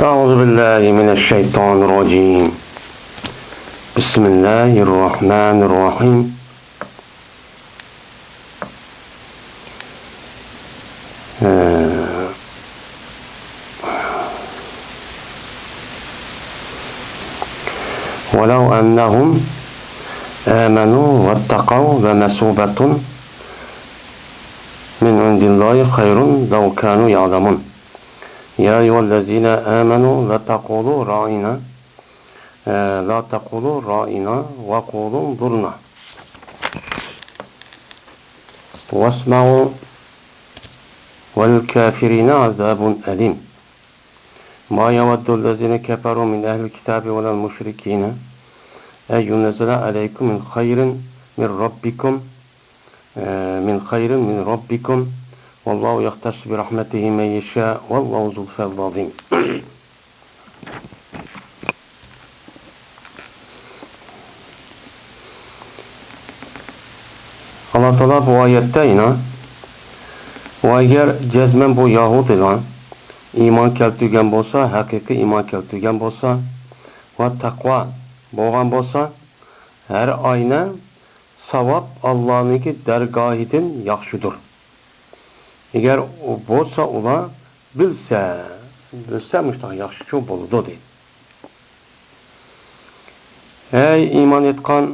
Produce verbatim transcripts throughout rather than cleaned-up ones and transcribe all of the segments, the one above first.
أعوذ بالله من الشيطان الرجيم. بسم الله الرحمن الرحيم. ولو أنهم آمنوا واتقوا لمثوبة من عند الله خير لو كانوا يعلمون. يا أيها الذين آمنوا لا تقولوا راعنا، لا تقولوا راعنا وقولوا انظرنا واسمعوا وللكافرين عذاب أليم. ما يود الذين كفروا من أهل الكتاب ولا المشركين أن ينزل عليكم من خير من ربكم، من خير من ربكم، والله يختص برحمته من يشاء، والله ذو الفضل العظيم. ئاللا تائالا بۇ ئايەتتە يەنە، ۋە ئەگەر جەزمەن بۇ يەھۇدىيلار ئىمان كەلتۈرگەن بولسا، ھەقىقىي ئىمان كەلتۈرگەن بولسا ۋە تەقۋا بولغان بولسا، ھەر ئاينى ساۋاب ئاللانىڭكى دەرگاھىدىن ياخشىدۇر. ئەگەر ئۇ بولسا ئۇلار بىلسە، بىلسە مۇشۇنداق ياخشىچۇ بولىدۇ دەيدۇ. ھەي ئىمان ئېيتقان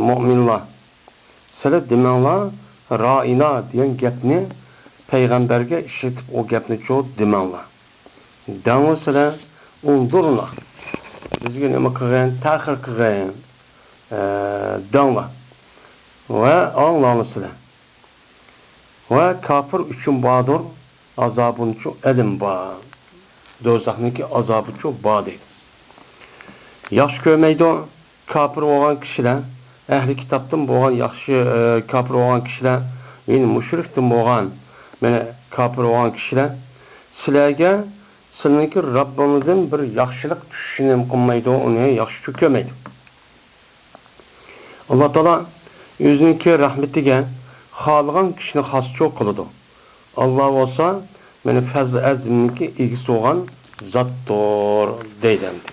مۆمىنلار، سىلەر دېمەڭلار، رائىنا دېگەن گەپنى پەيغەمبەرگە ئىشلىتىپ ئۇ گەپنىچۇ دېمەڭلار. دەڭلار سىلەر، ئۇندۇرۇڭلار. بىزگە نېمە قىلغىن، تەخىر قىلغىن، ئە، دەڭلار. ۋە ئاڭلاڭلار سىلەر. ۋە كاپىر ئۈچۈن باردۇر، ئازابىنچۇ ئەلىم بار. دوزاخنىڭكى ئازابىچۇ بار دەيدۇ. ياخشى كۆرمەيدۇ، كاپىر بولغان كىشىلەر، ئەھلى كىتابتىن بولغان ياخشى، ئە، كاپىر بولغان كىشىلەر، يەنى مۇشرىكتىن بولغان، مانا، كاپىر بولغان كىشىلەر سىلەرگە سىلىنىڭكى رەببىڭىزدىن بىر ياخشىلىق چۈشۈشىنى نېمە قىلمايدۇ، ئۇنى ياخشىچۇ كۆرمەيدۇ. ئاللا تائالا ئۆزىنىڭكى رەھمىتىگە خالىغان كىشىنى خاسچۇ قىلىدۇ. ئاللا بولسا، مانا، پەزلى ئەزىمنىڭكى ئىگىسى بولغان زاتتۇر، دەيدۇ ئەمدى.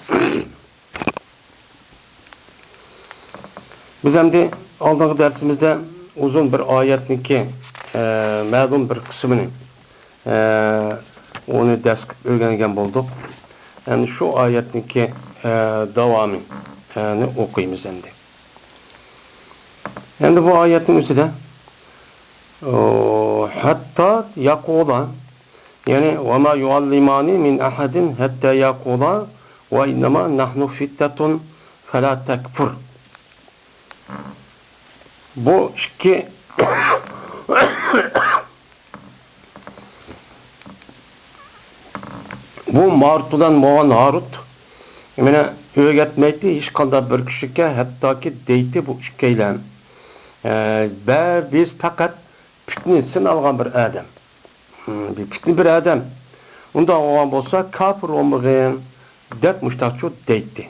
بىز ئەمدى ئالدىنقى دەرسىمىزدە ئۇزۇن بىر ئايەتنىڭكى، ئە، مەلۇم بىر قىسمىنى، ئە، ئۇنى دەرس قىلىپ ئۆگەنگەن بولدۇق. ئەمدى شۇ ئايەتنىڭكى، ئە، داۋامى، ئە، نى ئوقۇيمىز ئەمدى. ئەمدى بۇ ئايەتنىڭ ئۆزىدە، ئۇ، ھەتتا يەقۇلا، يەنى، ۋەما يۇئەللىمانى مىن ئەھەدىن ھەتتا يەقۇلا ۋە ئىننەما نەھنۇ فىتنەتۇن فەلا تەكفۇر. بۇ ئىككى، بۇ مارۇت بىلەن بولغان ھارۇت مېنى ئۆگەتمەيتتى ھېچقانداق بىر كىشىگە، ھەتتاكى دەيتتى بۇ ئىككىيلەن. ئە، بە-، بىز پەقەت پىتنە سىنالغان بىر ئادەم. ھىم، بىر پىتنە بىر ئادەم. ئۇنداق بولغان بولسا، كاپىر بولمىغىن، دەپ مۇشتاقچۇ دەيتتى.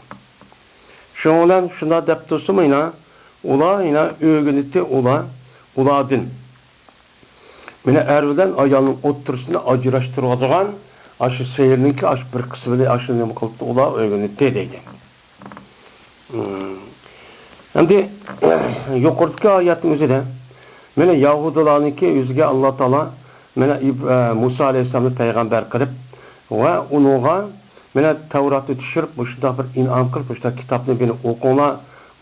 شۇنىڭ بىلەن شۇنداق دەپ تۇرسىمۇ، يەنە ئۇلار يەنە ئۆگىنىتتى، ئۇلار، ئۇلاردىن. مانا ئەر بىلەن ئايالنىڭ ئوتتۇرىسىنى ئاجراشتۇرىدىغان ئاشۇ سېھىرنىڭكى ئاشۇ بىر قىسمىنى ئاشۇ نېمە قىلىپتۇ، ئۇلار ئۆگىنىتتى دەيدۇ. مم. ئەمدى يۇقىرىدىكى ئايەتنىڭ ئۆزىدە مانا يەھۇدىيلارنىڭكى ئۆزىگە ئاللا تائالا مانا ئىب-، ئە، مۇسا ئەلەيھىسسالامنى پەيغەمبەر قىلىپ ۋە ئۇنىڭغا مانا تەۋراتنى چۈشۈرۈپ، مۇشۇنداق بىر ئىنئام قىلىپ، مۇشۇنداق كىتابنى مېنى ئوقۇڭلار،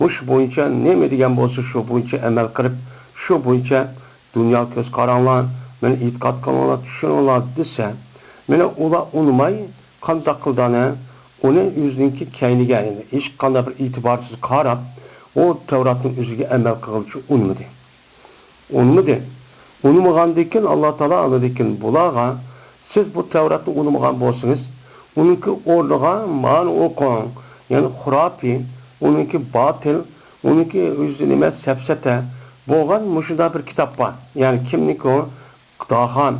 مۇشۇ بويىچە نېمە دېگەن بولسا، شۇ بويىچە ئەمەل قىلىپ، شۇ بويىچە دۇنياغا كۆز قاراڭلار، مېنى ئېتىقاد قىلىڭلار، چۈشىنىڭلار دېسە، مانا ئۇلار ئۇنىماي، قانداق قىلدى ئانا؟ ئۇنى ئۆزىنىڭكى كەينىگە، يەنى ھېچقانداق بىر ئېتىبارسىز قاراپ، ئۇ تەۋراتنىڭ ئۆزىگە ئەمەل قىلغىلىچۇ ئۇنىمىدى. ئۇنىمىدى. ئۇنىمىغاندىكىن، ئاللا تائالا ئاندىكىن بۇلارغا، سىز بۇ تەۋراتنى ئۇنىمىغان بولسىڭىز، ئۇنىڭكى ئورنىغا مانى ئوقۇڭ، يەنى خۇراپىي، ئۇنىڭكى باتىل، ئۇنىڭكى ئۆزى نېمە، سەپسەتە بولغان مۇشۇنداق بىر كىتاب بار. يەنى كىمنىڭكى ئۇ؟ خۇداخان،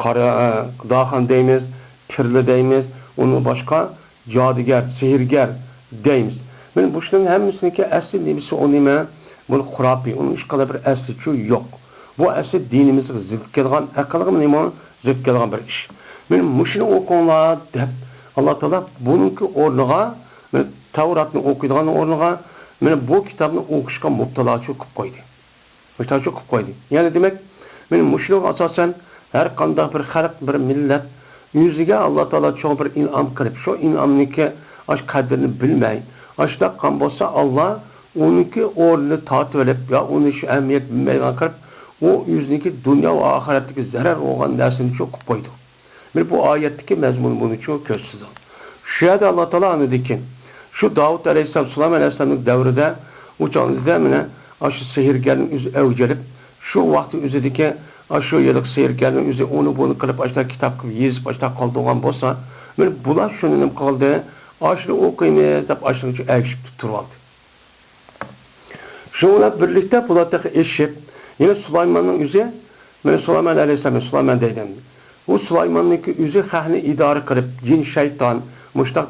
قارا-، ئە، خۇداخان دەيمىز، پىرلە دەيمىز، ئۇنىڭ باشقا جادۇگەر، سېھىرگەر دەيمىز. مانا بۇ ئىشنىڭ ھەممىسىنىڭكى ئەسلى نېمىسى ئۇ نېمە؟ بۇ خۇراپىي، ئۇنىڭ ھېچقانداق بىر ئەسلىچۇ يوق. بۇ ئەسلى دىنىمىزغا زىت كەلگەن، ئەقىلگىمۇ نېمە زىت كەلگەن بىر ئىش. مانا مۇشۇنى ئوقۇڭلار دەپ، ئاللا تائالا بۇنىڭكى ئورنىغا، مانا تەۋراتنى ئوقۇيدىغان ئورنىغا، مانا بۇ كىتابنى ئوقۇشقا مۇپتىلاچۇ قىلىپ قويدى. مۇپتىلاچۇ قىلىپ قويدى. يەنى دېمەك، مانا مۇشۇنىڭغا ئاساسەن ھەر قانداق بىر خەلق، بىر مىللەت ئۆزىگە ئاللا تائالا چوڭ بىر ئىنئام قىلىپ، شۇ ئىنئامنىڭكى ئاش قەدرىنى بىلمەي، ئاشۇنداق قىلغان بولسا، ئاللا ئۇنىڭكى ئورنىنى تارتىۋېلىپ، يا ئۇنى شۇ ئەھمىيەت بىلمەيدىغان قىلىپ، ئۇ ئۆزىنىڭكى دۇنيا ۋە ئاخىرەتتىكى زەرەر بولغان نەرسىنى چوقۇپ قويىدۇ. مانا بۇ ئايەتتىكى مەزمۇن بۇنى چوق كۆرسىتىدۇ. شۇ يەردە ئاللا تائالا ئاندىن كېيىن شۇ داۋۇت ئەلەيھىسسالام، سۇلايمان ئەلەيھىسسالامنىڭ دەۋرىدە ئۇ چاغدا مانا ئاشۇ سېھىرگەرنىڭ ئۆزى ئەۋج ئېلىپ، شۇ ۋاقىتنىڭ ئۆزىدىكى ئاشۇ ھېلىقى سېھىرگەرنىڭ ئۆزى ئۇنى بۇنى قىلىپ، ئاشۇنداق كىتاب قىلىپ يېزىپ، ئاشۇنداق قالدۇرغان بولسا، مانا بۇلار شۇنى نېمە قىلدى؟ ئاشۇنى ئوقۇيمىز دەپ ئاشۇنىڭ ئۈچۈن ئەگىشىپ تۇرۇۋالدى. شۇنىڭ بىلەن بىرلىكتە بۇلار تېخى ئېشىپ، يەنە سۇلايماننىڭ ئۆزى، مانا سۇلايمان ئەلەيھىسسالام، سۇلايمان دەيدۇ ئەمدى. ئۇ سۇلايماننىڭكى ئۆزى خەقنى ئىدارە قىلىپ، جىن، شەيتان، مۇشتاق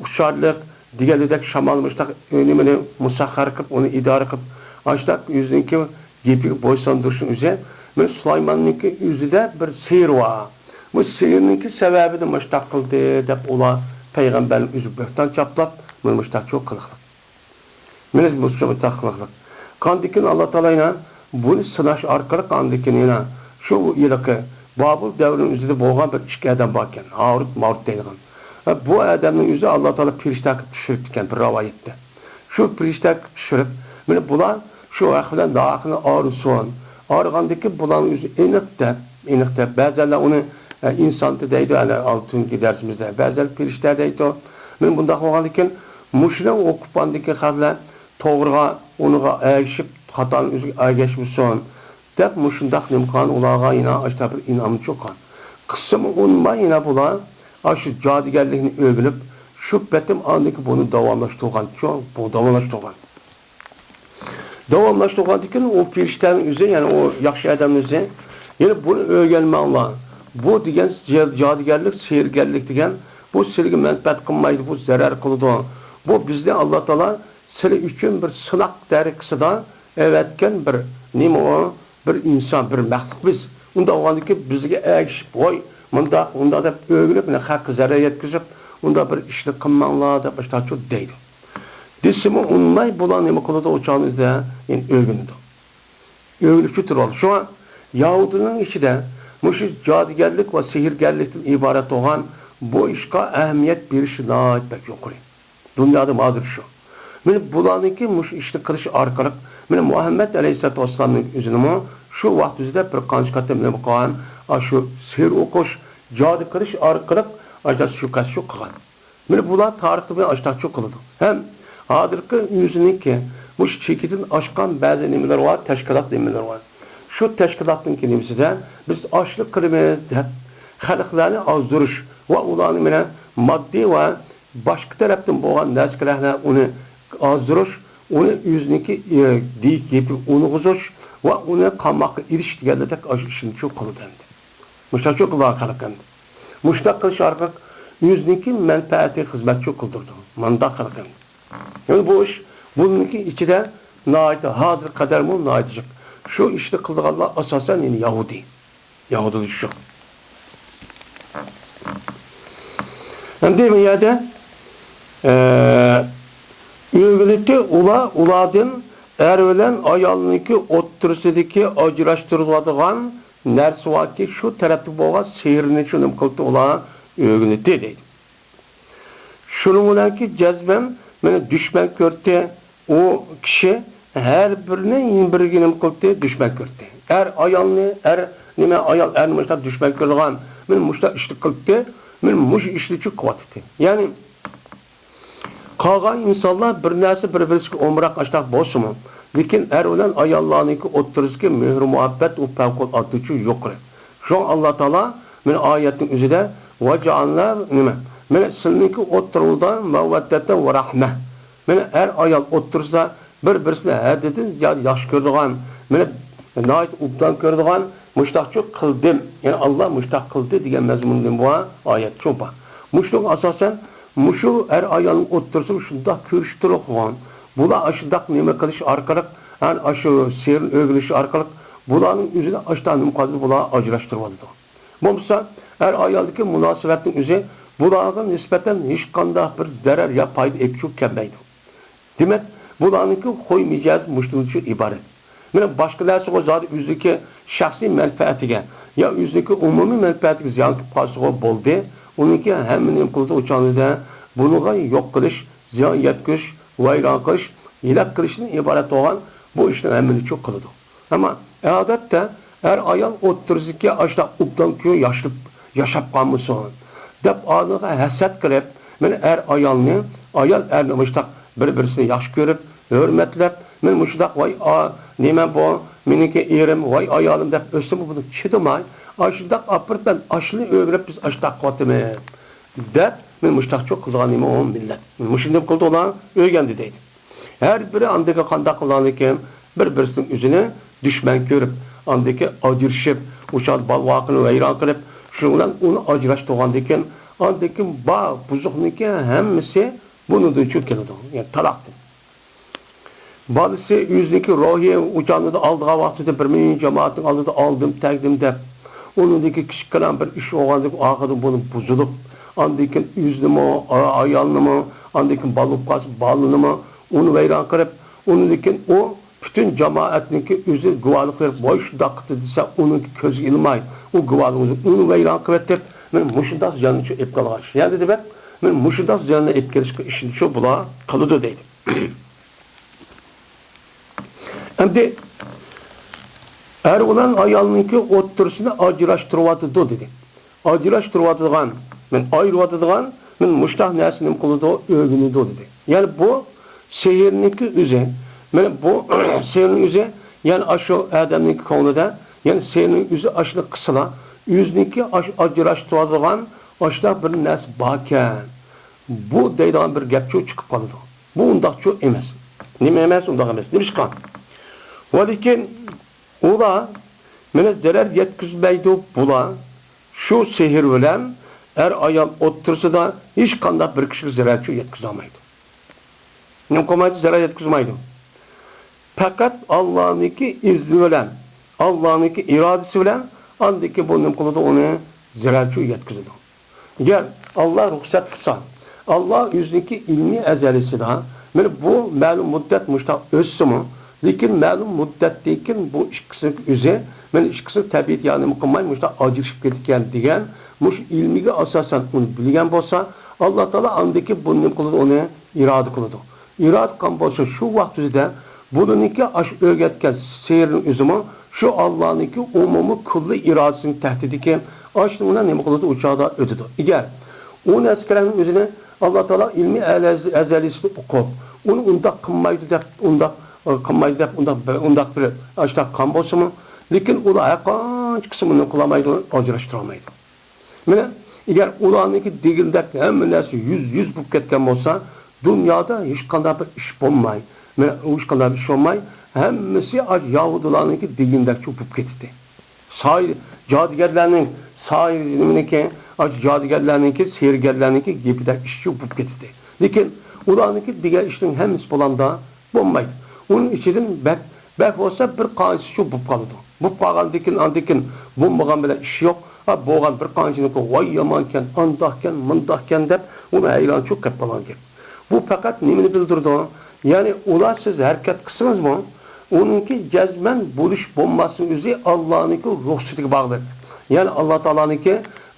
ئۇچارلىق دېگەندەك شامال، مۇشتاق نېمىنى مۇسەخخەر قىلىپ، ئۇنى ئىدارە قىلىپ، ئاشتاق ئۆزىنىڭكى گېپىگە بويسۇندۇرۇشنىڭ ئۆزى، مانا سۇلايماننىڭكى ئۆزىدە بىر سېھىر بار. بۇ سېھىرنىڭكى سەۋەبىدىن مۇشتاق قىلدى دەپ ئۇلار پەيغەمبەرنىڭ ئۆزىگە بۆھتان چاپلاپ، مانا مۇشتاق چوق قىلىقلىق. مانا مۇشۇ مۇشتاق قىلىقلىق. ئاندىن كېيىن ئاللا تائالا يەنە بۇنى سىناش ئارقىلىق ئاندىن كېيىن يەنە شۇ ھېلىقى بابىل دەۋرىنىڭ ئۆزىدە بولغان بىر ئىككى ئادەم باركەن. ھاروت، ماروت دەيدىغان. ۋە بۇ ئادەمنىڭ ئۆزى ئاللا تائالا پىرىشتە قىلىپ چۈشۈرۈپتىكەن بىر رىۋايەتتە. شۇ پىرىشتە قىلىپ چۈشۈرۈپ، مانا بۇلار شۇ ھەق بىلەن ھەقنى ئايرىسۇن. ئايرىغاندىن كېيىن بۇلارنىڭ ئۆزى ئېنىق دەپ، ئېنىق دەپ، بەزەنلەر ئۇنى، ئە، ئىنسانتى دەيدۇ، ئەنە، ئالتۇنكى دەرسىمىزدە. بەزەن پىرىشتە دەيدۇ. مانا بۇنداق بولغاندىن كېيىن مۇشۇنى ئوقۇپ ئاندىن كېيىن خەقلەر توغرىغا، ئۇنىڭغا ئەگىشىپ، خاتانىڭ ئۆزىگە ئەگەشمىسۇن دەپ، مۇشۇنداق نېمە قىلغان، ئۇلارغا يەنە ئاشۇنداق بىر ئىنئام چوققان. قىسمى ئۇنىماي يەنە بۇلار ئاشۇ جادۇگەرلىكنى ئۆگىنىپ، شۇ پېتىم ئاندىن كېيىن بۇنى داۋاملاشتۇرغان، چوڭ، بۇ داۋاملاشتۇرغان. داۋاملاشتۇرغاندىن كېيىن ئۇ پىرىشتەنىڭ ئۆزى، يەنى ئۇ ياخشى ئادەمنىڭ ئۆزى، يەنە بۇنى ئۆگەنمەڭلار. بۇ دېگەن جادۇگەرلىك، سېھىرگەرلىك دېگەن، بۇ سىلىگە مەنپەئەت قىلمايدۇ، بۇ زەرەر قىلىدۇ. بۇ بىزنى ئاللا تائالا سىلى ئۈچۈن بىر سىناق تەرىقىسىدا ئەۋەتكەن بىر نېمە ئۇ؟ بىر ئىنسان، بىر مەخلۇق بىز. ئۇنداق بولغاندىكىن بىزگە ئەگىشىپ، ۋاي، مۇنداق، ئۇنداق دەپ ئۆگىنىپ، مانا خەققە زەرەر يەتكۈزۈپ، ئۇنداق بىر ئىشنى قىلماڭلار دەپ ئاشتاچۇ دەيدۇ. دېسىمۇ ئۇنىماي بۇلار نېمە قىلىدۇ؟ ئۇ چاغنىڭ ئۆزىدە، يەنى ئۆگىنىدۇ. ئۆگىنىپ تۇرىدۇ. شۇڭا يەھۇدىينىڭ ئىچىدە مۇشۇ جادۇگەرلىك ۋە سېھىرگەرلىكتىن ئىبارەت بولغان بۇ ئىشقا ئەھمىيەت بېرىش ناھايىتى بەك يۇقىرى. دۇنيادا ھازىر شۇ. مانا بۇلارنىڭكى مۇشۇ ئىشنى قىلىش ئارقىلىق، مانا مۇھەممەد ئەلەيھىسسالاتۇ ۋەسسالامنىڭ ئۆزىنىمۇ شۇ ۋاقىت ئۆزىدە بىر قانچە قېتىم نېمە قىلغان، ئاشۇ سېھىر ئوقۇش، جادۇ قىلىش ئارقىلىق ئاشۇنداق سۇيىقەستچۇ قىلغان. مانا بۇلار تارىختا بىر ئاشتاقچۇ قىلىدۇ. ھەم ھازىرقى ئۆزىنىڭكى مۇشۇ چېكىدىن ئاشقان بەزى نېمىلەر بار، تەشكىلات نېمىلەر بار. شۇ تەشكىلاتنىڭكى نېمىسىدە بىز ئاشلىق قىلىمىز دەپ خەلقلەرنى ئازدۇرۇش ۋە ئۇلارنى مانا ماددىي ۋە باشقا تەرەپتىن بولغان نەرسىلەر بىلەن ئۇنى ئازدۇرۇش، ئۇنى ئۆزىنىڭكى، ئى، دېيىك يېپى ئۇنىغۇزۇش ۋە ئۇنى قاماققا ئېلىش دېگەنلەردەك ئاشۇ ئىشنى شۇ قىلىدۇ ئەمدى. مۇشۇنداق شۇ قىلىدۇ خەلق ئەمدى. مۇشۇنداق قىلىش ئارقىلىق ئۆزىنىڭكى مەنپەئەتىگە خىزمەتچۇ قىلدۇرىدۇ. مۇنداق قىلىدۇ ئەمدى. يەنى بۇ ئىش بۇنىڭكى ئىچىدە ناھايىتى ھازىرغا قەدەرمۇ ناھايىتى جىق. شۇ ئىشنى قىلىدىغانلار ئاساسەن يەنى يەھۇدىي. يەھۇدىيلار شۇ. ئەمدى بۇ يەردە، ئە، ئۆگىنىتى ئۇلار، ئۇلاردىن ئەر بىلەن ئايالنىڭكى ئوتتۇرىسىدىكى ئاجراشتۇرۇلىدىغان نەرسە باركى، شۇ تەرەپتە بولغان سېھىرنى شۇ نېمە قىلدى ئۇلار ئۆگىنىتى دەيدۇ. شۇنىڭ بىلەنكى جەزمەن مېنى دۈشمەن كۆردى. ئۇ كىشى ھەر بىرىنى يەنە بىرىگە نېمە قىلدى؟ دۈشمەن كۆردى. ئەر ئايالنى، ئەر نېمە، ئايال ئەرنى مۇشۇنداق دۈشمەن كۆرىدىغان، مېنى مۇشۇنداق ئىشنى قىلدى، مېنى مۇشۇ ئىشنى چۈ قىلىۋاتتى. يەنى قالغان ئىنسانلار بىر نەرسە بىر-بىرسىگە ئومراق ئاشتاق بولسىمۇ، لېكىن ئەر بىلەن ئاياللارنىڭكى ئوتتۇرىسىدىكى مېھرى مۇھەببەت ئۇ پەۋقۇلئاددىچۇ يۇقىرى. شۇڭا ئاللا تائالا مېنى ئايەتنىڭ ئۆزىدە ۋەجەئەلنا نېمە؟ مېنى سىلىنىڭكى ئوتتۇرىڭىزدا مەۋەددەتەن ۋە رەھمە. مېنى ئەر-ئايال ئوتتۇرىسىدا بىر-بىرسىنى ھەددىدىن زىيادە ياخشى كۆرىدىغان، مېنى ناھايىتى ئوبدان كۆرىدىغان، مۇشتاقچۇ قىلدىم. يەنى ئاللا مۇشتاق قىلدى دېگەن مەزمۇندا بۇ ئايەت چوڭ بار. مۇشۇنىڭغا ئاساسەن مۇشۇ ئەر-ئايالنىڭ ئوتتۇرىسىدا شۇنداق كۆرۈشۈپ تۇرۇلغان. بۇلار ئاشۇنداق نېمە قىلىش ئارقىلىق، ئەنە ئاشۇ سېھىرنى ئۆگىنىش ئارقىلىق بۇلارنىڭ ئۆزىنى ئاشۇنداق نېمە قىلىدۇ، بۇلار ئاجراشتۇرۇۋاتىدۇ. بولمىسا، ئەر-ئايالدىكى مۇناسىۋەتنىڭ ئۆزى بۇلارغا نىسبەتەن ھېچقانداق بىر زەرەر يا پايدا ئېلىپ چىقىپ كەلمەيدۇ. دېمەك، بۇلارنىڭكى خۇي مىجەزى مۇشۇنىڭدىن ئىبارەت. مانا باشقا نەرسىغۇ زادى ئۆزىنىڭكى شەخسىي مەنپەئەتىگە يا ئۆزىنىڭكى ئومۇمىي مەنپەئەتىگە زىيان كېلىپ قالسىغۇ بولدى، ئۇنىڭكى ھەممە نېمە قىلىدۇ ئۇ چاغدا، بۇنىڭغا يوق قىلىش، زىيان يەتكۈزۈش، ۋەيران قىلىش، ھېلاك قىلىشتىن ئىبارەت بولغان بۇ ئىشنىڭ ھەممىنى چۇ قىلىدۇ. ئەمما ئادەتتە ئەر-ئايال ئوتتۇرىسىدىكى ئاشۇنداق ئوبدان كۈيى ياشىلىپ، ياشاپ قالمىسۇن دەپ ئانىغا ھەسەت قىلىپ، مانا ئەر-ئايالنى، ئايال-ئەرنى مۇشۇنداق بىر-بىرسىنى ياخشى كۆرۈپ، ھۆرمەتلەپ، مانا مۇشۇنداق ۋاي ئا-، نېمە بۇ، مېنىڭكى ئېرىم، ۋاي ئايالىم دەپ ئۆتسىمۇ بۇنى چىدىماي، ئاشۇنداق ئاپىرىپ مەن ئاشۇنى ئۆگىنىپ بىز ئاشۇنداق قىلىۋاتىمىز دەپ، مانا مۇشۇنداق چۇ قىلىدىغان نېمە ئۇ مىللەت. مانا مۇشۇنداق قىلىدۇ ئۇلار ئۆگەندى دەيدۇ. ھەر بىرى ئاندىكى قانداق قىلغاندىكىن، بىر-بىرسىنىڭ ئۆزىنى دۈشمەن كۆرۈپ، ئاندىكى ئاجرىشىپ، ئۇ چاغدا بالا-ۋاقىنى ۋەيران قىلىپ، شۇنىڭ بىلەن ئۇنى ئاجراشتۇرغاندىكىن، ئاندىكىن بار بۇزۇقنىڭكى ھەممىسى بۇنىڭدىن چۈ كېلىدۇ، يەنى تالاقتىن. بالىسى ئۆزىنىڭكى روھى ئۇ چاغدا ئالىدىغان ۋاقتىدا بىر مىليون جامائەتنىڭ ئالدىدا ئالدىم، تەگدىم دەپ، ئۇنىڭدىكى كىچىك كالام بىر ئىش بولغاندىن ئاخىرىدا بۇنى بۇزۇلۇپ، ئاندىن كېيىن ئۆزىنىمۇ، ئا-، ئايالىنىمۇ، ئاندىن كېيىن بالا بولۇپ قالسا بالىنىمۇ، ئۇنى ۋەيران قىلىپ، ئۇنىڭدىن كېيىن ئۇ پۈتۈن جامائەتنىڭكى ئۆزى گۇۋاھلىق بېرىپ، ۋاي شۇنداق قىپتۇ دېسە، ئۇنىڭكى كۆزىگە ئىلماي، ئۇ گۇۋاھلىقنى ئۇنى ۋەيران قىلىۋېتىپ، مانا مۇشۇنداق زىياننى شۇ ئېلىپ قالغان ئىش. يەنى دېمەك، مانا مۇشۇنداق زىياننى ئېلىپ كېلىشكە ئىشىنىشى بۇلار قىلىدۇ دەيدۇ. ئەمدى ئەر بىلەن ئايالنىڭكى ئوتتۇرىسىنى ئاجراشتۇرۇۋاتىدۇ دېدى. ئاجراشتۇرۇۋاتىدىغان، مەن ئايرىۋاتىدىغان، مەن مۇشتاق نەرسىنى نېمە قىلىدۇ، ئۆگىنىدۇ دېدى. يەنى بۇ سېھىرنىڭكى ئۆزى، مانا بۇ سېھىرنىڭ ئۆزى، يەنى ئاشۇ ئادەمنىڭكى كۆڭلىدە، يەنى سېھىرنىڭ ئۆزى ئاشۇنى قىلسىلا، ئۆزىنىڭكى ئاش-، ئاجراشتۇرۇۋاتىدىغان ئاشۇنداق بىر نەرسە باركەن، بۇ دەيدىغان بىر گەپچۇ چىقىپ قالىدۇ. بۇ ئۇنداقچۇ ئەمەس. نېمە ئەمەس؟ ئۇنداق ئەمەس. نېمىشقا؟ ۋە لېكىن ئۇلار مانا زەرەر يەتكۈزمەيدۇ. بۇلار شۇ سېھىر بىلەن ئەر-ئايال ئوتتۇرىسىدا ھېچقانداق بىر كىشىگە زەرەرچۇ يەتكۈزەلمەيدۇ. نېمە قىلمايدۇ؟ زەرەر يەتكۈزمەيدۇ. پەقەت ئاللانىڭكى ئىزنى بىلەن، ئاللانىڭكى ئىرادىسى بىلەن ئاندىكى بۇ نېمە قىلىدۇ؟ ئۇنى زەرەرچۇ يەتكۈزىدۇ. ئەگەر ئاللا رۇخسەت قىلسا، ئاللا ئۆزىنىڭكى ئىلمى ئەزەلىسىدا، مانا بۇ مەلۇم مۇددەت مۇشتاق ئۆتسىمۇ، لېكىن مەلۇم مۇددەتتىن كېيىن بۇ ئىككىسىنىڭ ئۆزى، مانا ئىككىسىنىڭ تەبىئىتى يا نېمە قىلماي مۇشتاق ئاجرىشىپ كېتىدىكەن دېگەن مۇشۇ ئىلمىگە ئاساسەن ئۇنى بىلگەن بولسا، ئاللا تائالا ئاندىن كېيىن بۇنى نېمە قىلىدۇ؟ ئۇنى ئىرادە قىلىدۇ. ئىرادە قىلغان بولسا شۇ ۋاقىت ئۆزىدە بۇلىنىڭكى ئاشۇ ئۆگەتكەن سېھىرنىڭ ئۆزىمۇ شۇ ئاللانىڭكى ئومۇمىي كۈللى ئىرادىسىنىڭ تەھتىدىكى ئاشۇنىڭ بىلەن نېمە قىلىدۇ؟ ئۇ چاغدا ئۆتىدۇ. ئەگەر ئۇ نەسكەرەنىڭ ئۆزىنى ئاللا تائالا ئىلمى ئەزەلىسىدە ئوقۇپ، ئۇنى ئۇنداق قىلمايدۇ دەپ، ئۇنداق، ئە، قىلمايدۇ دەپ، ئۇنداق بىر، ئۇنداق بىر ئاشۇنداق قىلغان بولسىمۇ، لېكىن ئۇلار ھەر قانچە قىلسا ئۇنى قىلالمايدۇ، ئاجراشتۇرالمايدۇ. مانا، ئەگەر ئۇلارنىڭكى دېگىنىدەك ھەممە نەرسە يۈز، يۈز بولۇپ كەتكەن بولسا، دۇنيادا ھېچقانداق بىر ئىش بولماي، مانا، ھېچقانداق بىر ئىش بولماي، ھەممىسى ئاشۇ يەھۇدىيلارنىڭكى دېگىنىدەكچۇ بولۇپ كېتىتتى. ساھىر، جادۇگەرلەرنىڭ، ساھىر نېمىنىڭكى، ئاشۇ جادۇگەرلەرنىڭكى، سېھىرگەرلەرنىڭكى گېپىدەك ئىشچۇ بولۇپ كېتىتتى. لېكىن ئۇلارنىڭكى دېگەن ئىشنىڭ ھەممىسى بولامدا؟ بولمايدۇ. ئۇنىڭ ئىچىدىن بەك، بەك بولسا بىر قانچىسىچۇ بولۇپ قالىدۇ. بولۇپ قالغاندىكىن، ئاندىكىن بولمىغان بىلەن ئىش يوق. ھا، بولغان بىر قانچىنىڭكى ۋاي يامانكەن، ئانداقكەن، مۇنداقكەن دەپ، ئۇنى ھەيرانچۇ قېلىپ قالغان گەپ. بۇ پەقەت نېمىنى بىلدۈرىدۇ؟ يەنى ئۇلار سىز ھەرىكەت قىلسىڭىزمۇ، ئۇنىڭكى جەزمەن بولۇش بولماسلىقى ئۆزى ئاللانىڭكى رۇخسىتىگە باغلىق. يەنى ئاللا تائالانىڭكى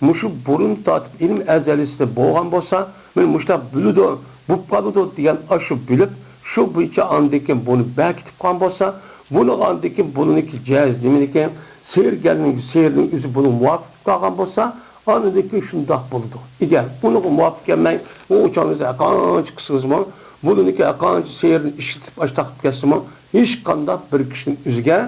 مۇشۇ بۇرۇن تارتىپ ئىلىم ئەزەلىسىدە بولغان بولسا، مانا مۇشۇنداق بولىدۇ، بولۇپ قالىدۇ دېگەن ئاشۇ بىلىپ، شۇ بويىچە ئاندىن كېيىن بۇنى بەكىتىپ قالغان بولسا، بۇنىڭ ئاندىن كېيىن بۇنىڭكى جەز-، نېمىنىكى، سېھىرگەرنىڭ، سېھىرنىڭ ئۆزى بۇنىڭغا مۇۋاپىق قالغان بولسا، ئاندىن كېيىن شۇنداق بولىدۇ. ئەگەر ئۇنىڭغا مۇۋاپىق كەلمەي، ئۇ ئۇچاڭىزنى ھەرقانچە قىلسىڭىزمۇ، بۇنىڭكى ھەرقانچە سېھىرنى ئىشلىتىپ، ئاشتاق قىلىپ كەتسىمۇ، ھېچقانداق بىر كىشىنىڭ ئۆزىگە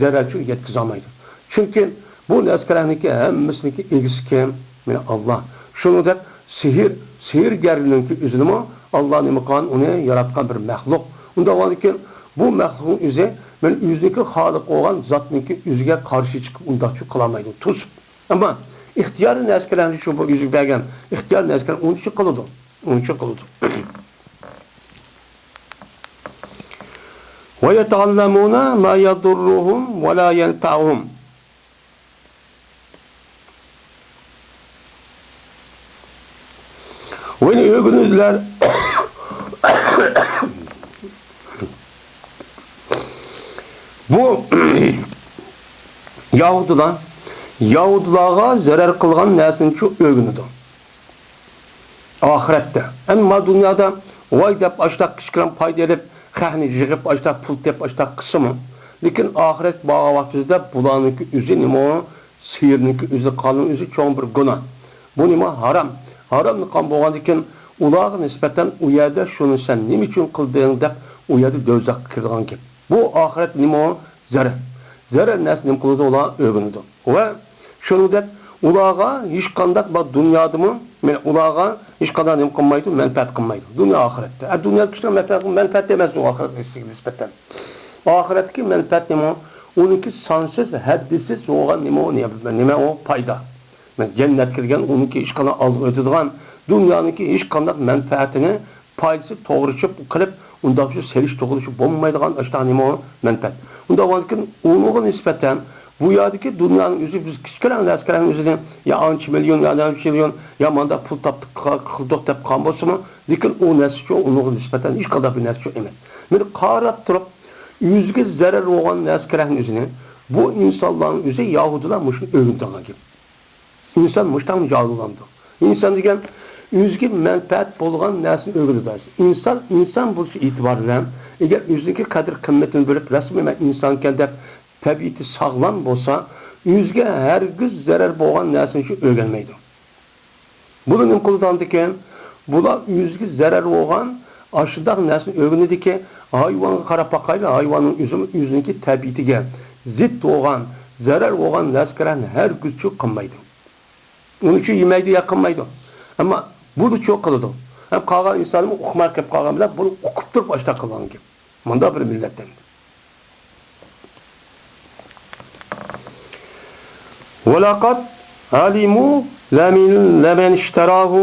زەرەرچۇ يەتكۈزەلمەيدۇ. چۈنكى بۇ نەسكەرەنىڭكى ھەممىسىنىڭكى ئىگىسى كىم؟ مانا، ئاللا. شۇنىڭدەك سېھىر، سېھىرگەرنىڭكى ئۆزىنىمۇ ئاللا نېمە قىلغان، ئۇنى ياراتقان بىر مەخلۇق. ئۇنداق بولغاندىكىن، بۇ مەخلۇقنىڭ ئۆزى مانا ئۆزىنىڭكى خالىق بولغان زاتنىڭكى ئۆزىگە قارشى چىقىپ، ئۇنداقچۇ قىلالمايدۇ، توسۇپ. ئەمما ئىختىيارىي نەسكەرەنى شۇ بۇ يۈزگە بەرگەن ئىختىيارىي نەسكەرەن ئۇنچە قىلىدۇ. ئۇنچە قىلىدۇ. وَيَتَعَلَّمُونَ مَا يَضُرُّهُمْ وَلَا يَنْفَعُهُمْ. ۋەينى ئۆگىنىدىلەر. بۇ يەھۇدىيلار، يەھۇدىيلارغا زەرەر قىلغان نەرسىنىچۇ ئۆگىنىدۇ. ئاخىرەتتە. ئەمما دۇنيادا ۋاي دەپ ئاشتاق كىچىككىنە پايدا ئېلىپ، خەقنى يىغىپ ئاشتاق پۇل تېپىپ ئاشتاق قىلسىمۇ، لېكىن ئاخىرەت بارغان ۋاقتىدا بۇلارنىڭكى ئۆزى نېمە؟ سېھىرنىڭكى ئۆزى قانۇن ئۆزى چوڭ بىر گۇناھ. بۇ نېمە؟ ھارام. ھاراملىققان بولغاندىكىن ئۇلارغا نىسبەتەن ئۇ يەردە شۇنى سەن نېمە ئۈچۈن قىلدىڭ دەپ ئۇ يەردە دوزاخقا كىرىدىغان گەپ. بۇ ئاخىرەت نېمە؟ زەرەر. زەرەر نەرسە نېمە قىلىدۇ؟ ئۇلار ئۆگىنىدۇ. ۋە شۇنىڭدەك ئۇلارغا ھېچقانداق بار دۇنيادىمۇ، مەن ئۇلارغا ھېچقانداق نېمە قىلمايدۇ، مەنپەئەت قىلمايدۇ. دۇنيا ئاخىرەتتە. ئە، دۇنيا كىشىنىڭ مەنپەئەت، مەنپەئەت ئەمەس ئۇ ئاخىرەت نەرسىگە نىسبەتەن. ئاخىرەتتىكى مەنپەئەت نېمە؟ ئۇنىڭكى سانسىز، ھەددىسىز بولغان نېمە ئۇ، نېمە، نېمە ئۇ پايدا. مەن جەننەتكە كىرگەن ئۇنىڭكى ھېچقانداق ئالغا ئۆتىدىغان، دۇنيانىڭكى ھېچقانداق مەنپەئەتىنى پايدىسى توغرىچۇ قىلىپ، ئۇنداق بىر سېلىش توغرىچۇ بولمايدىغان ئاشتاق نېمە ئۇ مەنپەئەت. ئۇنداق بولغاندىكىن ئۇنىڭغا نىسبەتەن بۇ يەردىكى دۇنيانىڭ ئۆزى بىز كىچىككىنە نەرسىلەرنىڭ ئۆزىنى يا ئانچە مىليون، يا نەچچە مىليون، يا ماندا پۇل تاپتۇق، قىلدۇق دەپ قالغان بولسىمۇ، لېكىن ئۇ نەرسىچۇ ئۇنىڭغا نىسبەتەن ھېچقانداق بىر نەرسىچۇ ئەمەس. مېنى قاراپ تۇرۇپ، ئۆزىگە زەرەر بولغان نەرسە كېرەكنى ئۆزىنى، بۇ ئىنسانلارنىڭ ئۆزى يەھۇدىيلار مۇشۇنى ئۆگىنىدىغان گەپ. ئىنسان مۇشتاقمۇ جاھىل بولامدۇ؟ ئىنسان دېگەن ئۆزىگە مەنپەئەت بولغان نەرسىنى ئۆگىنىدۇ. ئىنسان ئىنسان بولۇشى ئېتىبارى بىلەن، ئەگەر ئۆزىنىڭكى قەدىر قىممىتىنى بىلىپ، رەسمىي مەن ئىنسانكەن دەپ تەبىئىتى ساغلام بولسا، ئۆزىگە ھەرگىز زەرەر بولغان نەرسىنى ئۆگەنمەيدۇ. بۇلار نېمە قىلىدىغاندىكىن؟ بۇلار ئۆزىگە زەرەر بولغان ئاشۇنداق نەرسىنى ئۆگىنىدىكى، ھايۋانغا قاراپ باقايلى، ھايۋاننىڭ ئۆزىمۇ ئۆزىنىڭكى تەبىئىتىگە زىت بولغان، زەرەر بولغان نەرسىلەرنى ھەرگىزچۇ قىلمايدۇ. ئۇنىچۇ يېمەيدۇ يا قىلمايدۇ. ئەمما بۇنىچۇ قىلىدۇ. ھەم قالغان ئىنسانمۇ ئۇقماي قېلىپ قالغان بىلەن بۇنى ئۇقۇپ تۇرۇپ ئاشۇنداق قىلغان گەپ. مۇنداق بىر مىللەت ئەمدى. ۋەلەقەد ئەلىمۇ لەمىن، لەمەن ئىشتەراھۇ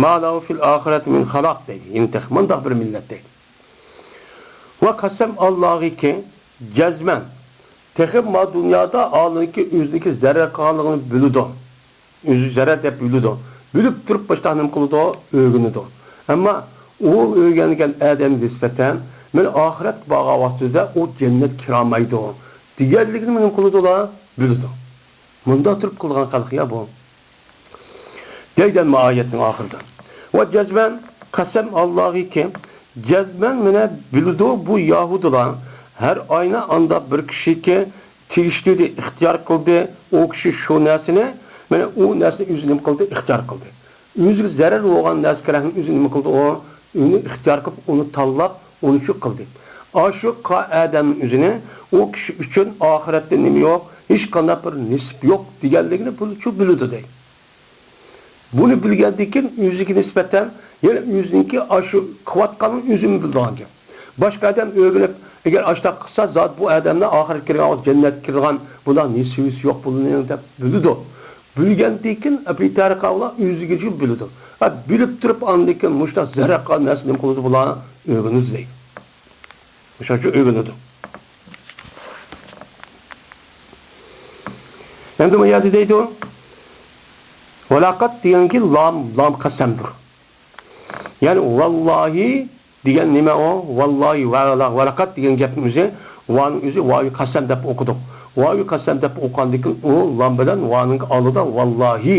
ما لەھۇ فىل ئاخىرەتى مىن خەلاق دەيدۇ. يەنە تېخى مۇنداق بىر مىللەت دەيدۇ. ۋە قەسەم ئاللاھىكى جەزمەن. تېخى ما دۇنيادا ئالىمكى ئۆزىنىڭكى زەرەر قىلغانلىقىنى بىلىدۇ. ئۆزى زەرەر دەپ بىلىدۇ. بىلىپ تۇرۇپ باشقا نېمە قىلىدۇ؟ ئۆگىنىدۇ. ئەمما ئۇ ئۆگەنگەن ئادەمگە نىسبەتەن مەن ئاخىرەتكە بارغان ۋاقتىدا ئۇ جەننەتكە كىرەلمەيدۇ دېگەنلىكىنى نېمە قىلىدۇ ئۇلار؟ بىلىدۇ. مۇنداق تۇرۇپ قىلغان خەلق يا بۇ. دەيدۇ ئەمما ئايەتنىڭ ئاخىرىدا. ۋە جەزمەن قەسەم ئاللاھىكى، جەزمەن مانا بىلىدۇ بۇ يەھۇدىيلار، ھەر ئاينى ئاندا بىر كىشىگە تېگىشلىدى، ئىختىيار قىلدى، ئۇ كىشى شۇ نەرسىنى، مانا ئۇ نەرسىنى ئۆزى نېمە قىلدى؟ ئىختىيار قىلدى. ئۆزىگە زەرەر بولغان نەرسە كېرەكنى ئۆزى نېمە قىلدى ئۇ؟ ئۇنى ئىختىيار قىلىپ، ئۇنى تاللاپ، ئۇنى شۇ قىلدى. ئاشۇ قا-، ئادەمنىڭ ئۆزىنى ئۇ كىشى ئۈچۈن ئاخىرەتتە نېمە يوق، ھېچقانداق بىر نېسىپ يوق دېگەنلىكىنى بۇ شۇ بىلىدۇ دەيدۇ. بۇنى بىلگەندىن كېيىن ئۆزىگە نىسبەتەن يەنە ئۆزىنىڭكى ئاشۇ قىلىۋاتقاننىڭ ئۆزىمۇ بىلىدىغان گەپ. باشقا ئادەم ئۆگىنىپ، ئەگەر ئاشۇنداق قىلسا، زادى بۇ ئادەمنىڭ ئاخىرەتكە كىرگەن ۋاقىت جەننەتكە كىرىدىغان، بۇنداق نېسىۋىسى يوق بۇلارنىڭ دەپ بىلىدۇ. بىلگەندىن كېيىن بىتەرىقە ئۇلار ئۆزىگىچە بىلىدۇ. ھە، بىلىپ تۇرۇپ ئاندىن كېيىن مۇشۇنداق زەرەر قىلغان نەرسە نېمە قىلىدۇ بۇلار؟ ئۆگىنىدۇ دەيدۇ. مۇشۇنچە ئۆگىنىدۇ. ئەمدى بۇ يەردە دەيدۇ، ۋەلەقەد دېگەنكى لام، لام قەسەمدۇر. يەنى ۋاللاھى دېگەن نېمە ئۇ؟ ۋاللاھى، ۋەلا، ۋەلەقەد دېگەن گەپنىڭ ئۆزى، ۋانىڭ ئۆزى ۋاۋى قەسەم دەپ ئوقۇدۇق. ۋاۋى قەسەم دەپ ئوقۇغاندىن كېيىن ئۇ لام بىلەن ۋانىڭ ئالدىدا ۋاللاھى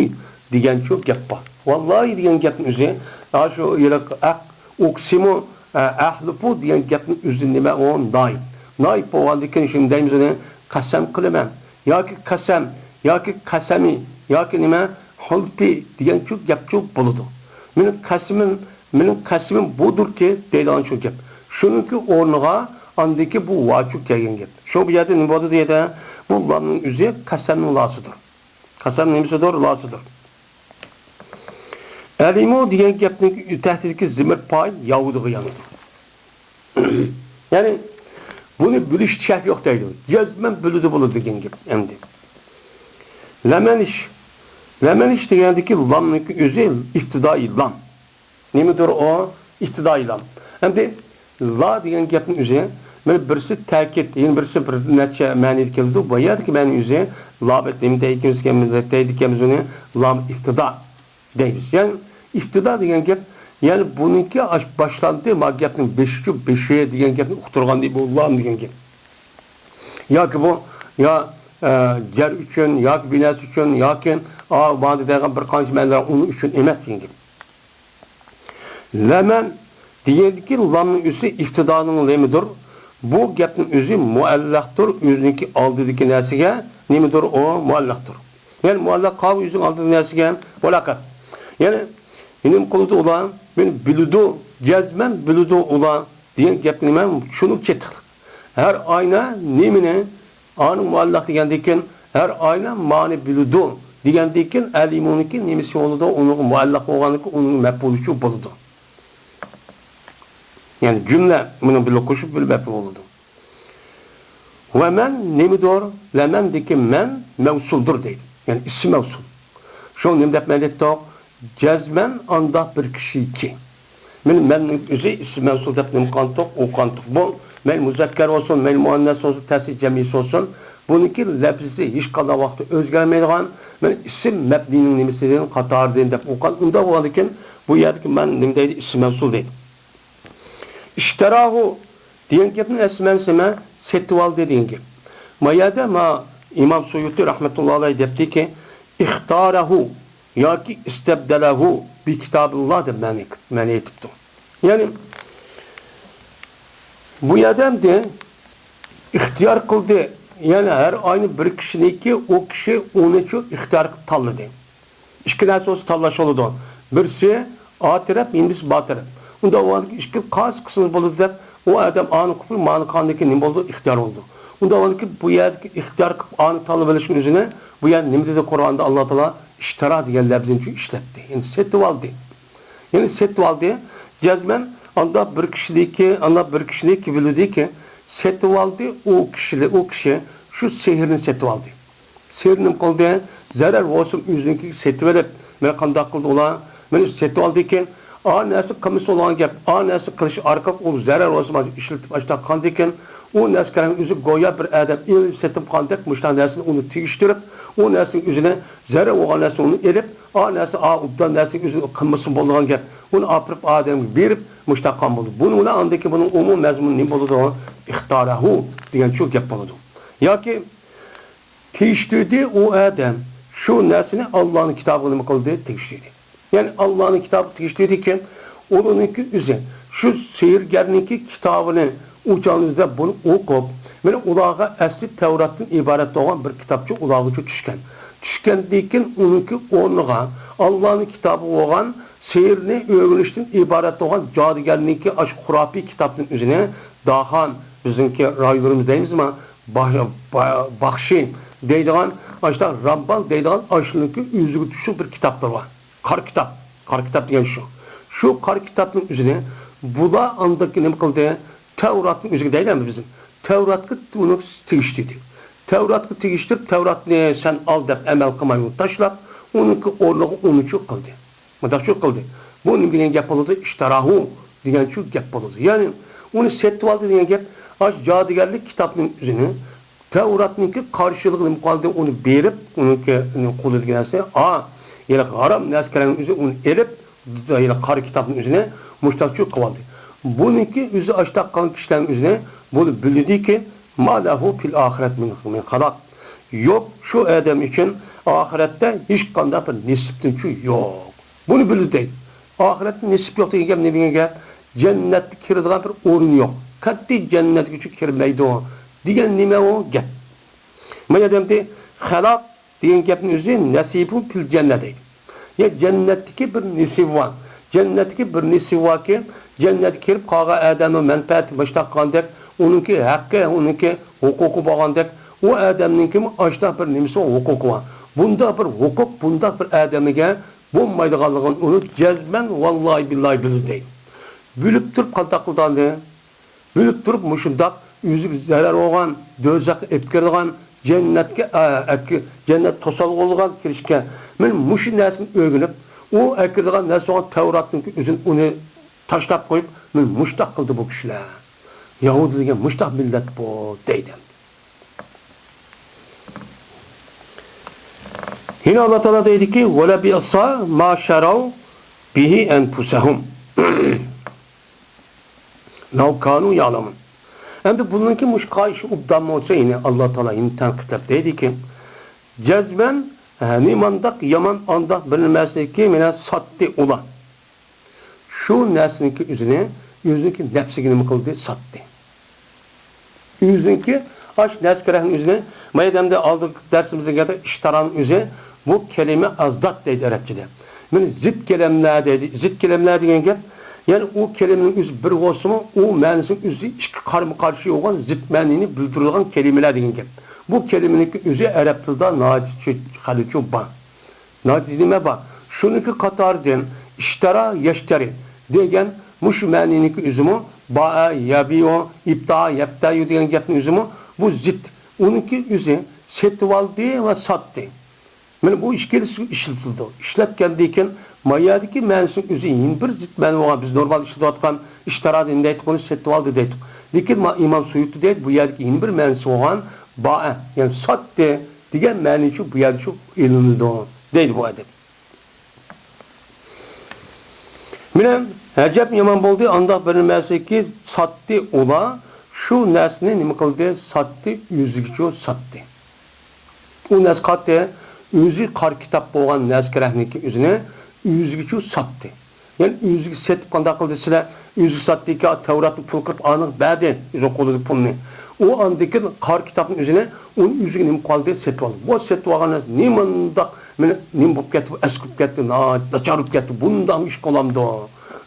دېگەنچۇ گەپ بار. ۋاللاھى دېگەن گەپنىڭ ئۆزى، ھە، شۇ ھېلىقى ئەق-، ئۇقسىمۇ، ئە، ئەھلىپۇ دېگەن گەپنىڭ ئۆزى نېمە ئۇ؟ نائىب. نائىب بولغاندىن كېيىن شۇنى دەيمىز ئۇنى، قەسەم قىلىمەن. ياكى قەسەم، ياكى قەسەمى، ياكى نېمە، ھۇلپى دېگەنچۇ گەپچۇ بولىدۇ. مېنىڭ قەسىمىم، مېنىڭ قەسىمىم بۇدۇركى دەيدىغانچۇ گەپ. شۇنىڭكى ئورنىغا ئاندىكى بۇ ۋاچۇ كەلگەن گەپ. شۇ بۇ يەردە نېمە بولدى دېدى؟ بۇ لامنىڭ ئۆزى قەسەمنىڭ لاسىدۇر. قەسەم نېمىسىدۇر؟ لاسىدۇر. ئەلىمۇ دېگەن گەپنىڭ تەھتىدىكى زېمىر پاي ياۋۇدىغا يانىدۇ. يەنى بۇنى بىلىشتە شەك يوق دەيدۇ. جەزمەن بىلىدۇ بولىدۇ دېگەن گەپ ئەمدى. لەمەنىش. لەمەنىش دېگەندىكى لامنىڭكى ئۆزى ئىپتىدائىي لام. نېمىدۇر ئۇ؟ ئىپتىدائىي لام. ئەمدى لا دېگەن گەپنىڭ ئۆزى، مانا بىرسى تەكىت، يەنە بىرسى بىر نەچچە مەنىدە كېلىدۇ. بۇ يەردىكى مەنىنىڭ ئۆزى، لابەت نېمە دەيدىكەنمىز، دەيدىكەنمىز ئۇنى؟ لام ئىپتىدا دەيمىز. يەنى ئىپتىدا دېگەن گەپ يەنى بۇنىڭكى ئاش-، باشلاندى، ما گەپنىڭ بېشىچۇ، بېشى دېگەن گەپنى ئۇقتۇرغان دەيدۇ، بوللام دېگەن گەپ. ياكى بۇ، يا، ئە، جەر ئۈچۈن، ياكى بىر نەرسە ئۈچۈن، ياكى، ئا، مانا دەيدىغان بىر قانچە مەنىلەر ئۇنىڭ ئۈچۈن ئەمەس دېگەن گەپ. لەمەن دېگەندىكى لامنىڭ ئۆزى ئىپتىدانىڭ لېمىدۇر. بۇ گەپنىڭ ئۆزى مۇئەللەقتۇر، ئۆزىنىڭكى ئالدىدىكى نەرسىگە نېمىدۇر ئۇ مۇئەللەقتۇر. يەنى مۇئەللەق قالغان ئۆزىنىڭ ئالدىدىكى نەرسىگە مۇئەللەق گەپ. يەنى نېمە قىلىدۇ ئۇلار؟ مېنى بىلىدۇ، جەزمەن بىلىدۇ ئۇلار دېگەن گەپنى مەن چۈشىنىپ چەتتىقلىق. ھەر ئاينا نېمىنى ئانىڭ مۇئەللەق دېگەندىن كېيىن، ھەر ئاينا مانى بىلىدۇ دېگەندىن كېيىن، ئەلىمۇنىڭكى نېمىسى بولىدۇ؟ ئۇنىڭغا مۇئەللەق بولغاندىن كېيىن ئۇنىڭ مەپئۇلىچۇ بولىدۇ. يەنى جۈملە بۇنىڭ بىلەن قوشۇپ بىر مەپئۇل بولىدۇ. ۋە مەن نېمىدۇر؟ لەمەندىكى مەن مەۋسۇلدۇر دەيدۇ. يەنى ئىسىم مەۋسۇل. شۇ نېمە دەپ مەن دەيتتۇق؟ جەزمەن ئانداق بىر كىشىكى. مېنى مەننىڭ ئۆزى ئىسىم مەۋسۇل دەپ نېمە قانتۇق، ئۇ قانتۇق. بۇ مەيلى مۇزەككەر بولسۇن، مەيلى مۇئەننەس بولسۇن، تەسنىيە جەمئىيسى بولسۇن، بۇنىڭكى لەپزى ھېچقانداق ۋاقىتتا ئۆزگەرمەيدىغان، مەن ئىسىم مەبنىنىڭ نېمىسىدىن، قاتارىدىن دەپ ئوقۇغان. ئۇنداق بولغاندىكىن بۇ يەردىكى مەن نېمە دەيدۇ؟ ئىسىم مەۋسۇل دەيدۇ. ئىشتەراھۇ دېگەن گەپنىڭ ئەسلى مەنىسى نېمە؟ سېتىۋالدى دېگەن گەپ. ما يەردە ما ئىمام سۇيۇتى رەھمەتۇللا ئەلەيھ دەپتىكى، ئىختارەھۇ ياكى ئىستەبدەلەھۇ بىكىتابىللا دەپ مەنە، مەنە ئېيتىپتۇ. يەنى بۇ يەردە ئەمدى ئىختىيار قىلدى. يەنى ھەر ئاينى بىر كىشىنىڭكى، ئۇ كىشى ئۇنىچۇ ئىختىيار قىلىپ تاللىدى. ئىككى نەرسە بولسا تاللاش بولىدۇ. بىرسى ئا تەرەپ، يېنىمىسى با تەرەپ. ئۇنداق بولغاندىكىن ئىككى قايسى قىلسىڭىز بولىدۇ دەپ، ئۇ ئادەم ئانى قىلىپ، مانى قىلغاندىن كېيىن نېمە بولىدۇ؟ ئىختىيار بولىدۇ. ئۇنداق بولغاندىكىن بۇ يەردىكى ئىختىيار قىلىپ ئانى تاللىۋېلىشنىڭ ئۆزىنى بۇ يەردە نېمە دېدى؟ قۇرئاندا ئاللا تائالا ئىشتارا دېگەن لەپزىنى ئىشلەتتى. يەنى سېتىۋالدى. يەنى سېتىۋالدى. جەزمەن ئاندا بىر كىشىنىڭكى، ئاندا بىر كىشىنىڭكى بىلدىكى سېتىۋالدى، ئۇ كىشىلەر، ئۇ كىشى شۇ سېھىرنى سېتىۋالدى. سېھىر نېمە قىلدى؟ زەرەر بولسۇن ئۆزىنىڭكىگە سېتىۋېلىپ، مانا قانداق قىلدى ئۇلار؟ مانا سېتىۋالدىكەن، ئا نەرسە قىلمىسا بولغان گەپ، ئا نەرسە قىلىش ئارقىلىق ئۇ زەرەر بولسۇن ئىشلىتىپ ئاشتاق قالدىكەن، ئۇ نەرسە كەلگەن ئۆزى گويا بىر ئادەم ئېلىپ سېتىپ قالغاندەك مۇشۇنداق نەرسىنى ئۇنى تېگىشتۈرۈپ، ئۇ نەرسىنىڭ ئۆزىنى زەرەر بولغان نەرسىنى ئۇنى ئېلىپ، ئا نەرسە، ئا ئوبدان نەرسىنى ئۆزى قىلمىسا بولىدىغان گەپ، ئۇنى ئاپىرىپ ئادەمگە بېرىپ مۇشۇنداق قىلغان بولىدۇ. بۇنى بىلەن ئاندىن كېيىن بۇنىڭ ئومۇمىي مەزمۇنى نېمە بولىدۇ؟ ئىختارەھۇ دېگەن شۇ گەپ بولىدۇ. ياكى تېگىشتۈردى ئۇ ئادەم شۇ نەرسىنى ئاللانىڭ كىتابىغا نېمە قىلدى؟ تېگىشتۈردى. يەنى ئاللانىڭ كىتابىغا تېگىشتۈردىكەن، ئۇنىڭكى ئۆزى شۇ سېھىرگەرنىڭكى كىتابىنى ئۇچالىمىز دەپ بۇنى ئوقۇپ، مانا ئۇلارغا ئەسلى تەۋراتتىن ئىبارەت بولغان بىر كىتابچە ئۇلارغىچە چۈشكەن. چۈشكەندىن كېيىن ئۇنىڭكى ئورنىغا ئاللانىڭ كىتابى بولغان سېھىرنى ئۆگىنىشتىن ئىبارەت بولغان جادۇگەرنىڭكى ئاشۇ خۇراپىي كىتابتىن ئۆزىنى داخان، بىزنىڭكى رايونىمىز دەيمىزما، با-، با-، باخشى دەيدىغان، ئاشۇنداق رامبال دەيدىغان ئاشۇنىڭكى ئۆزىگە تۇشلۇق بىر كىتابلىرى بار. قارا كىتاب، قارا كىتاب دېگەن شۇ. شۇ قارا كىتابنىڭ ئۆزىنى بۇلار ئاندىن كېيىن نېمە قىلدى؟ تەۋراتنىڭ ئۆزىگە دەيلى ئەمدى بىزنىڭ. تەۋراتقا ئۇنى تېگىشتۈردى. تەۋراتقا تېگىشتۈرۈپ، تەۋراتنى سەن ئال دەپ ئەمەل قىلماي ئۇنى تاشلاپ، ئۇنىڭكى ئورنىغا ئۇنىچۇ قىلدى. مۇنداقچۇ قىلدى. بۇ نېمە دېگەن گەپ بولىدۇ؟ ئىشتاراھۇ دېگەنچۇ گەپ بولىدۇ. يەنى ئۇنى سېتىۋالدى دېگەن گەپ، ئاشۇ جادۇگەرلىك كىتابنىڭ ئۆزىنى تەۋراتنىڭكى قارشىلىقى نېمە قىلدى، ئۇنى بېرىپ، ئۇنىڭكى قولىدىكى نەرسە، ئا، ھېلىقى ھارام نەرسە كەلگەن ئۆزى ئۇنى ئېلىپ، ھېلىقى قارا كىتابنىڭ ئۆزىنى مۇشتاقچۇ قىلىۋالدى. بۇنىڭكى ئۆزى ئاشتاق قىلغان كىشىلەرنىڭ ئۆزىنى بۇنى بىلدىكى، ما لەھۇ فىل ئاخىرەت مىن، مىن خالاق. يوق، شۇ ئادەم ئۈچۈن ئاخىرەتتە ھېچقانداق بىر نېسىپتىنچۇ يوق. بۇنى بىلدى دەيدۇ. ئاخىرەتتە نېسىپ يوق دېگەن گەپ نېمە دېگەن گەپ؟ جەننەتكە كىرىدىغان بىر ئورۇن يوق. قەتئىي جەننەتكىچۇ كىرمەيدۇ دېگەن نېمە ئۇ گەپ؟ ما يەردە خەلاق دېگەن گەپنىڭ ئۆزى نەسىبۇ فىل جەننە دەيدۇ. يا جەننەتتىكى بىر نېسىبى بار. جەننەتتىكى بىر نېسىبى باركى، جەننەتكە كىرىپ قالغان ئادەمنىڭ مەنپەئەتى مۇشتاق قىلغاندەك، ئۇنىڭكى ھەققى، ئۇنىڭكى ھوقۇقى بولغاندەك، ئۇ ئادەمنىڭكىمۇ ئاشۇنداق بىر نېمىسى بار، ھوقۇقى بار. بۇنداق بىر ھوقۇق بۇنداق بىر ئادەمگە بولمايدىغانلىقىنى ئۇنى جەزمەن ۋاللاھى بىللاھى بىلدى دەيدۇ. بىلىپ تۇرۇپ قانداق قىلدى ئاندىن؟ بىلىپ تۇرۇپ مۇشۇنداق ئۆزىگە زەرەر بولغان، دوزاخقا ئېلىپ كىرىدىغان، جەننەتكە، ئە، ئەكى-، جەننەت توسالغۇ بولىدىغان كىرىشكە، مانا مۇشۇ نەرسىنى ئۆگىنىپ، ئۇ ئەكىرىدىغان نەرسە بولغان تەۋراتنىڭكى ئۆزىنى ئۇنى تاشلاپ قويۇپ، مانا مۇشۇنداق قىلدى بۇ كىشىلەر. يەھۇدىي دېگەن مۇشۇنداق مىللەت بۇ دەيدۇ. يەنە ئاللا تائالا دەيدىكى، ۋەلەبىئسا ما شەرەۋ بىھى ئەنفۇسەھۇم. لو كانوا يعلمون. ئەمدى بۇنىڭكى مۇشۇ قارىشى ئوبدان بولسا، يەنە ئاللا تائالا يەنە تەنقىدلەپ دەيدىكى، جەزمەن، ھە، نېمانداق يامان ئانداق بىر نەرسىنىكى مېنى ساتتى ئۇلار. شۇ نەرسىنىڭكى ئۆزىنى، ئۆزىنىڭكى نەپسىگە نېمە قىلدى؟ ساتتى. ئۆزىنىڭكى ئاش نەرسە كېرەكنىڭ ئۆزىنى، مايدامدا ئالدى دەرسىمىزدە گەپ ئىشتارانىڭ ئۆزى، بۇ كەلىمە ئازدات دەيدۇ ئەرەبچىدە. مانا زىت كەلەملەر دەيدۇ. زىت كەلەملەر دېگەن گەپ، يەنى ئۇ كەلىمىنىڭ ئۆزى بىر بولسىمۇ، ئۇ مەنىسىنىڭ ئۆزى ئىككى قارىمۇ قارشى بولغان زىت مەنىنى بىلدۈرىدىغان كەلىمىلەر دېگەن گەپ. بۇ كەلىمىنىڭكى ئۆزى ئەرەب تىلىدا ناھايىتى چۆ-، خېلى چوڭ بار. ناھايىتى نېمە بار؟ شۇنىڭكى قاتارىدىن ئىشتارا يەشتەرى دېگەن مۇشۇ مەنىنىڭكى ئۆزىمۇ، بائە يەبىئۇ، ئىبتائا يەبتەئۇ دېگەن گەپنىڭ ئۆزىمۇ بۇ زىت. ئۇنىڭكى ئۆزى سېتىۋالدى ۋە ساتتى. مانا بۇ ئىككىلىسى ئىشلىتىلىدۇ. ئىشلەتكەندىن كېيىن، ما يەردىكى مەنىسىنىڭ ئۆزى يەنە بىر زىت مەنە بولغان، بىز نورمال ئىشلىتىۋاتقان ئىشتارا دېمەيتتۇق، ئۇنى سېتىۋالدى دەيتتۇق. لېكىن ما ئىمام سۇيۇتى دەيدۇ، بۇ يەردىكى يەنە بىر مەنىسى بولغان بائە، يەنى ساتتى دېگەن مەنىچۇ بۇ يەردىچۇ ئېلىنىدۇ دەيدۇ بۇ ئادەم. مېنىڭ ئەجەب يامان بولدى، ئانداق بىر نەرسىكى ساتتى ئۇلار، شۇ نەرسىنى نېمە قىلدى؟ ساتتى، ئۆزىگىچۇ ساتتى. ئۇ نەرسە قاتتى، ئۆزى قارا كىتاب بولغان نەرسە كېرەكنىكى ئۆزىنى ئۆزىگىچۇ ساتتى. يەنى ئۆزىگە سېتىپ قانداق قىلدى؟ سىلەر ئۆزىگە ساتتىكى تەۋراتنى پۇل قىلىپ ئانىڭ بەردى، ئۆزى قولىدا پۇلنى. ئۇ ئاندىن كېيىن قارا كىتابنىڭ ئۆزىنى، ئۇنى ئۆزىگە نېمە قىلدى؟ سېتىپ ئالدى. بۇ سېتىپ ئالغان نەرسە نېمانداق، مېنى نېمە بولۇپ كەتتى، بۇ ئەسكى بولۇپ كەتتى، ناھايىتى ناچار بولۇپ كەتتى، بۇنداقمۇ ئىش قىلامدۇ؟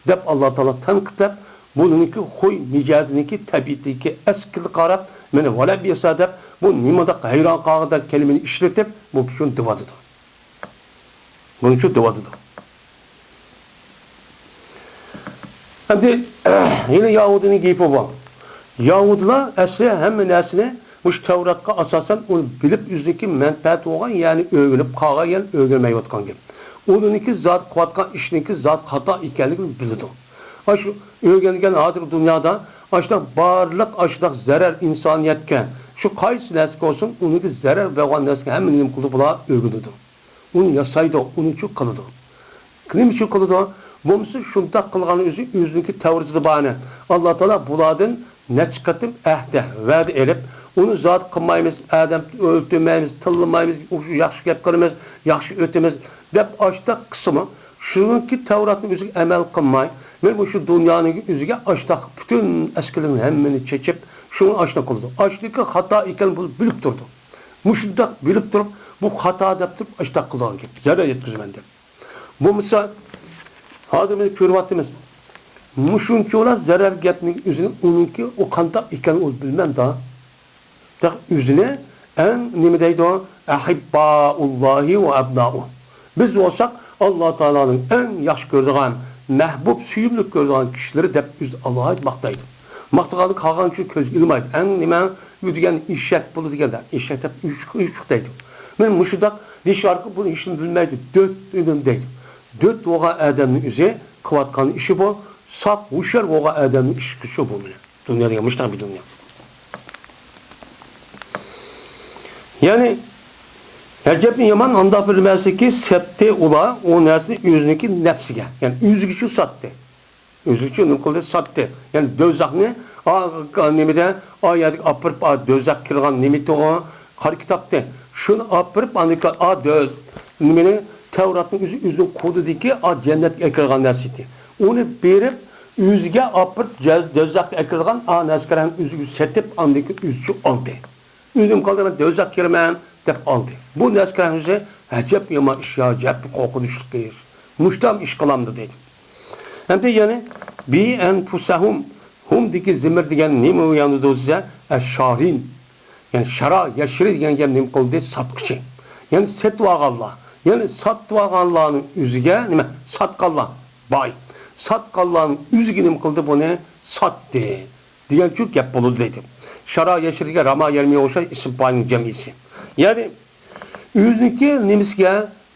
دەپ ئاللا تائالا تەنقىدلەپ، بۇنىڭكى خۇي مىجەزىنىڭكى تەبىئىتىگە ئەسكىلىك قاراپ، مېنى ۋەلە بىئسا دەپ، بۇ نېمانداق ھەيران قالغۇدەك كەلىمىنى ئىشلىتىپ، بۇ كىشىنى دېۋاتىدۇ. بۇنىڭ ئۈچۈن دېۋاتىدۇ. ئەمدى يەنە يەھۇدىينىڭ گېپى بار. يەھۇدىيلار ئەسلى ھەممە نەرسىنى مۇشۇ تەۋراتقا ئاساسەن ئۇنى بىلىپ ئۆزىنىڭكى مەنپەئەتى بولغان، يەنى ئۆگىنىپ قالغان، يەنى ئۆگەنمەيۋاتقان گەپ. ئۇلارنىڭكى زادى قىلىۋاتقان ئىشىنىڭكى زادى خاتا ئىكەنلىكىنى بىلىدۇ. ئاشۇ ئۆگەنگەن ھازىرقى دۇنيادا ئاشۇنداق بارلىق ئاشۇنداق زەرەر ئىنسانىيەتكە، شۇ قايسى نەرسە بولسۇن، ئۇنىڭكى زەرەر بولغان نەرسىگە ھەممە نېمە قىلىدۇ، بۇلار ئۆگىنىدۇ. ئۇنى ياسايدۇ، ئۇنى شۇ قىلىدۇ. نېمە ئۈچۈن قىلىدۇ؟ بولمىسا شۇنداق قىلغان ئۆزى ئۆزىنىڭكى تەۋرىتىدە بارنى. ئاللا تائالا بۇلاردىن نەچچە قېتىم ئەھدە، ۋەدە ئېلىپ، ئۇنى زادى قىلمايمىز، ئادەم ئۆلتۈرمەيمىز، تىللىمايمىز، ياخشى گەپ قىلىمىز، ياخشى ئۆتىمىز، دەپ ئاشتاق قىلسىمۇ، شۇنىڭكى تەۋراتنىڭ ئۆزىگە ئەمەل قىلماي، مەن مۇشۇ دۇنيانىڭ ئۆزىگە ئاشتاق پۈتۈن ئەسكىلىكنى ھەممىنى چېچىپ، شۇڭا ئاشتاق قىلىدۇ. ئاشتىكى خاتا ئىكەن بۇ بىلىپ تۇرىدۇ. مۇشۇنداق بىلىپ تۇرۇپ، بۇ خاتا دەپ تۇرۇپ، ئاشتاق قىلىدىغان گەپ. زەرەر يەتكۈزىمەن دەپ. بولمىسا، ھازىر بىز كۆرۈۋاتىمىز. مۇشۇنچىۋالا زەرەر گەپنىڭ ئۆزىنى ئۇنىڭكى ئۇ قانداق ئىكەنلىكىنى ئۇ بىلمەمدا. تېخى ئۆزىنى ئەڭ نېمە دەيدۇ؟ ئەھىببائۇللاھى ۋە ئەبنائۇ. بىز بولساق، ئاللا تائالانىڭ ئەڭ ياخشى كۆرىدىغان، مەھبۇب، سۆيۈملۈك كۆرىدىغان كىشىلىرى دەپ ئۆزىنى ئالاھىدە ماختايدۇ. ماختىغاندا قالغان كىشىنى كۆزگە ئىلمايدۇ. ئەڭ نېمە، ئۆتىگەن ئېشەك بولىدۇ دېگەندە، ئېشەك دەپ ئويۇنچۇق، ئويۇنچۇق دەيدۇ. مانا مۇشۇنداق دېيىش ئارقىلىق بۇنى ھېچنېمە بىلمەيدۇ. دۆت ئۆلۈم دەيدۇ. دۆت بولغان ئادەمنىڭ ئۆزى قىلىۋاتقان ئىشى بۇ، ساپ ھوشيار بولغان ئادەمنىڭ ئىشى شۇ بۇ مانا. دۇنيا دېگەن مۇشۇنداق بىر دۇنيا. يەنى، ئەجەبمۇ يامان، ئانداق بىر نەرسىكى، سەتتى ئۇلار ئۇ نەرسىنى ئۆزىنىڭكى نەپسىگە، يەنى ئۆزىگىچۇ ساتتى. ئۆزىگىچۇ نېمە قىلدى؟ ساتتى. يەنى دوزاخنى، ئا، نېمىدە، ئا يەردىكى ئاپىرىپ، ئا، دوزاخقا كىرغان نېمىتى ئۇ؟ قارا كىتابتى. شۇنى ئاپىرىپ، ئاندىن كېيىن، ئا، دۆ-، نېمىنى، تەۋراتنى ئۆزى، ئۆزىنىڭ قولىدىكى، ئا، جەننەتكە ئەكىرىدىغان نەرسە ئىدى. ئۇنى بېرىپ، ئۆزىگە ئاپىرىپ، جە-، دوزاخقا ئەكىرىدىغان، ئا، نەرسىلەرنى ئۆزىگە سېتىپ، ئاندىن كېيىن ئۆزىچۇ ئالدى. ئۆزۈم قالدى، مەن دوزاخقا كىرىمەن، دەپ ئالدى. بۇ نەرسە كۆرگەن ئۆزى ئەجەب يامان ئىش يا، ئەجەب قورقۇنچلۇق ئىش. مۇشتام ئىش قىلامدۇ دەيدۇ. ئەمدى يەنى بىئەنفۇسەھۇم، ھۇمدىكى زىمىر دېگەن نېمە ئۇ يەنىدۇ دېسە، ئەششارىن. يەنى شارا يەشرى دېگەن گەپ نېمە قىلدى؟ ساتقۇچى. يەنى سېتىۋالغانلار. يەنى ساتىۋالغانلارنىڭ ئۆزىگە نېمە؟ ساتقانلار. باي. ساتقانلارنىڭ ئۆزىگە نېمە قىلدى بۇنى؟ ساتتى. دېگەنچۇ گەپ بولىدۇ دەيدۇ. شارا يەشرىگە راما يەرمىگە ئوخشاش ئىسىم پائىلنىڭ جەمئىسى. يەنى ئۆزىنىڭكى نېمىسىگە،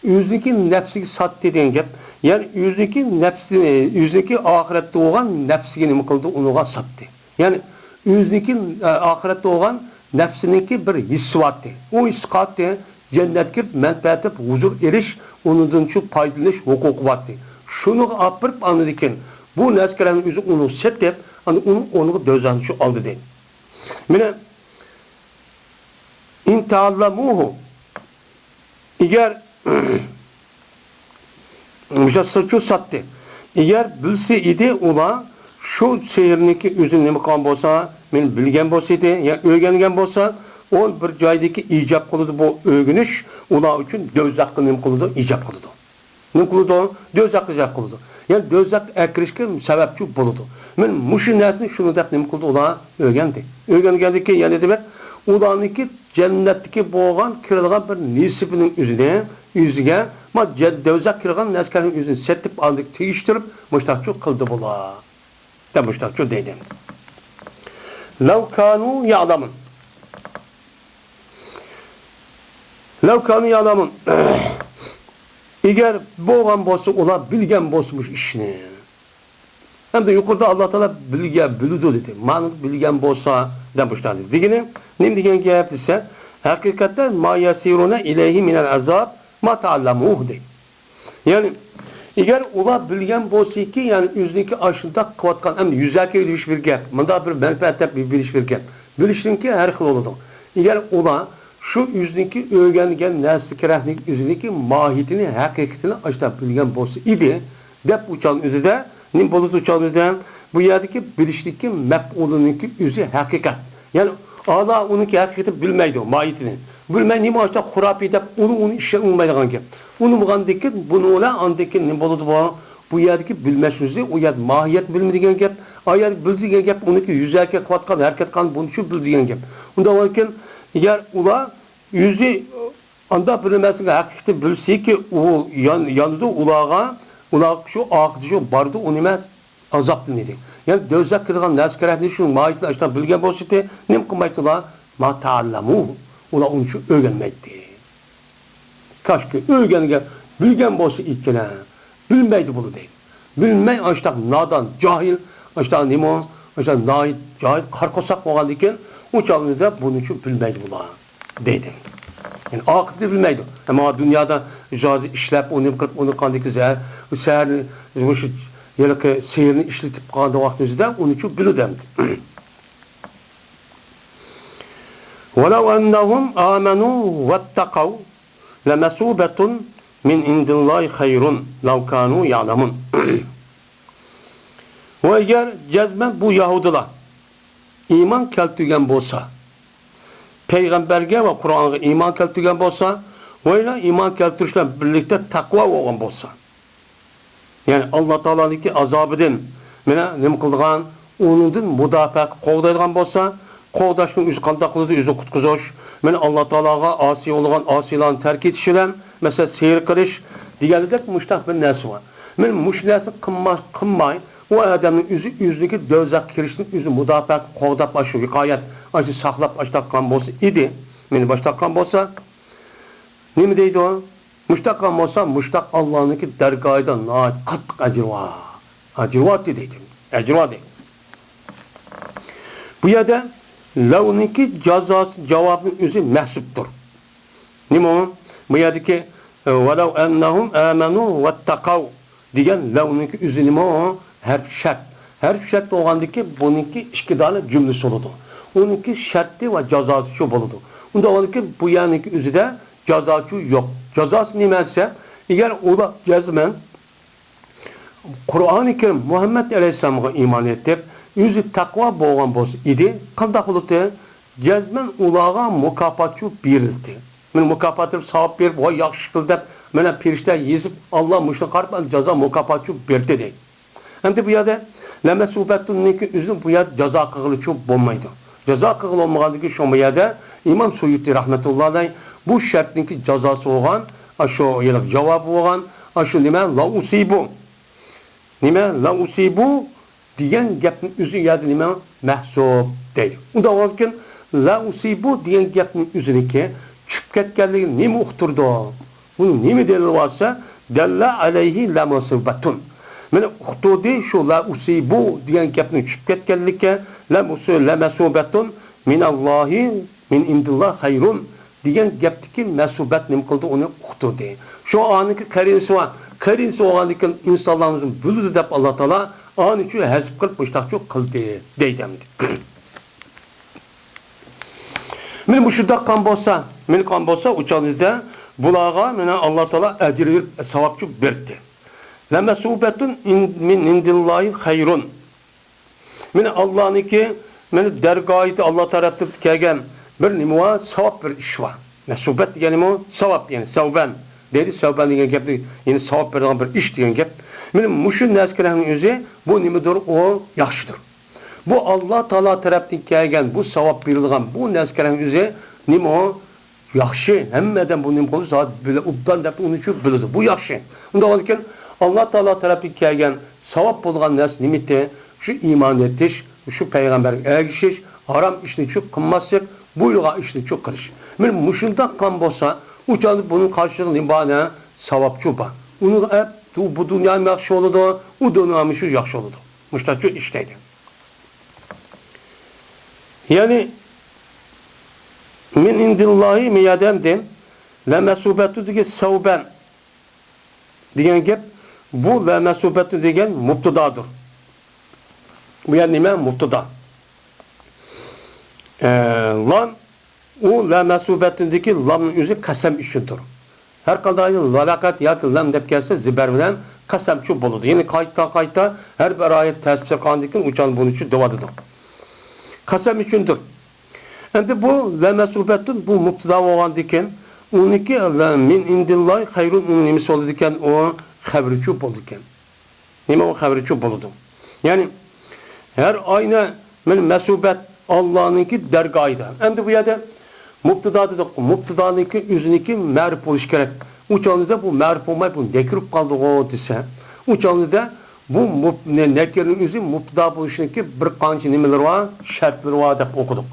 ئۆزىنىڭكى نەپسىگە ساتتى دېگەن گەپ. يەنى ئۆزىنىڭكى نەپسى، ئۆزىنىڭكى ئاخىرەتتە بولغان نەپسىگە نېمە قىلدى؟ ئۇنىڭغا ساتتى. يەنى ئۆزىنىڭكى، ئە، ئاخىرەتتە بولغان نەپسىنىڭكى بىر ھېسسى بارتتى. ئۇ ھېسسى قالتى. جەننەتكە كىرىپ مەنپەئەت ھۇزۇر ئېلىش، ئۇنىڭدىن شۇ پايدىلىنىش ھوقۇقى بارتتى. شۇنىڭغا ئاپىرىپ ئاندىن كېيىن بۇ نەسكەرەنىڭ ئۆزى ئۇنى سېتىپ، ئاندىن ئۇنىڭ ئورنىغا دۆزەخنى شۇ ئالدى دەيدۇ. مانا، ئىن تەئەللەمۇھۇ. ئەگەر مۇشۇ سىرچۇ ساتتى. ئەگەر بىلسە ئىدى ئۇلار شۇ سېھىرنىڭكى ئۆزىنى نېمە قىلغان بولسا، مېنى بىلگەن بولسا ئىدى، يا ئۆگەنگەن بولسا، ئۇ بىر جايدىكى ئىجاب قىلىدۇ، بۇ ئۆگىنىش ئۇلار ئۈچۈن دۆزەخقا نېمە قىلىدۇ، ئىجاب قىلىدۇ. نېمە قىلىدۇ؟ دۆزەخقا ئىجاب قىلىدۇ. يەنى دۆزەخكە ئەكىرىشكە سەۋەبچى بولىدۇ. مانا مۇشۇ نەرسىنى شۇنى دەپ نېمە قىلدى؟ ئۇلار ئۆگەندى. ئۆگەنگەندىن كېيىن يەنە دېمەك، ئۇلارنىڭكى جەننەتتىكى بولغان كىرىدىغان بىر نېسىپىنىڭ ئۆزىنى، ئۆزىگە، ما جە-، دۆزەخ كىرىدىغان نەسكەرنىڭ ئۆزىنى سېتىپ، ئاندىن تېگىشتۈرۈپ، مۇشتاقچۇ قىلدى بۇلار. دەپ مۇشتاقچۇ دەيدۇ. لەۋ كانۇ يەلەمۇن. لەۋ كانۇ يەلەمۇن. ئەگەر بولغان بولسا، ئۇلار بىلگەن بولسا مۇشۇ ئىشنى. ھەمدە يۇقىرىدا ئاللا تائالا بىلگەن، بىلىدۇ دېدى. مانا بىلگەن بولسا دەپ مۇشۇنداق دېدى. دېگىنى نېمە دېگەن گەپ دېسە، ھەقىقەتتە ما يەسىرۇنە ئىلەيھى مىنەل ئەزاب ما تەئەللەمۇھ دەيدۇ. يەنى، ئەگەر ئۇلار بىلگەن بولسىكى، يەنى ئۆزىنىڭكى ئاشۇنداق قىلىۋاتقان، ئەمدى يۈزەكى بېرىش بىر گەپ، مۇنداق بىر مەنپەئەت دەپ بېرىش بىر گەپ. بىلىشنىڭكى ھەر خىل بولىدۇ. ئەگەر ئۇلار شۇ ئۆزىنىڭكى ئۆگەنگەن نەرسە كېرەكلىك ئۆزىنىڭكى ماھىيىتىنى، ھەقىقىتىنى ئاشۇنداق بىلگەن بولسا ئىدى، دەپ ئۇ چاغنىڭ ئۆزىدە نېمە بولىدۇ؟ ئۇ چاغنىڭ ئۆزىدە بۇ يەردىكى بىلىشنىڭكى مەپئۇلىنىڭكى ئۆزى ھەقىقەت. يەنى ئالا ئۇنىڭكى ھەقىقىتىنى بىلمەيدۇ، ماھىيىتىنى. بىلمەي نېمە ئاشۇنداق خۇراپىي دەپ ئۇنى، ئۇنى ئىشەنمەيدىغان گەپ. ئۇنى بولغاندىن كېيىن بۇنى بىلەن ئاندىن كېيىن نېمە بولىدۇ بۇ؟ بۇ يەردىكى بىلمەس سۆزى، ئۇ يەردە ماھىيەت بىلمە دېگەن گەپ، ئا يەردە بىلدى دېگەن گەپ، ئۇنىڭكى يۈزەكى قىلىۋاتقان، ھەرىكەت قىلغان بۇنى شۇ بىلدى دېگەن گەپ. ئۇنداق بولغاندىكىن، ئەگەر ئۇلار ئۆزى ئانداق بىر نەرسىنىڭ ھەقىقىتىنى بىلسىكى، ئۇ يان-، يانىدۇ ئۇلارغا، ئۇلار شۇ ئاقىۋىتى شۇ بارىدۇ، ئۇ نېمە؟ ئازابتىن ئىدى. يەنى دۆزەخكە كىرىدىغان نەرسە كېرەكلىكى شۇ ماھىيىتىنى ئاشۇنداق بىلگەن بولسىدى، نېمە قىلمايتتىلا؟ ما تەئەللەمۇ. ئۇلار ئۇنى شۇ ئۆگەنمەيتتى. كاشكى ئۆگەنگەن، بىلگەن بولسا ئىككىلەن. بىلمەيدۇ بۇلار دەيدۇ. بىلمەي ئاشۇنداق نادان، جاھىل، ئاشۇنداق نېمە، ئاشۇنداق ناھايىتى جاھىل، قارا قورساق بولغاندىكىن، ئۇ چاغلىرىدا بۇنى شۇ بىلمەيدۇ بۇلار. دەيدۇ. يەنى ئاقىۋىتىنى بىلمەيدۇ. ئەمما دۇنيادا ئىجادى ئىشلەپ، ئۇنى قىلىپ، ئۇنى قىلغاندىكى زەھەر، سەھەرنى، مۇشۇ ھېلىقى سېھىرنى ئىشلىتىپ قالغان ۋاقتىمىزدا ئۇنى شۇ بىلىدۇ ئەمدى. ولو أنهم آمنوا واتقوا لمثوبة من عند الله خير لو كانوا يعلمون. ۋە ئەگەر جەزمەن بۇ يەھۇدىيلار ئىمان كەلتۈرگەن بولسا، پەيغەمبەرگە ۋە قۇرئانغا ئىمان كەلتۈرگەن بولسا، ۋە يەنە ئىمان كەلتۈرۈش بىلەن بىرلىكتە تەقۋا بولغان بولسا، يەنى ئاللا تائالانىڭكى ئازابىدىن مانا نېمە قىلىدىغان، ئۇنىڭدىن مۇداپىئە قوغدايدىغان بولسا، قوغداشنىڭ ئۆزى قانداق قىلىدۇ؟ ئۆزىنى قۇتقۇزۇش. مانا ئاللا تائالاغا ئاسىي بولغان ئاسىيلارنى تەرك ئېتىش بىلەن، مەسىلەن، سېھىر قىلىش دېگەندەك مۇشۇنداق بىر نەرسە بار. مانا مۇشۇ نەرسىنى قىلما-، قىلماي، ئۇ ئادەمنىڭ ئۆزى ئۆزىنىڭكى دۆزەخكە كىرىشتىن ئۆزىنى مۇداپىئە، قوغداپ، ئاشۇ ۋىقايەت، ئاشۇ ساقلاپ، ئاشۇنداق قىلغان بولسا ئىدى، مانا باشلاپ قىلغان بولسا، نېمە دەيدۇ؟ مۇشتاق قىلغان بولسا، مۇشتاق ئاللانىڭكى دەرگاھىدا ناھايىتى قاتتىق ئەجرى بار. ئەجرى بار دەيدۇ. ئەجرى بار دەيدۇ. بۇ يەردە لەۋنىڭكى جازاسى، جاۋابىنىڭ ئۆزى مەھسۇپتۇر. نېمە ئۇ؟ بۇ يەردىكى، ۋەلەۋ ئەننەھۇم ئامەنۇ ۋەتتەقەۋ دېگەن لەۋنىڭكى ئۆزى نېمە ئۇ؟ ھەرپ شەرت. ھەرپ شەرت بولغاندىكىن بۇنىڭكى ئىككى دانە جۈملىسى بولىدۇ. ئۇنىڭكى شەرتى ۋە جازاسى شۇ بولىدۇ. ئۇنداق بولغاندىكىن بۇ يەرنىڭكى ئۆزىدە جازاچۇ يوق. جازاسى نېمە دېسە، ئەگەر ئۇلار جەزمەن قۇرئانى كەرىم مۇھەممەد ئەلەيھىسسالامغا ئىمان ئېيتىپ، ئۆزى تەقۋا بولغان بولسا ئىدى، قانداق بولاتتى؟ جەزمەن ئۇلارغا مۇكاپاتچۇ بېرىلدى. مانا مۇكاپات دەپ ساۋاب بېرىپ، ۋاي ياخشى ئىش قىلدى دەپ، مانا پەرىشتە يېزىپ، ئاللا مۇشۇنى قاراپ، جازا مۇكاپاتچۇ بېرىدۇ دەيدۇ. ئەمدى بۇ يەردە لەمەسۇبەتۇننىڭكى ئۆزىنى بۇ يەردە جازا قىلغىلىچۇ بولمايدۇ. جازا قىلغىلى بولمىغاندىكىن شۇ بۇ يەردە ئىمام سۇيۇتى رەھمەتۇللا ئەلەيھ بۇ شەرتنىڭكى جازاسى بولغان، ئاشۇ ھېلىقى جاۋابى بولغان، ئاشۇ نېمە، لا ئۇسىبۇ. نېمە، لا ئۇسىبۇ دېگەن گەپنىڭ ئۆزى يەردە نېمە؟ مەھسۇپ دەيدۇ. ئۇنداق بولغاندىكىن، لا ئۇسىبۇ دېگەن گەپنىڭ ئۆزىنىڭكى چۈشۈپ كەتكەنلىكىنى نېمە ئۇقتۇرىدۇ؟ بۇنىڭ نېمە دەلىلى بار دېسە، دەللە ئەلەيھى لەمەسۇبەتۇن. مانا ئۇقتۇردى شۇ لا ئۇسىبۇ دېگەن گەپنىڭ چۈشۈپ كەتكەنلىكى، لەمەسۇ-، لەمەسۇبەتۇن مىنەللاھى مىن ئىندىللا خەيرۇن دېگەن گەپتىكى مەسۇبەت نېمە قىلدى؟ ئۇنى ئۇقتۇردى. شۇ ئانىڭكى قەرىنىسى بار. قەرىنىسى بولغاندىكىن ئىنسانلارنى بىلىدۇ دەپ ئاللا تائالا ئانىچۇ ھەزىپ قىلىپ مۇشتاقچۇ قىلدى دەيدۇ ئەمدى. مانا مۇشۇنداق قىلغان بولسا، مانا قىلغان بولسا، ئۇ چاغدا بۇلارغا مانا ئاللا تائالا ئەجىر بېرىپ، ساۋابچۇ بەردى. لەمەسۇبەتۇن مىن ئىندىللاھى خەيرۇن. مانا ئاللانىڭكى، مانا دەرگاھىدا، ئاللا تەرەپتىن كەلگەن بىر نېمە بار، ساۋاب بىر ئىش بار. مەسۇبەت دېگەن نېمە؟ ساۋاب، يەنى سەۋبەن دەيدۇ، سەۋبەن دېگەن گەپنى، يەنى ساۋاب بېرىدىغان بىر ئىش دېگەن گەپ. مانا مۇشۇ نەرسىلەرنىڭ ئۆزى بۇ نېمىدۇر؟ ئۇ ياخشىدۇر. بۇ ئاللا تائالا تەرەپتىن كەلگەن بۇ ساۋاب بېرىلىدىغان بۇ نەرسىلەرنىڭ ئۆزى نېمە ئۇ؟ ياخشى، ھەممە ئادەم بۇ نېمە قىلىدۇ؟ زادى بىلە، ئوبدان دەپ ئۇنى چۈ بىلىدۇ. بۇ ياخشى. ئۇنداق بولىدىكەن، ئاللا تائالا تەرەپتىن كەلگەن ساۋاب بولىدىغان نەرسە نېمىتى؟ شۇ ئىمان ئېيتىش، شۇ پەيغەمبەرگە ئەگىشىش، ھارام ئىشنى چۈ قىلماسلىق، بۇيرۇغان ئىشنى چۈ قىلىش. مانا مۇشۇنداق قىلغان بولسا، ئۇ چاغدا بۇنىڭ قارشىلىقى نېمە بار؟ ساۋابچۇ بار. ئۇنى ئەپ، بۇ، بۇ دۇنيا ھەم ياخشى بولىدۇ، ئۇ دۇنيا ھەم شۇ ياخشى بولىدۇ. مۇشۇنداق چۈ ئىشلەيدۇ. يەنى، مىن ئىندىللاھى مىيادەندىن، لەمەسۇبەتۇدىكى سەۋبەن دېگەن گەپ، بۇ لەمەسۇبەتۇ دېگەن مۇپتىدادۇر. بۇ يەر نېمە؟ مۇپتىدا. ئە، لام، ئۇ لەمەسۇبەتۇدىكى لامنىڭ ئۆزى قەسەم ئۈچۈندۇر. ھەر قانداق ۋەلاقەت ياكى لام دەپ كەلسە، زىبەر بىلەن قەسەمچۇ بولىدۇ. يەنى قايتا-قايتا ھەر بىر ئايەت تەپسىر قىلغاندىن كېيىن ئۇچان بۇنىچۇ دەۋاتىدۇ. قەسەم ئۈچۈندۇر. ئەمدى بۇ لەمەسۇبەتۇن، بۇ مۇپتىدا بولغاندىن كېيىن، ئۇنىڭكى مىن ئىندىللاھى خەيرۇن، ئۇنىڭ نېمىسى بولىدىكەن؟ ئۇ خەۋىرىچۇ بولىدىكەن. نېمە ئۇ خەۋىرىچۇ بولىدۇ؟ يەنى، ھەر ئاينى مەسۇبەت ئاللانىڭكى دەرگاھىدا. ئەمدى بۇ يەردە مۇپتىدا دېدۇق، مۇپتىدانىڭكى ئۆزىنىڭكى مەرۇپ بولۇشى كېرەك. ئۇ چاغدا بۇ مەرۇپ بولماي، بۇ نەكىر بولۇپ قالدىغۇ دېسە، ئۇ چاغدا بۇ مۇپ-، نە-، نەكىرنىڭ ئۆزى مۇپتىدا بولۇشىنىڭكى بىر قانچە نېمىلىرى بار، شەرتلىرى بار دەپ ئوقۇدۇق.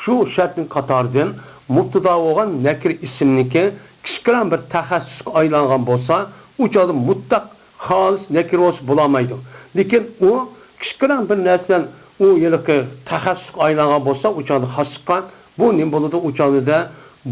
شۇ شەرتنىڭ قاتارىدىن مۇپتىدا بولغان نەكىر ئىسىمنىڭكى كىچىككىنە بىر تەخەسسۇسقا ئايلانغان بولسا، ئۇ چاغدا مۇتلەق خالىس نەكىر بولسا بولالمايدۇ. لېكىن ئۇ كىچىككىنە بىر نەرسىدىن ئۇ ھېلىقى تەخەسسۇسقا ئايلانغان بولسا، ئۇ چاغدا خاسلىققا بۇ نېمە بولىدۇ؟ ئۇ چاغدا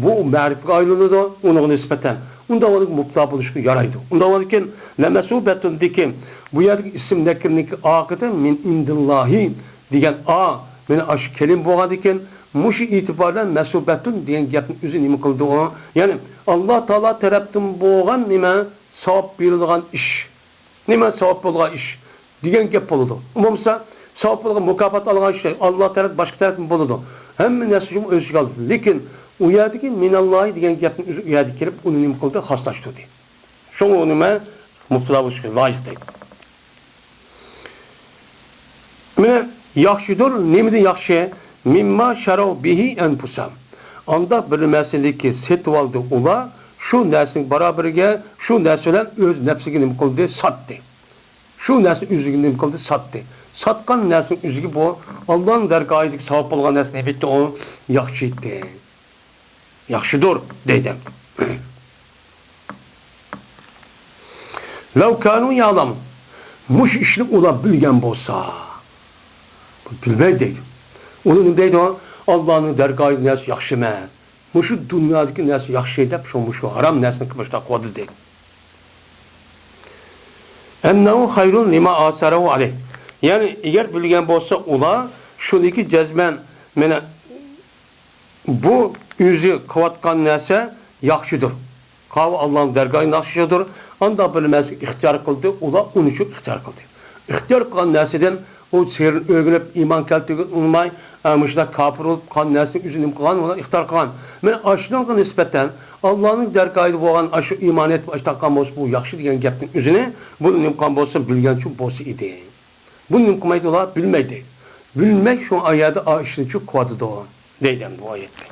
بۇ مەرىپىگە ئايلىنىدۇ، ئۇنىڭغا نىسبەتەن. ئۇنداق بولىدىكەن، مۇپتىدا بولۇشقا يارايدۇ. ئۇنداق بولىدىكەن، لەمەسۇبەتۇندىكى بۇ يەردىكى ئىسىم نەكىرنىڭكى ئاخىرىدا مىن ئىندىللاھى دېگەن ئا، مانا ئاشۇ كەلىمە بولغاندىكىن، مۇشۇ ئېتىبار بىلەن مەسۇبەتۇن دېگەن گەپنىڭ ئۆزى نېمە قىلىدۇ ئۇ؟ يەنى، ئاللا تائالا تەرەپتىن بولغان نېمە؟ ساۋاب بېرىلىدىغان ئىش. نېمە ساۋاب بولغان ئىش دېگەن گەپ بولىدۇ. بولمىسا، ساۋاب بولغان مۇكاپات ئالغان ئىش ئاللا تەرەپ، باشقا تەرەپتىن بولىدۇ. ھەممە نەرسە شۇ ئۆز ئىچىگە ئالدى. لېكىن ئۇ يەردىكى مىناللاھى دېگەن گەپنىڭ ئۆزى ئۇ يەردە كېلىپ، ئۇنى نېمە قىلدى؟ خاسلاشتۇردى. شۇڭا ئۇ نېمە؟ مۇپتىدا بولۇشقا لايىق دەيدۇ. مانا، ياخشىدۇر، نېمىدىن ياخشى؟ مىمما شەرەۋ بىھى ئەنپۇسەھۇم. ئانداق بىر نەرسىنىكى سېتىۋالدى ئۇلار، شۇ نەرسىنىڭ بارابىرىگە، شۇ نەرسە بىلەن ئۆز نەپسىگە نېمە قىلدى؟ ساتتى. شۇ نەرسىنى ئۆزىگە نېمە قىلدى؟ ساتتى. ساتقان نەرسىنىڭ ئۆزىگە بۇ ئاللانىڭ دەرگاھىدىكى ساۋاب بولغان نەرسە ئەلۋەتتە ئۇ ياخشى ئىدى. ياخشىدۇر دەيدۇ. لەۋ كانۇ يەئلەمۇن. مۇشۇ ئىشنى ئۇلار بىلگەن بولسا. بۇ بىلمەيدۇ دەيدۇ. ئۇلار نېمە دەيدۇ؟ ئاللانىڭ دەرگاھىدا نەرسە ياخشى ئەمەس. مۇشۇ دۇنيادىكى نەرسە ياخشى دەپ، شۇ مۇشۇ ھارام نەرسىنى قىلماشتا قويدى دەيدۇ. ئەننەھۇ خەيرۇن لىما ئاسەرەھۇ ئەلەيھ. يەنى ئەگەر بىلگەن بولسا ئۇلار شۇنىكى جەزمەن مانا بۇ ئۆزى قىلىۋاتقان نەرسە ياخشىدۇر. قاۋۇ ئاللانىڭ دەرگاھى ياخشىدۇر. ئانداق بىر نەرسىگە ئىختىيار قىلدى، ئۇلار ئۇنى شۇ ئىختىيار قىلدى. ئىختىيار قىلغان نەرسىدىن ئۇ سېھىرنى ئۆگىنىپ، ئىمان كەلتۈرگىنى ئۇنىماي، ئە، مۇشۇنداق كاپىر بولۇپ قالغان نەرسىنى ئۆزى نېمە قىلغان، ئۇلار ئىختىيار قىلغان. مانا ئاشۇنىڭغا نىسبەتەن ئاللانىڭ دەرگاھىدا بولغان ئاشۇ ئىمان ئېيتىپ ئاشۇنداق قىلغان بولسا، بۇ ياخشى دېگەن گەپنىڭ ئۆزىنى، بۇنى نېمە قىلغان بولسا، بىلگەنچۇ بولسا ئىدى. بۇنى نېمە قىلمايدۇ ئۇلار؟ بىلمەيدۇ. بىلمەي شۇ ئايەردە ئا ئىشنى چۈ قىلىۋاتىدۇ. دەيدۇ ئەمدى بۇ ئايەتتە.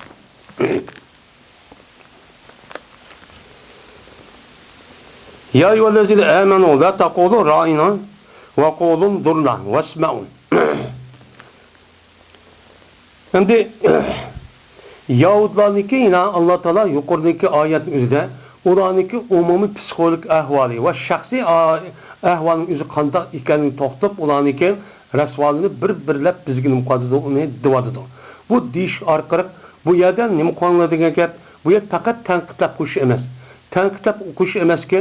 يا أيها الذين آمنوا لا تقولوا راعنا وقولوا انظرنا واسمعوا. ئەمدى يەھۇدىيلارنىڭكى، يەنە ئاللا تائالا يۇقىرىدىكى ئايەتنىڭ ئۆزىدە ئۇلارنىڭكى ئومۇمىي پسىخولوگىك ئەھۋالى ۋە شەخسىي ئا-، ئەھۋالىنىڭ ئۆزى قانداق ئىكەنلىكىنى توختىتىپ، ئۇلارنىڭكى رەسۋالىقىنى بىر-بىرلەپ بىزگە نېمە قىلىۋاتىدۇ، ئۇنى دېۋاتىدۇ. بۇ دېيىش ئارقىلىق بۇ يەردە نېمە قىلىڭلار دېگەن گەپ، بۇ يەر پەقەت تەنقىدلەپ قويۇش ئەمەس. تەنقىدلەپ قويۇش ئەمەسكى،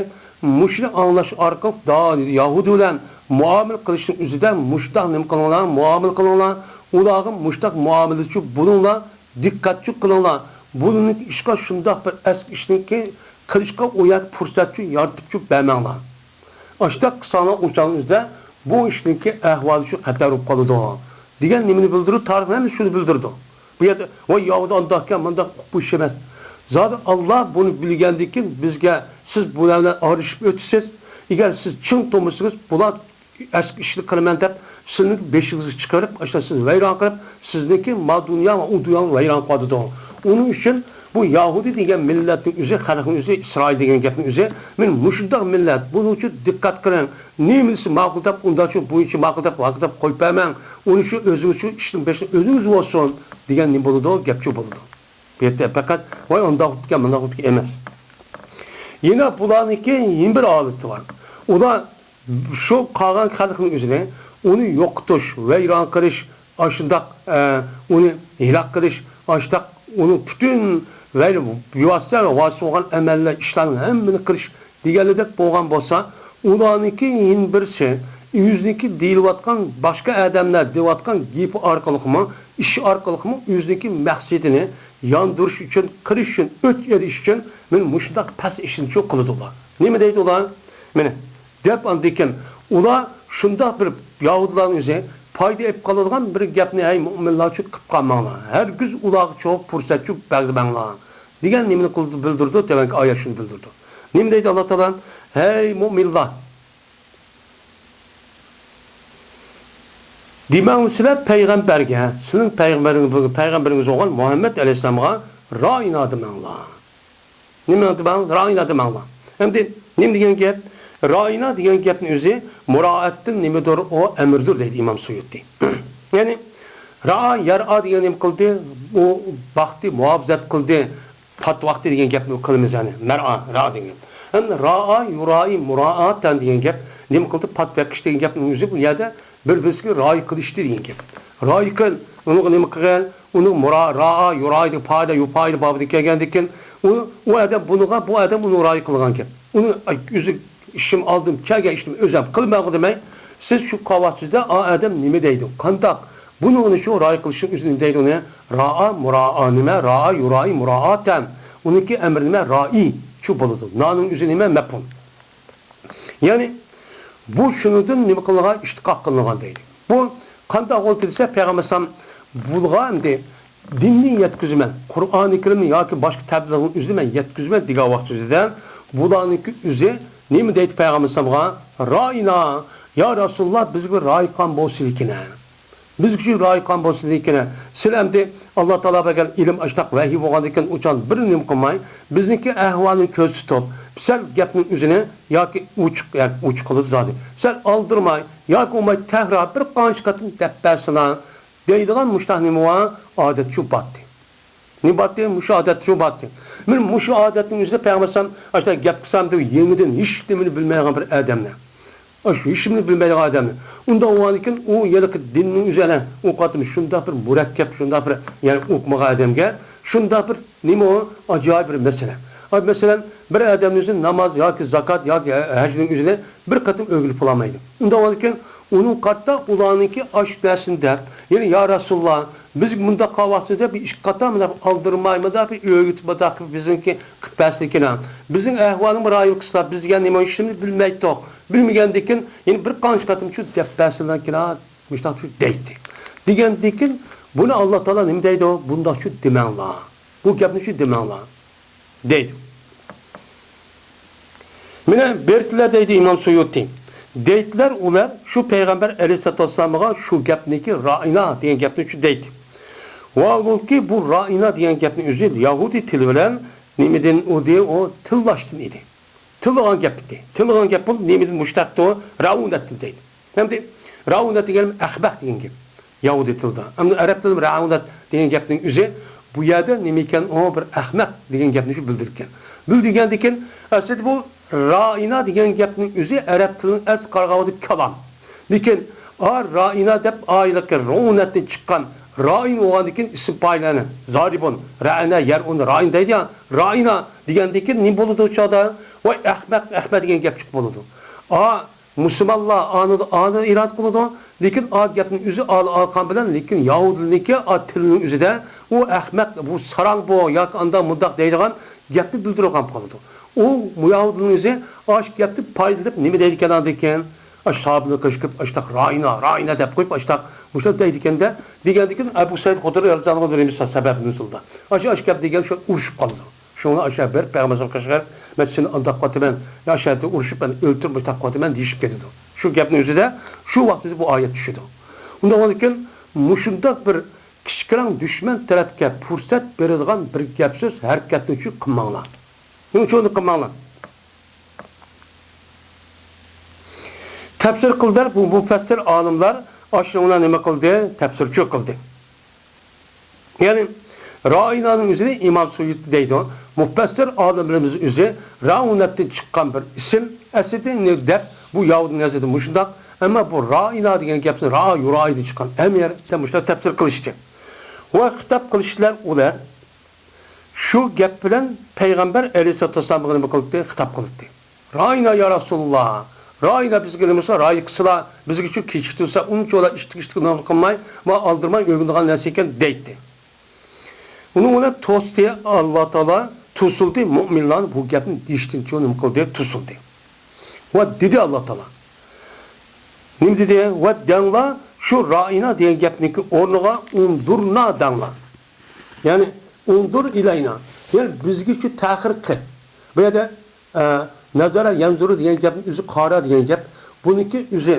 مۇشۇنى ئاڭلاش ئارقىلىق دا-، يەھۇدىي بىلەن مۇئامىلە قىلىشنىڭ ئۆزىدە مۇشۇنداق نېمە قىلىڭلار، مۇئامىلە قىلىڭلار، ئۇلارغا مۇشۇنداق مۇئامىلىچۇ بولۇڭلار، دىققەتچۇ قىلىڭلار. بۇنىڭ ئىشقا شۇنداق بىر ئەسكى ئىشنىڭكى قىلىشقا ئۇ يەرگە پۇرسەتچۇ يارىتىپچۇ بەرمەڭلار. ئاشتاق قىلساڭلار ئۇچانىڭىزدا بۇ ئىشنىڭكى ئەھۋالى شۇ خەتەر بولۇپ قالىدۇ، دېگەن نېمىنى بىلدۈرىدۇ؟ تارىخ ھەممە شۇنى بىلدۈرىدۇ. بۇ يەردە، ۋاي، ياھۇدى ئانداقكەن، مانداق ئۇقۇش ئەمەس. زادى ئاللا بۇنى بىلگەندىن كېيىن بىزگە، سىز بۇلار بىلەن ئارىلىشىپ ئۆتىسىز. ئەگەر سىز چىڭ تۇرمىسىڭىز، بۇلار ئەسكى ئىشنى قىلىمەن دەپ، سىزنىڭ بېشىڭىزنى چىقىرىپ، ئاشۇنداق سىزنى ۋەيران قىلىپ، سىزنىڭكى مال دۇنيا ۋە ئۇ دۇنيانى ۋەيران قىلىۋاتىدۇ. ئۇنىڭ ئۈچۈن بۇ ياھۇدىي دېگەن مىللەتنىڭ ئۆزى، خەلقنىڭ ئۆزى، ئىسرائىل دېگەن گەپنىڭ ئۆزى، مەن مۇشۇنداق مىللەت، بۇنىڭ ئۈچۈن دىققەت قىلىڭ، نېمىسى ماقۇل دەپ، ئۇنداق شۇ، بۇنىڭچە ماقۇل دەپ، ۋاقىت دەپ قويۇپ بەرمەڭ، ئۇنى شۇ ئۆزىڭىز شۇ ئىشنىڭ بېشىنى ئۆزىڭىز بولسۇن، دېگەن نېمە بولىدۇ؟ گەپچۇ بولىدۇ. بۇ يەردە پەقەت، ۋاي، ئۇنداق بوپتىكەن، مۇنداق بوپتىكەن ئەمەس. يەنە بۇلارنىڭكى يەنە بىر ھالىتى بار. ئۇلار شۇ قالغان خەلقنىڭ ئۆزىنى، ئۇنى يوقىتىش، ۋەيران قىلىش، ئاشۇنداق، ئە، ئۇنى ھېلاك قىلىش، ئاشۇنداق ئۇنىڭ پۈتۈن ۋەيران، بىۋاسىتە ۋاسىتە بولغان ئەمەللەر، ئىشلارنىڭ ھەممىنى قىلىش دېگەنلىدەك بولغان بولسا، ئۇلارنىڭكى يەنە بىرسى، ئۆزىنىڭكى دېيىلىۋاتقان، باشقا ئادەملەر دېيىۋاتقان گېپى ئارقىلىقمۇ، ئىشى ئارقىلىقمۇ ئۆزىنىڭكى مەقسىتىنى ياندۇرۇش ئۈچۈن، قىلىش ئۈچۈن، ئۆچ ئېلىش ئۈچۈن مانا مۇشۇنداق پەس ئىشنىچۇ قىلىدۇ ئۇلار. نېمە دەيدۇ ئۇلار؟ مانا، دەپ ئاندىن كېيىن ئۇلار شۇنداق بىر يەھۇدىيلارنىڭ ئۆزى پايدا ئېلىپ قالىدىغان بىر گەپنى، ھەي مۆمىنلەرچۇ قىلىپ قالماڭلار. ھەرگىز ئۇلارغىچۇ پۇرسەتچۇ بەرمەڭلار. دېگەن نېمىنى قىلدى، بىلدۈرىدۇ؟ تۆۋەنكى ئايەت شۇنى بىلدۈرىدۇ. نېمە دەيدۇ ئاللا تائالا؟ ھەي مۆمىنلار! دېمەڭلار سىلەر پەيغەمبەرگە، سىلىڭ پەيغەمبەرىڭىز، پەيغەمبىرىڭىز بولغان مۇھەممەد ئەلەيھىسسالامغا رائىنا دېمەڭلار. نېمە دېمەڭ؟ رائىنا دېمەڭلار. ئەمدى نېمە دېگەن گەپ؟ رائىنا دېگەن گەپنىڭ ئۆزى مۇرائەتتىن نېمىدۇر، ئۇ ئەمىردۇر دەيدۇ ئىمام سۇيۇتى. يەنى راءا، يەرئا دېگەن نېمە قىلدى؟ ئۇ باقتى، مۇھاپىزەت قىلدى. پات ۋاقتى دېگەن گەپنى قىلىمىز، يەنى مەرئا، رائا دېگەن گەپ. ئەمدى رائا، يۇرائى، مۇرائاتەن دېگەن گەپ نېمە قىلدى؟ پات بېقىش دېگەن گەپنىڭ ئۆزى بۇ يەردە بىر-بىرسىگە رىئايە قىلىشتى دېگەن گەپ. رىئايە قىل، ئۇنىڭغا نېمە قىلغىن؟ ئۇنىڭ مۇرا-، رائا، يۇرائى دېگەن پائىلە، يۇپائىلە بابىدىن كەلگەندىكىن، ئۇ، ئۇ ئادەم بۇنىڭغا، بۇ ئادەم ئۇنىڭغا رىئايە قىلغان گەپ. ئۇنىڭ ئۆزى ئىشىم ئالدىم كەلگەن ئىشنى ئۆزەم قىلمايغۇ دېمەي، سىز شۇ قاۋاچىدا ئا ئادەم نېمە دەيدۇ، قانداق؟ بۇنىڭغا شۇ رىئايە قىلىشنىڭ ئۆزىنى دەيدۇ ئۇنى. رائا، مۇرائا نېمە؟ رائا، يۇرائى، مۇرائاتەن. ئۇنىڭكى ئەمرى نېمە؟ رائى. شۇ بولىدۇ. نانىڭ ئۆزى نېمە؟ مەپئۇل. يەنى، بۇ شۇنىڭدىن نېمە قىلىنغان؟ ئىشتىقاق قىلىنغان دەيدۇ. بۇ قانداق بولدى دېسە، پەيغەمبەر ئەلەيھىسسالام بۇلارغا ئەمدى دىننى يەتكۈزىمەن، قۇرئانى كەرىمنى ياكى باشقا تەبلىغنىڭ ئۆزىنى مەن يەتكۈزىمەن دېگەن ۋاقتىدا، بۇلارنىڭكى ئۆزى نېمە دەيدۇ پەيغەمبەر ئەلەيھىسسالامغا؟ رائىنا، يا رەسۇلاللا، بىزگە بىر رىئايە قىلغان بولسىلىكىنە. بىزگە شۇ رىئايە قىلغان بولسىلىكىنە. سىلەر ئەمدى ئاللا تائالا بەرگەن ئىلىم ئاشتاق ۋەھىي بولغاندىن كېيىن ئۇچان بىر نېمە قىلماي، بىزنىڭكى ئەھۋالنى كۆزدە تۇتۇپ، سەل گەپنىڭ ئۆزىنى ياكى ئوچۇق، ياكى ئوچۇق قىلىدۇ زادى. سەل ئالدىرىماي ياكى بولماي تەكرار بىر قانچە قېتىم دەپ بەرسىلا، دەيدىغان مۇشۇنداق نېمە بار؟ ئادەت شۇ باتتى. نېمە باتتى؟ مۇشۇ ئادەت شۇ باتتى. مانا مۇشۇ ئادەتنىڭ ئۆزىدە پەيغەمبەر ئەلەيھىسسالام ئاشۇنداق گەپ قىلسام دەپ يېڭىدىن ھېچ نېمىنى بىلمەيدىغان بىر ئادەمنى، ئاشۇ ھېچ نېمىنى بىلمەيدىغان ئادەمنى. ئۇنداق بولغاندىكىن ئۇ ھېلىقى دىننىڭ ئۆزى ئەنە ئۇ قېتىم شۇنداق بىر مۇرەككەپ، شۇنداق بىر، يەنى ئوقۇمىغان ئادەمگە شۇنداق بىر نېمە ئۇ؟ ئاجايىپ بىر مەسىلە. ئا، مەسىلەن، بىر ئادەمنىڭ ئۆزى ناماز ياكى زاكات ياكى ھەجنىڭ ئۆزىنى بىر قېتىم ئۆگىنىپ بولالمايدۇ. ئۇنداق بولغاندىكىن ئۇنىڭ قارىتا ئۇلارنىڭكى ئاشۇ نەرسىنى دەپ، يەنى، يا رەسۇلاللا، بىزگە مۇنداق قىلىۋاتىسىز دەپ، بىر ئىككى قېتىم مۇنداق ئالدىرماي، مۇنداق بىر ئۆگىتىپ، مۇنداق قىلىپ بىزنىڭكى قىلىپ بەرسىلىكىنە. بىزنىڭ ئەھۋالىمۇ رايىم قىلسىلا، بىز دېگەن نېمە ئىشنى بىلمەيتتۇق. بىلمىگەندىكىن، يەنە بىر قانچە قېتىم شۇ دەپ بەرسىلىكىنە، مۇشۇنداق شۇ دەيتتى. دېگەندىكىن، بۇنى ئاللا تائالا نېمە دەيدۇ؟ بۇنداق شۇ دېمەڭلار. بۇ گەپنى شۇ دېمەڭلار. دەيدۇ. مانا بېرىپتىلەر دەيدۇ ئىمام سۇيۇتى. دەيتتىلەر ئۇلار شۇ پەيغەمبەر ئەلەيھىسسالاتۇ ۋەسسالامغا شۇ گەپنىكى رائىنا دېگەن گەپنى شۇ دەيتتى. ۋاھالبۇلكى بۇ رائىنا دېگەن گەپنى ئۆزى يەھۇدىي تىلى بىلەن نېمىدىن ئۇدى، ئۇ تىللاشتىن ئىدى. تىللىغان گەپ ئىدى. تىللىغان گەپ بولۇپ نېمىدىن مۇشتەقتۇ؟ رائۇنەتتىن دەيدۇ. ئەمدى رائۇنەت دېگەن ئەخمەق دېگەن گەپ. يەھۇدىي تىلدا. ئەمدى ئەرەب تىلىدا رائۇنەت دېگەن گەپنىڭ ئۆزى بۇ يەردە نېمە ئىكەن، ئۇ بىر ئەخمەق دېگەن گەپنى شۇ بىلدۈرىدىكەن. بىلدۈرگەندىكىن، ئەسلىدە بۇ رائىنا دېگەن گەپنىڭ ئۆزى ئەرەب تىلىنىڭ ئەس قارىغاندا كالام. لېكىن ئا رائىنا دەپ ئايلىقى رائۇنەتتىن چىققان رائىن بولغاندىكىن ئىسىم پائىللارنى زارىبۇن، رەئەنە، يەرئۇن، رائىن دەيدۇ يا، رائىنا دېگەندىكىن نېمە بولىدۇ ئۇ چاغدا؟ ۋاي ئەخمەق، ئەخمەق دېگەن گەپ چىقىپ بولىدۇ. ئا مۇسۇلمانلار ئانىدا ئانىدا ئىرادە قىلىدۇ، لېكىن ئا گەپنىڭ ئۆزى ئالا ئالقان بىلەن، لېكىن يەھۇدىينىڭكى ئا تىلىنىڭ ئۆزىدە ئۇ ئەخمەق، بۇ ساراڭ بۇ ياكى ئاندا مۇنداق دەيدىغان گەپنى بىلدۈرۈۋالغان قالىدۇ. ئۇ يەھۇدىينىڭ ئۆزى ئاشۇ گەپتىن پايدىلىنىپ نېمە دەيدىكەن ئاندىن كېيىن؟ ئاشۇ ساھابىلەرنى قىلىشقىپ ئاشتاق رائىنا، رائىنا دەپ قويۇپ ئاشتاق مۇشۇنداق دەيدىكەندە، دېگەندىن كېيىن ئەبۇ سەئىد خۇدرى رەزىياللاھۇ ئەنھۇ رىمسا سەبەب نۇزۇلدا ئاشۇ ئاشۇ گەپ دېگەن شۇ ئۇرۇشۇپ قالىدۇ. شۇڭا ئاشۇ بىر پەيغەمبەرگە قىلىشقا، مەن سېنى ئانداق قىلىۋاتىمەن، يا شەھەردە ئۇرۇشۇپ مەن ئۆلتۈرۈپ مۇشتاق قىلىۋاتىمەن دېيىشىپ كېتىدۇ. شۇ گەپنىڭ ئۆزىدە شۇ ۋاقىتتا بۇ ئايەت چۈشىدۇ. ئۇنداق بولغاندىكىن مۇشۇنداق بىر كىچىككىنە دۈشمەن تەرەپكە پۇرسەت بېرىدىغان بىر گەپ سۆز ھەرىكەتنى چۈ قىلماڭلار. نېمە ئۈچۈن قىلماڭلار؟ تەپسىر قىلدى بۇ مۇپەسسىر ئالىملار ئاشۇنىڭ بىلەن نېمە قىلدى؟ تەپسىرچۇ قىلدى. يەنى رائىنانىڭ ئۆزىنى ئىمام سۇيۇتى دەيدۇ. مۇپەسسىر ئالىملىرىمىز ئۆزى رائۇنەتتىن چىققان بىر ئىسىم ئەسلىدە دەپ بۇ يەھۇدىي نەزىرىدە مۇشۇنداق. ئەمما بۇ رائىنا دېگەن گەپنى رائا يۇرائىدىن چىققان ئەمىر دەپ مۇشۇنداق تەپسىر قىلىشتى. ۋە خىتاب قىلىشلار ئۇلار شۇ گەپ بىلەن پەيغەمبەر ئەلەيھىسسالاتۇ ۋەسسالامغا نېمە قىلدى؟ خىتاب قىلدى. رائىنا يا رەسۇلۇللا، رائىنا بىزگە نېمە قىلسا، رائى قىلسىلا، بىزگىچۇ كېچىكتۈرسە، ئۇنچىۋالا ئىشتىك ئىشتىك نېمە قىلماي، ما ئالدىرماي ئۆگىنىدىغان نەرسە ئىكەن دەيتتى. ئۇنىڭ بىلەن توستى ئاللا تائالا، توسۇلدى، مۇئمىنلارنى بۇ گەپنى دېيىشتىنچۇ نېمە قىلدى؟ توسۇلدى. ۋە دېدى ئاللا تائالا. نېمە دېدى؟ ۋە دەڭلار، شۇ رائىنا دېگەن گەپنىڭكى ئورنىغا ئۇنزۇرنا دەڭلار. يەنى ئۇنزۇر ئىلەينا. يەنى بىزگىچۇ تەخىر قىل. بۇ يەردە ئە، نەزەرە يەنزۇرۇ دېگەن گەپنىڭ ئۆزى قارا دېگەن گەپ. بۇنىڭكى ئۆزى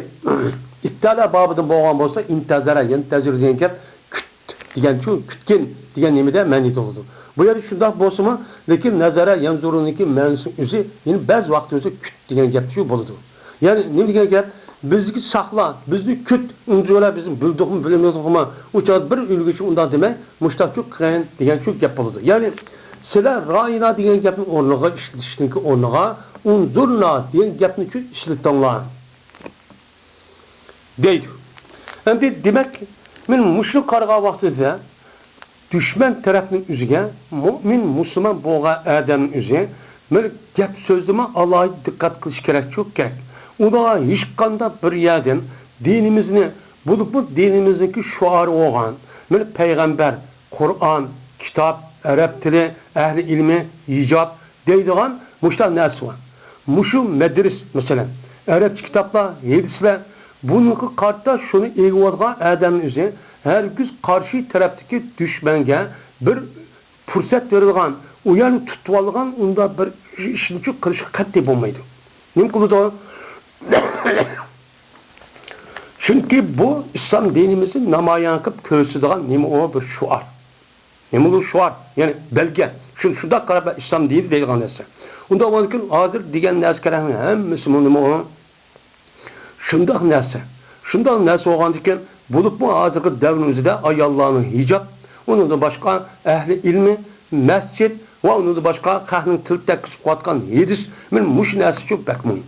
ئىبتىدا بابىدىن بولغان بولسا، ئىنتەزەرە يەنتەزىرۇ دېگەن گەپ كۈت دېگەنچۇ، كۈتكىن دېگەن نېمىدە مەنىدە بولىدۇ. بۇ يەردە شۇنداق بولسىمۇ، لېكىن نەزەرە يەنزۇرۇنىڭكى مەنىسىنىڭ ئۆزى يەنە بەزى ۋاقىت ئۆزى كۈت دېگەن گەپچۇ بولىدۇ. يەنى نېمە دېگەن گەپ؟ بىزگە ساقلا، بىزنى كۈت، ئۇنچىۋالا بىزنى بىلدۇقمۇ، بىلمىدۇقمۇ، ئۇ چاغدا بىر ئۆلگۈچە ئۇنداق دېمەي، مۇشتاقچۇ قىلغىن دېگەنچۇ گەپ بولىدۇ. يەنى سىلەر رائىنا دېگەن گەپنىڭ ئورنىغا، ئىشلىتىشنىڭكى ئورنىغا ئۇنزۇرنا دېگەن گەپنىچۇ ئىشلىتىڭلار دەيدۇ. ئەمدى دېمەك، مەن مۇشۇنى قارىغان ۋاقتىدا دۈشمەن تەرەپنىڭ ئۆزىگە، مۇئمىن، مۇسۇلمان بولغان ئادەمنىڭ ئۆزى بىر گەپ سۆزدىمۇ ئالاھىدە دىققەت قىلىش كېرەكچۇ كېرەك. ئۇلارغا ھېچقانداق بىر يەردىن دىنىمىزنى، بولۇپمۇ دىنىمىزنىڭكى شوئارى بولغان، مانا پەيغەمبەر، قۇرئان، كىتاب، ئەرەب تىلى، ئەھلى ئىلمى، ھىجاب دەيدىغان مۇشۇنداق نەرسە بار. مۇشۇ مەدرىس، مەسىلەن، ئەرەبچە كىتابلار، ھەدىسلەر، بۇنىڭغا قارىتا شۇنى ئېگىۋالغان ئادەمنىڭ ئۆزى ھەرگىز قارشى تەرەپتىكى دۈشمەنگە بىر پۇرسەت بېرىدىغان، ئۇ يەرنى تۇتۇۋالىدىغان ئۇنداق بىر ئىشنىچۇ قىلىشقا قەتئىي بولمايدۇ. نېمە قىلىدۇ؟ چۈنكى بۇ ئىسلام دىنىمىزنى نامايان قىلىپ كۆرسىتىدىغان نېمە ئۇ بىر شوئار. نېمە ئۇ شوئار؟ يەنى بەلگە. شۇ، شۇنداق قاراپ ئىسلام دىنى دەيدىغان نەرسە. ئۇنداق بولغاندىكىن ھازىر دېگەن نەرسە كېرەكنىڭ ھەممىسى نېمە ئۇ؟ شۇنداق نەرسە. شۇنداق نەرسە بولغاندىكىن، بولۇپمۇ ھازىرقى دەۋرنىڭ ئۆزىدە ئاياللارنىڭ ھىجاب، ئۇنىڭدىن باشقا ئەھلى ئىلمى، مەسچىت ۋە ئۇنىڭدىن باشقا خەقنىڭ تىل تەگكۈزۈپ قىلىۋاتقان ھەدىس، مانا مۇشۇ نەرسىچۇ بەك مۇھىم.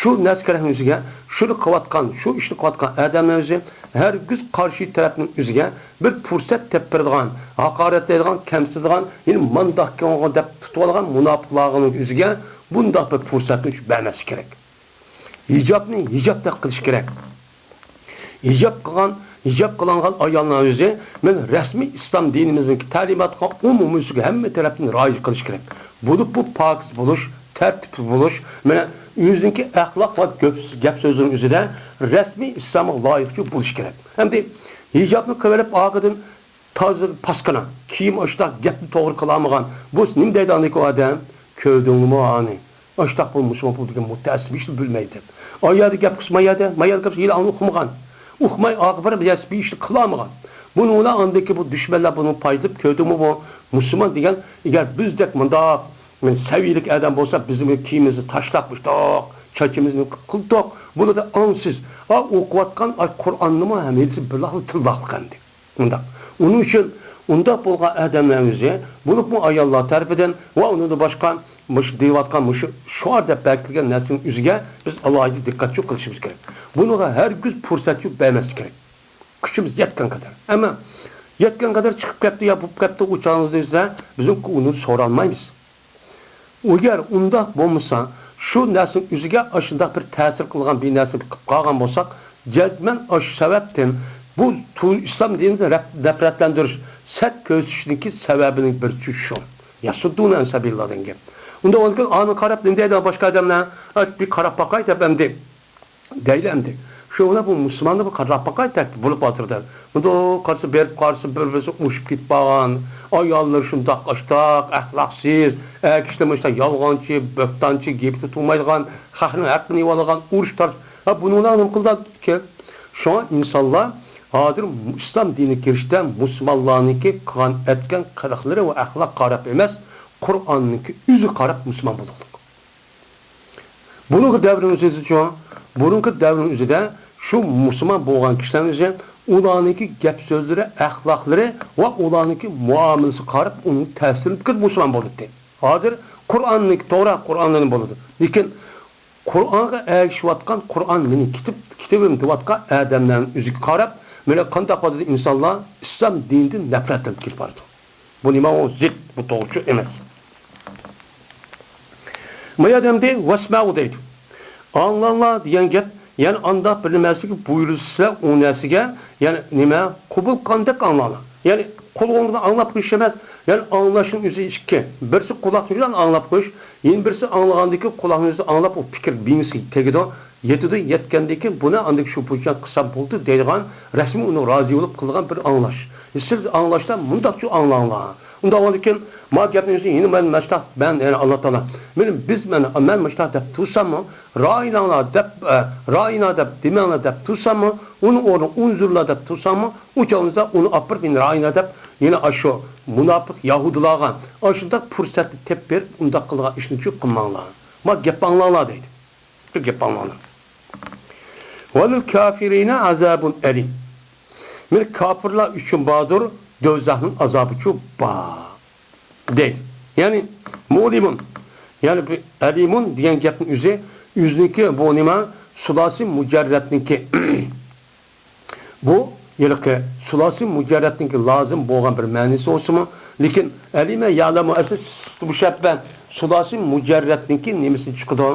شۇ نەرسە كېرەكنىڭ ئۆزىگە، شۇنى قىلىۋاتقان، شۇ ئىشنى قىلىۋاتقان ئادەمنىڭ ئۆزى ھەرگىز قارشى تەرەپنىڭ ئۆزىگە بىر پۇرسەت تېپىپ بېرىدىغان، ھاقارەتلەيدىغان، كەمسىتىدىغان، يەنى مانداق دەپ تۇتۇۋالغان مۇناپىقلارنىڭ ئۆزىگە بۇنداق بىر پۇرسەتنى بەرمەسلىك كېرەك. ھىجابنى ھىجابتەك قىلىش كېرەك. ھىجاب قىلغان، ھىجاب قىلىنغان ئايالنىڭ ئۆزى مانا رەسمىي ئىسلام دىنىمىزنىڭ تەلىماتىغا ئومۇميۈزلۈك ھەممە تەرەپتىن رىئايە قىلىش كېرەك. بولۇپمۇ پاكىز بولۇش، تەرتىپلىك بولۇش، مانا ئۆزىنىڭكى ئەخلاق ۋە گەپ، گەپ سۆزىنىڭ ئۆزىدە رەسمىي ئىسلامغا لايىقچە بولۇش كېرەك. ئەمدى ھىجابنى قىلىۋېلىپ ئارقىدىن تازا پاسكىنا، كىيىم ئاشۇنداق گەپنى توغرا قىلالمىغان. بۇ نېمە دەيدۇ ئاندىكى ئادەم؟ كۆردۈڭمۇ ئانى؟ ئاشۇنداق بولمىسىمۇ بۇ دېگەن مۇتەئەسسىپ ھېچنېمە بىلمەيدۇ. ئايەردە گەپ قىلسا مايەردە، مايەردە گەپ قىلسا ھېلى ئاڭا ئۇقمىغان. ئۇقماي ئارقا بىر بىر بىر ئىشنى قىلالمىغان. بۇنى ئۇلار ئاندىكى بۇ دۈشمەنلەر بۇنى پايدىلىنىپ كۆردۈڭمۇ بۇ مۇسۇلمان دېگەن ئەگەر بىزدەك مۇنداق سەۋىيىلىك ئادەم بولسا بىزمۇ كىيىمىمىزنى تاشلاپ مۇشتاق، چاچىمىزنى قىلتۇق. بۇلاردا ئاڭسىز. ئا، ئوقۇۋاتقان ئا، قۇرئاننىمۇ ھەم ھەدىسنى بىللاھلا تىللاقلىق ئەمدى. ئۇنداق. ئۇنىڭ ئۈچۈن ئۇنداق بولغان ئادەملەر ئۆزى، بولۇپمۇ ئاياللار تەرىپىدىن ۋە ئۇنىڭدىن باشقا مۇشۇ دەۋاتقان مۇشۇ شوئار دەپ بەرگەن نەرسىنىڭ ئۆزىگە بىز ئالاھىدە دىققەتچۇ قىلىشىمىز كېرەك. بۇنىڭغا ھەرگىز پۇرسەتچۇ بەرمەسلىك كېرەك. كۈچىمىز يەتكەن قەدەر. ئەمما يەتكەن قەدەر چىقىپ كەتتى يا بولۇپ كەتتى، ئۇ چاغدا دېسە، بىز ئۇنى سورالمايمىز. ئەگەر ئۇنداق بولمىسا، شۇ نەرسىنىڭ ئۆزىگە ئاشۇنداق بىر تەسىر قىلغان بىر نەرسىنى قىلىپ قالغان بولساق، جەزمەن ئاشۇ سەۋەبتىن بۇ تۇ-، ئىسلام دىنىنى رەپ-، نەپرەتلەندۈرۈش، سەت كۆرسىتىشنىڭكى سەۋەبىنىڭ بىرسى شۇ. يەسۇددۇنە ئەن سەبىلىللا دېگەن گەپ. ئۇنداق بولغاندىكىن ئانى قاراپ نېمە دەيدۇ باشقا ئادەملەر؟ ئەت، بىر قاراپ باقاي دەپ ئەمدى. دەيلى ئەمدى. شۇ بىلەن بۇ مۇسۇلماننى بىر قاراپ باقاي، تەكلىپ بولۇپ ھازىر دەپ. بۇنداق قارىسا، بېرىپ قارىسا، بىر-بىرسى ئۇرۇشۇپ كېتىپ قالغان. ئاياللىرى شۇنداق ئاشتاق، ئەخلاقسىز، ئەر كىشىلەر مۇشۇنداق يالغانچى، بۆھتانچى، گېپى تۇتۇلمايدىغان، خەقنىڭ ھەققىنى يېۋالىدىغان، ئۇرۇش تارتىش. ھە، بۇنىڭلار نېمە قىلىدىكەن؟ شۇڭا ئىنسانلار ھازىر ئىسلام دىنىگە كىرىشتە مۇسۇلمانلارنىڭكى قىلغان ئەتكەن قىلىقلىرى ۋە ئەخلاق قاراپ ئەمەس، قۇرئاننىڭكى ئۆزى قاراپ مۇسۇلمان بولۇقلۇق. بۇرۇنقى دەۋرنىڭ ئۆزىدىچۇ، بۇرۇنقى دەۋرنىڭ ئۆزىدە شۇ مۇسۇلمان بولغان كىشىلەرنىڭ ئۆزى ئۇلارنىڭكى گەپ سۆزلىرى، ئەخلاقلىرى ۋە ئۇلارنىڭكى مۇئامىلىسىگە قاراپ ئۇنىڭ تەسىرىنى كۆرۈپ مۇسۇلمان بولىدۇ. ھازىر قۇرئاننىڭكى توغرا، قۇرئاننىڭ بولىدۇ. لېكىن قۇرئانغا ئەگىشىۋاتقان، قۇرئان مېنى كېتىپ، كېتىۋېرىم دەۋاتقان ئادەملەرنىڭ ئۆزىگە قاراپ، مانا قانداق بولىدۇ ئىنسانلار ئىسلام دىنىدىن نەپرەتلىنىپ كېلىپ بارىدۇ. بۇ نېمە ئۇ زىت، بۇ توغرىچۇ ئەمەس. ما يەردە ئەمدى «ۋەسمەئۇ» دەيدۇ. ئاڭلاڭلار دېگەن گەپ، يەنى ئانداق بىر نېمەسىگە بۇيرۇلسا ئۇ نەرسىگە، يەنى نېمە، قوبۇل قىلغاندەك ئاڭلاڭلار. يەنى قۇلىقىڭ بىلەن ئاڭلاپ قويۇش ئەمەس، يەنى ئاڭلاشنىڭ ئۆزى ئىككى. بىرسى قۇلاقنىڭ بىلەن ئاڭلاپ قويۇش، يەنە بىرسى ئاڭلىغاندىن كېيىن قۇلاقنىڭ ئۆزى ئاڭلاپ ئۇ پىكىر بېينىسىگە تېگىدۇ. يېتىدۇ، يەتكەندىن كېيىن بۇنى ئاندىن شۇ بويىچە قىلسام بولدى دەيدىغان رەسمىي ئۇنى رازى بولۇپ قىلغان بىر ئاڭلاش. سىز ئاڭلاشتا مۇنداقچە ئاڭلاڭلار. ئۇنداق بولغاندىن كېيىن ما گەپنى ئۆزى يەنە مەن ماشتاق، مەن، يەنى ئاللا تائالا، مېنى، بىز، مەن، مەن ماشتاق دەپ تۇرساممۇ، رايىناڭلار دەپ، ئە، رايىنا دەپ دېمەڭلار دەپ تۇرساممۇ، ئۇنىڭ ئورنىغا ئۇنزۇرلا دەپ تۇرساممۇ، ئۇ چاغىمىزدا ئۇنى ئاپىرىپ يەنە رايىنا دەپ، يەنە ئاشۇ مۇناپىق يەھۇدىيلارغا ئاشۇنداق پۇرسەتنى تېپىپ بېرىپ ئۇنداق قىلىدىغان ئىشنى قىلماڭلار. ما گەپ ئاڭلاڭلار دەيدۇ. بىر گەپ ئاڭلاڭلار. ۋەلىل كافىرىنە ئازابۇن ئەلىم. مانا كاپىرلار ئۈچۈن باردۇر، دوزاخنىڭ ئازابىچۇ بار. دەيدۇ. يەنى مۇلىمۇن. يەنى بۇ ئەلىمۇن دېگەن گەپنىڭ ئۆزى، ئۆزىنىڭكى بۇ نېمە؟ سۇلاسى مۇجەررەتنىڭكى. بۇ ھېلىقى سۇلاسى مۇجەررەتنىڭكى لازىم بولغان بىر مەنىسى بولسىمۇ، لېكىن ئەلىمە يەلەمۇ ئەسلى مۇشەببە سۇلاسى مۇجەررەتنىڭكى نېمىسىدىن چىقىدۇ؟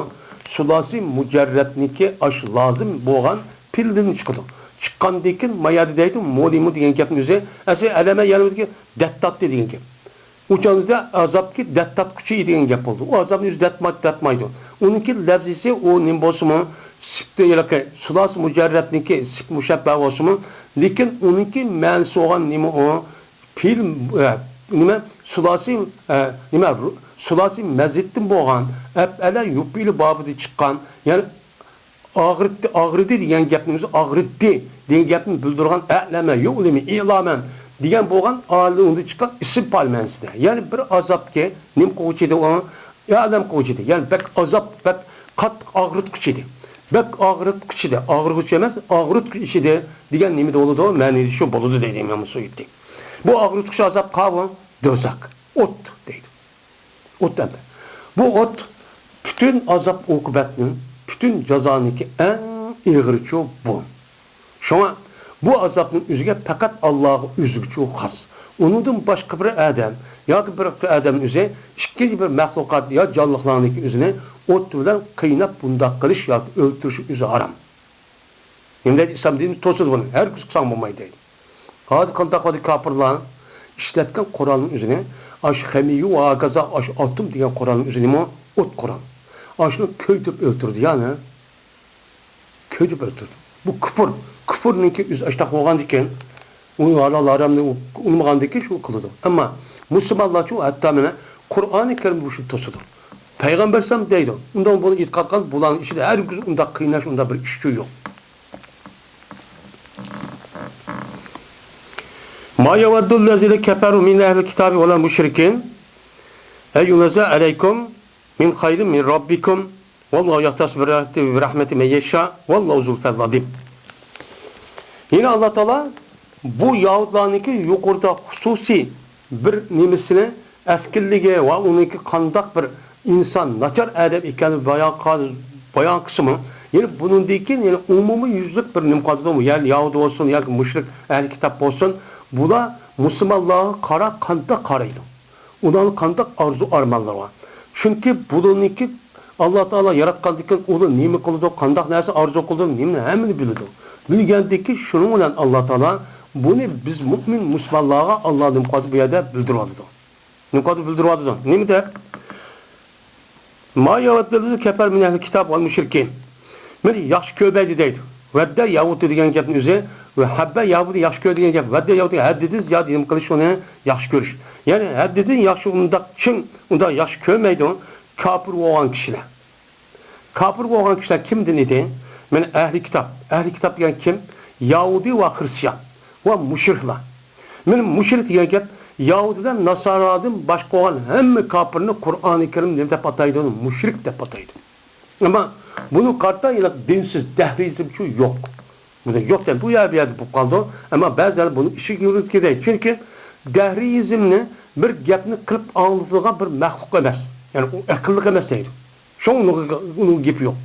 سۇلاسى مۇجەررەتنىڭكى ئاش لازىم بولغان پېئىلىدىن چىقىدۇ. چىققاندىن كېيىن ما يەردە دەيدۇ، مۇلىمۇ دېگەن گەپنىڭ ئۆزى، ئەسلى ئەلەمە يەلەمۇدىكى دەت تارتتى دېگەن گەپ. ئۇ چاغدا ئازابكى دەت تارتقۇچى دېگەن گەپ بولدى. ئۇ ئازابنى ئۆزى دەتماي-، دەتمايدۇ. ئۇنىڭكى لەۋزىسى ئۇ نېمە بولسىمۇ، سىپتە ھېلىقى سۇلاسى مۇجەررەتنىڭكى سىپ مۇشەببە بولسىمۇ، لېكىن ئۇنىڭكى مەنىسى بولغان نېمە ئۇ؟ پېئىل، ئە، نېمە؟ سۇلاسى، ئە، نېمە؟ رۇ-، سۇلاسى مەزىدتىن بولغان ئەپئەلە يۇپېئىلى بابىدا چىققان، يەنى ئاغرىتتى، ئاغرىدى دېگەن گەپنىڭ ئۆزى ئاغرىتتى دېگەن گەپنى بىلدۈرىدىغان ئەلەمە، يۇئلىمى، ئىلامەن دېگەن بولغان ئالىدىن ئۇندىن چىققان ئىسىم پائىل مەنىسىدە. يەنى بىر ئازابكى نېمە قىلغۇچى ئىدى ئۇ؟ ئەلەم قىلغۇچى ئىدى. يەنى بەك ئازاب، بەك قاتتىق ئاغرىتقۇچى ئىدى. بەك ئاغرىتقۇچى ئىدى. ئاغرىغۇچى ئەمەس، ئاغرىتقۇچى ئىدى دېگەن نېمىدە بولىدۇ؟ مەنىسى شۇ بولىدۇ دەيدۇ ئىمام سۇيۇتى. بۇ ئاغرىتقۇچى ئازاب قاۋۇ؟ دوزاخ. ئوت دەيدۇ. ئوت ئەمدى. بۇ ئوت پۈتۈن ئازاب ئوقۇبەتنىڭ، پۈتۈن جازانىڭكى ئەڭ ئېغىرىچۇ بۇ. شۇڭا بۇ ئازابنىڭ ئۆزىگە پەقەت ئاللاغا ئۆزىگىچۇ خاس. ئۇنىڭدىن باشقا بىر ئادەم ياكى بىر ئادەمنىڭ ئۆزى ئىككىنچى بىر مەخلۇقات يا جانلىقلارنىڭكى ئۆزىنى ئوت بىلەن قىيناپ بۇنداق قىلىش ياكى ئۆلتۈرۈش ئۆزى ھارام. نېمە دەيدۇ؟ ئىسلام دىنى توسىدۇ بۇنى. ھەرگىز قىلساڭ بولمايدۇ دەيدۇ. ھازىر قانداق بولدى كاپىرلار ئىشلەتكەن قورالنىڭ ئۆزىنى، ئاشۇ خەمىيۇ ۋە ھاكازا، ئاشۇ ئاتوم دېگەن قورالنىڭ ئۆزى نېمە؟ ئوت قورال. ئاشۇنى كۆيدۈرۈپ ئۆلتۈردى يا نە؟ كۆيدۈرۈپ ئۆلتۈردى. بۇ كۇپۇر. كۇپۇرنىڭكى ئۆزى ئاشتاق بولغاندىكىن، ئۇ ھالال ھارامنى ئۇ ئۇنىمىغاندىكىن شۇ قىلىدۇ. ئەمما مۇسۇلمانلارچۇ ھەتتا مانا قۇرئانى كەرىم بۇ ئىشنى توسىدۇ. پەيغەمبەر ئەلەيھىسسالام دەيدۇ. ئۇنداق بۇنى ئېتىقاد قىلغان بۇلارنىڭ ئىچىدە ھەرگىز ئۇنداق قىيناش، ئۇنداق بىر ئىشچۇ يوق. ما يود الذين كفروا من أهل الكتاب ولا المشركين أن ينزل عليكم من خير من ربكم والله يختص برحمته من يشاء والله ذو الفضل العظيم. يەنە ئاللا تائالا بۇ يەھۇدلارنىڭكى يۇقىرىدا خۇسۇسىي بىر نېمىسىنى، ئەسكىنلىكى ۋە ئۇنىڭكى قانداق بىر ئىنسان، ناچار ئادەم ئىكەنلىكىنى بايان قىل-، بايان قىلسىمۇ، يەنى بۇنىڭدىن كېيىن يەنە ئومۇميۈزلۈك بىر نېمە قىلىدۇ، يەنى يەھۇدىي بولسۇن ياكى مۇشرىك ئەھلى كىتاب بولسۇن، بۇلار مۇسۇلمانلارغا قارا-، قانداق قارايدۇ؟ ئۇلارنىڭ قانداق ئارزۇ-ئارمانلىرى بار؟ چۈنكى بۇلارنىڭكى ئاللا تائالا ياراتقاندىن كېيىن ئۇلار نېمە قىلىدۇ، قانداق نەرسە ئارزۇ قىلىدۇ، نېمىنى ھەممىنى بىلىدۇ. بىلگەندىن كېيىن شۇنىڭ بىلەن ئاللا تائالا بۇنى بىز مۇئمىن مۇسۇلمانلارغا ئاللا نېمە قىلدى بۇ يەردە بىلدۈرۈۋاتىدۇ. نېمە قىلدى بىلدۈرۈۋاتىدۇ. نېمە دەپ؟ ما يوددىل كەفەر مىنەل كىتاب ۋەل مۇشرىكىن. مېنى ياخشى كۆرمەيدۇ دەيدۇ. ۋەددە ياھۇدى دېگەن گەپنى ئۆزى ۋە ھەببە ياھۇدى ياخشى كۆر دېگەن گەپ. ۋەددە ياھۇدى ھەددىدىن زىيادە نېمە قىلىش ئۇنى ياخشى كۆرۈش. يەنى ھەددىدىن ياخشى ئۇنداق چىڭ، ئۇنداق ياخشى كۆرمەيدۇ كاپىر بولغان كىشىلەر. كاپىر بولغان كىشىلەر كىمدىن ئىدى؟ مانا ئەھلى كىتاب. ئەھلى كىتاب دېگەن كىم؟ ياھۇدىي ۋە خرىستىيان ۋە مۇشرىكلار. مانا مۇشرىك دېگەن گەپ ياھۇدىيلار، ناسارادىن باشقا بولغان ھەممە كاپىرنى قۇرئانى كەرىم نېمە دەپ ئاتايدۇ؟ مۇشرىك دەپ ئاتايدۇ. ئەمما بۇنى قارىتا يەنە دىنسىز، دەھرىيىزمچۇ يوق. بۇنى يوق دەپ بۇ يەر، بۇ يەردە بولۇپ قالىدۇ. ئەمما بەزىلەر بۇنى ئىشىگە يۈرۈپ كېتەي. چۈنكى دەھرىيىزمنى بىر گەپنى قىلىپ ئاڭلىتىدىغان بىر مەخلۇق ئەمەس. يەنى ئۇ ئەقىللىق ئەمەس دەيدۇ. شۇڭا ئۇنىڭ، ئۇنىڭ گېپى يوق.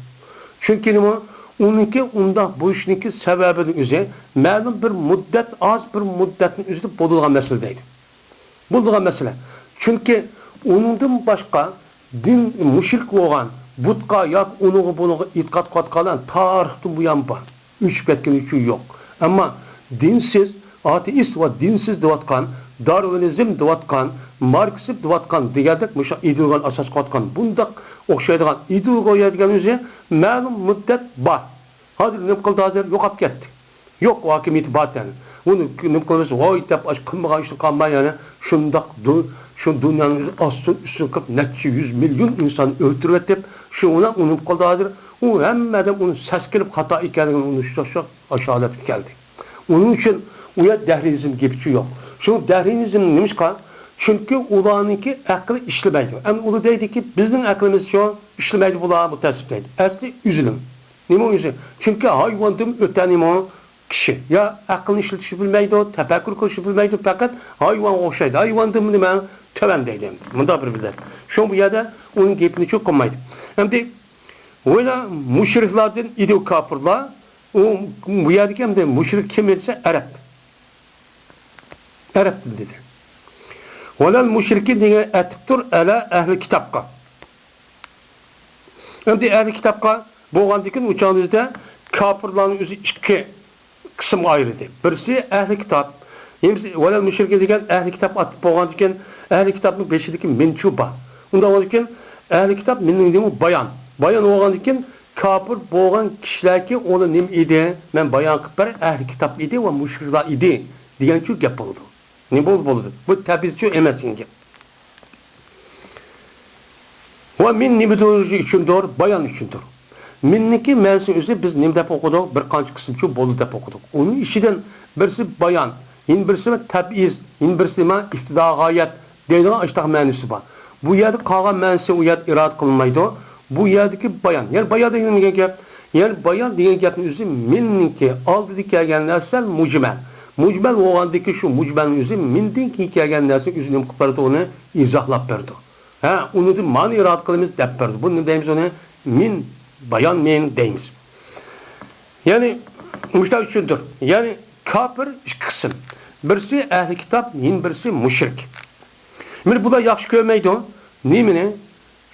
چۈنكى نېمە؟ ئۇنىڭكى ئۇنداق بولۇشنىڭكى سەۋەبىنى ئۆزى مەلۇم بىر مۇددەت، ئاز بىر مۇددەتنىڭ ئۆزىدە بولىدىغان مەسىلە دەيدۇ. بولىدىغان مەسىلە. چۈنكى ئۇنىڭدىن باشقا دىن مۇشرىك بولغان، بۇتقا ياكى ئۇنىڭغا بۇنىڭغا ئېتىقاد قىلىۋاتقانلار تارىختىن بۇيان بار. ئۆچۈپ كەتكىنى ئۈچۈن يوق. ئەمما دىنسىز، ئاتېئىست ۋە دىنسىز دەۋاتقان، دارۋىنىزم دەۋاتقان، ماركسىزم دەۋاتقان دېگەندەك مۇشۇ ئىدېئولوگىيەنى ئاساس قىلىۋاتقان بۇنداق ئوخشايدىغان ئىدېئولوگىيە دېگەن ئۆزى مەلۇم مۇددەت بار. ھازىر نېمە قىلدى؟ ھازىر يوقاپ كەتتى. يوق، ھاكىمىيىتى بار تەن. ئۇنى نېمە قىلىمىز؟ ۋاي دەپ، ئاش قىلمىغان ئىشنى قىلماي، يەنە شۇنداق دۇ-، شۇ دۇنيانىڭ ئۆزى ئاستىن ئۈستۈن قىلىپ، نەچچە يۈز مىليون ئىنساننى ئۆلتۈرۈۋېتىپ، شۇ ئۇنى، ئۇنى قىلدى ھازىر. ئۇ ھەممە ئادەم ئۇنى سەسكىلىپ، خاتا ئىكەنلىكىنى ئۇنى شۇ، شۇ ئاشۇ ھالەتكە كەلدى. ئۇنىڭ ئۈچۈن ئۇ يەر دەھرىيىزم گېپىچۇ يوق. شۇ دەھرىيىزم نېمىشقا؟ چۈنكى ئۇلارنىڭكى ئەقلى ئىشلىمەيدۇ. ئەمدى ئۇلار دەيدىكى، بىزنىڭ ئەقلىمىزچۇ ئىشلىمەيدۇ بۇلار، بۇ تەسىپ دەيدۇ. ئەسلى ئۆزىنىڭ. نېمە ئۆزى؟ چۈنكى ھايۋاندىن ئۆتە نېمە؟ كىشى يا ئەقلىنى ئىشلىتىشنى بىلمەيدۇ، تەپەككۇر قىلىشنى بىلمەيدۇ، پەقەت ھايۋانغا ئوخشايدۇ. ھايۋاندىن نېمە؟ تۆۋەن دەيدۇ ئەمدى. مۇنداق بىر بىلەر. شۇڭا بۇ يەردە ئۇنىڭ گېپىنى چوقۇمايدۇ. ئەمدى ۋەلا مۇشرىكلاردىن ئىدى كاپىرلار. ئۇ، بۇ يەردىكى ئەمدى مۇشرىك كىم دېسە ئەرەب. ئەرەب تىلى دېدى. ۋەلەل مۇشرىكىن دېگەن ئەتىپتۇر ئەلە ئەھلى كىتابقا. ئەمدى ئەھلى كىتابقا بولغاندىكىن ئۇ چاغدا بىزدە كاپىرلارنىڭ ئۆزى ئىككى قىسىمغا ئايرىلدى. بىرسى ئەھلى كىتاب. يەنىسى ۋەلەل مۇشرىكىن دېگەن ئەھلى كىتاب ئاتىلىپ بولغاندىكىن ئەھلى كىتابنىڭ بېشىدىكى مىنچۇ بار. ئۇنداق بولغاندىكىن ئەھلى كىتاب مىننىڭ نېمە؟ بايان. بايان بولغاندىكىن كاپىر بولغان كىشىلەركى ئۇلار نېمە ئىدى؟ مەن بايان قىلىپ بەر، ئەھلى كىتاب ئىدى ۋە مۇشرىكلار ئىدى دېگەنچۇ گەپ بولىدۇ. نېمە بولدى بولىدۇ؟ بۇ تەبىئىتچۇ ئەمەس دېگەن گەپ. ۋە مىن نېمە ئۈچۈندۇر؟ بايان ئۈچۈندۇر. مىننىڭكى مەنىسى ئۆزى بىز نېمە دەپ ئوقۇدۇق؟ بىر قانچە قىسىمچۇ بولدى دەپ ئوقۇدۇق. ئۇنىڭ ئىچىدىن بىرسى بايان، يەنە بىرسى تەبئىز، يەنە بىرسى نېمە؟ ئىپتىدا غايەت دەيدىغان ئاشۇنداق مەنىسى بار. بۇ يەردە قالغان مەنىسى ئۇ يەردە ئىرادە قىلىنمايدۇ. بۇ يەردىكى بايان. يەنى بايان دېگەن نېمە گەپ؟ يەنى بايان دېگەن گەپنىڭ ئۆزى مىننىڭكى ئالدىدا كەلگەن نەرسە مۇجمەل. مۇجمەل بولغاندىكى شۇ مۇجمەلنىڭ ئۆزى مىندىن كېيىن كەلگەن نەرسىنىڭ ئۆزى نېمە قىلىپ بەردى؟ ئۇنى ئىزاھلاپ بەردى. ھە، ئۇنىڭدىن مانا ئىرادە قىلىمىز دەپ بەردى. بۇنى نېمە دەيمىز ئۇنى؟ مىن بايان مىن دەيمىز. يەنى مۇشۇنداق چۈشىنىدۇ. يەنى كاپىر ئىككى قىسىم. بىرسى ئەھلى كىتاب، يەنە بىرسى مۇشرىك. مانا بۇلار ياخشى كۆرمەيدۇ. نېمىنى؟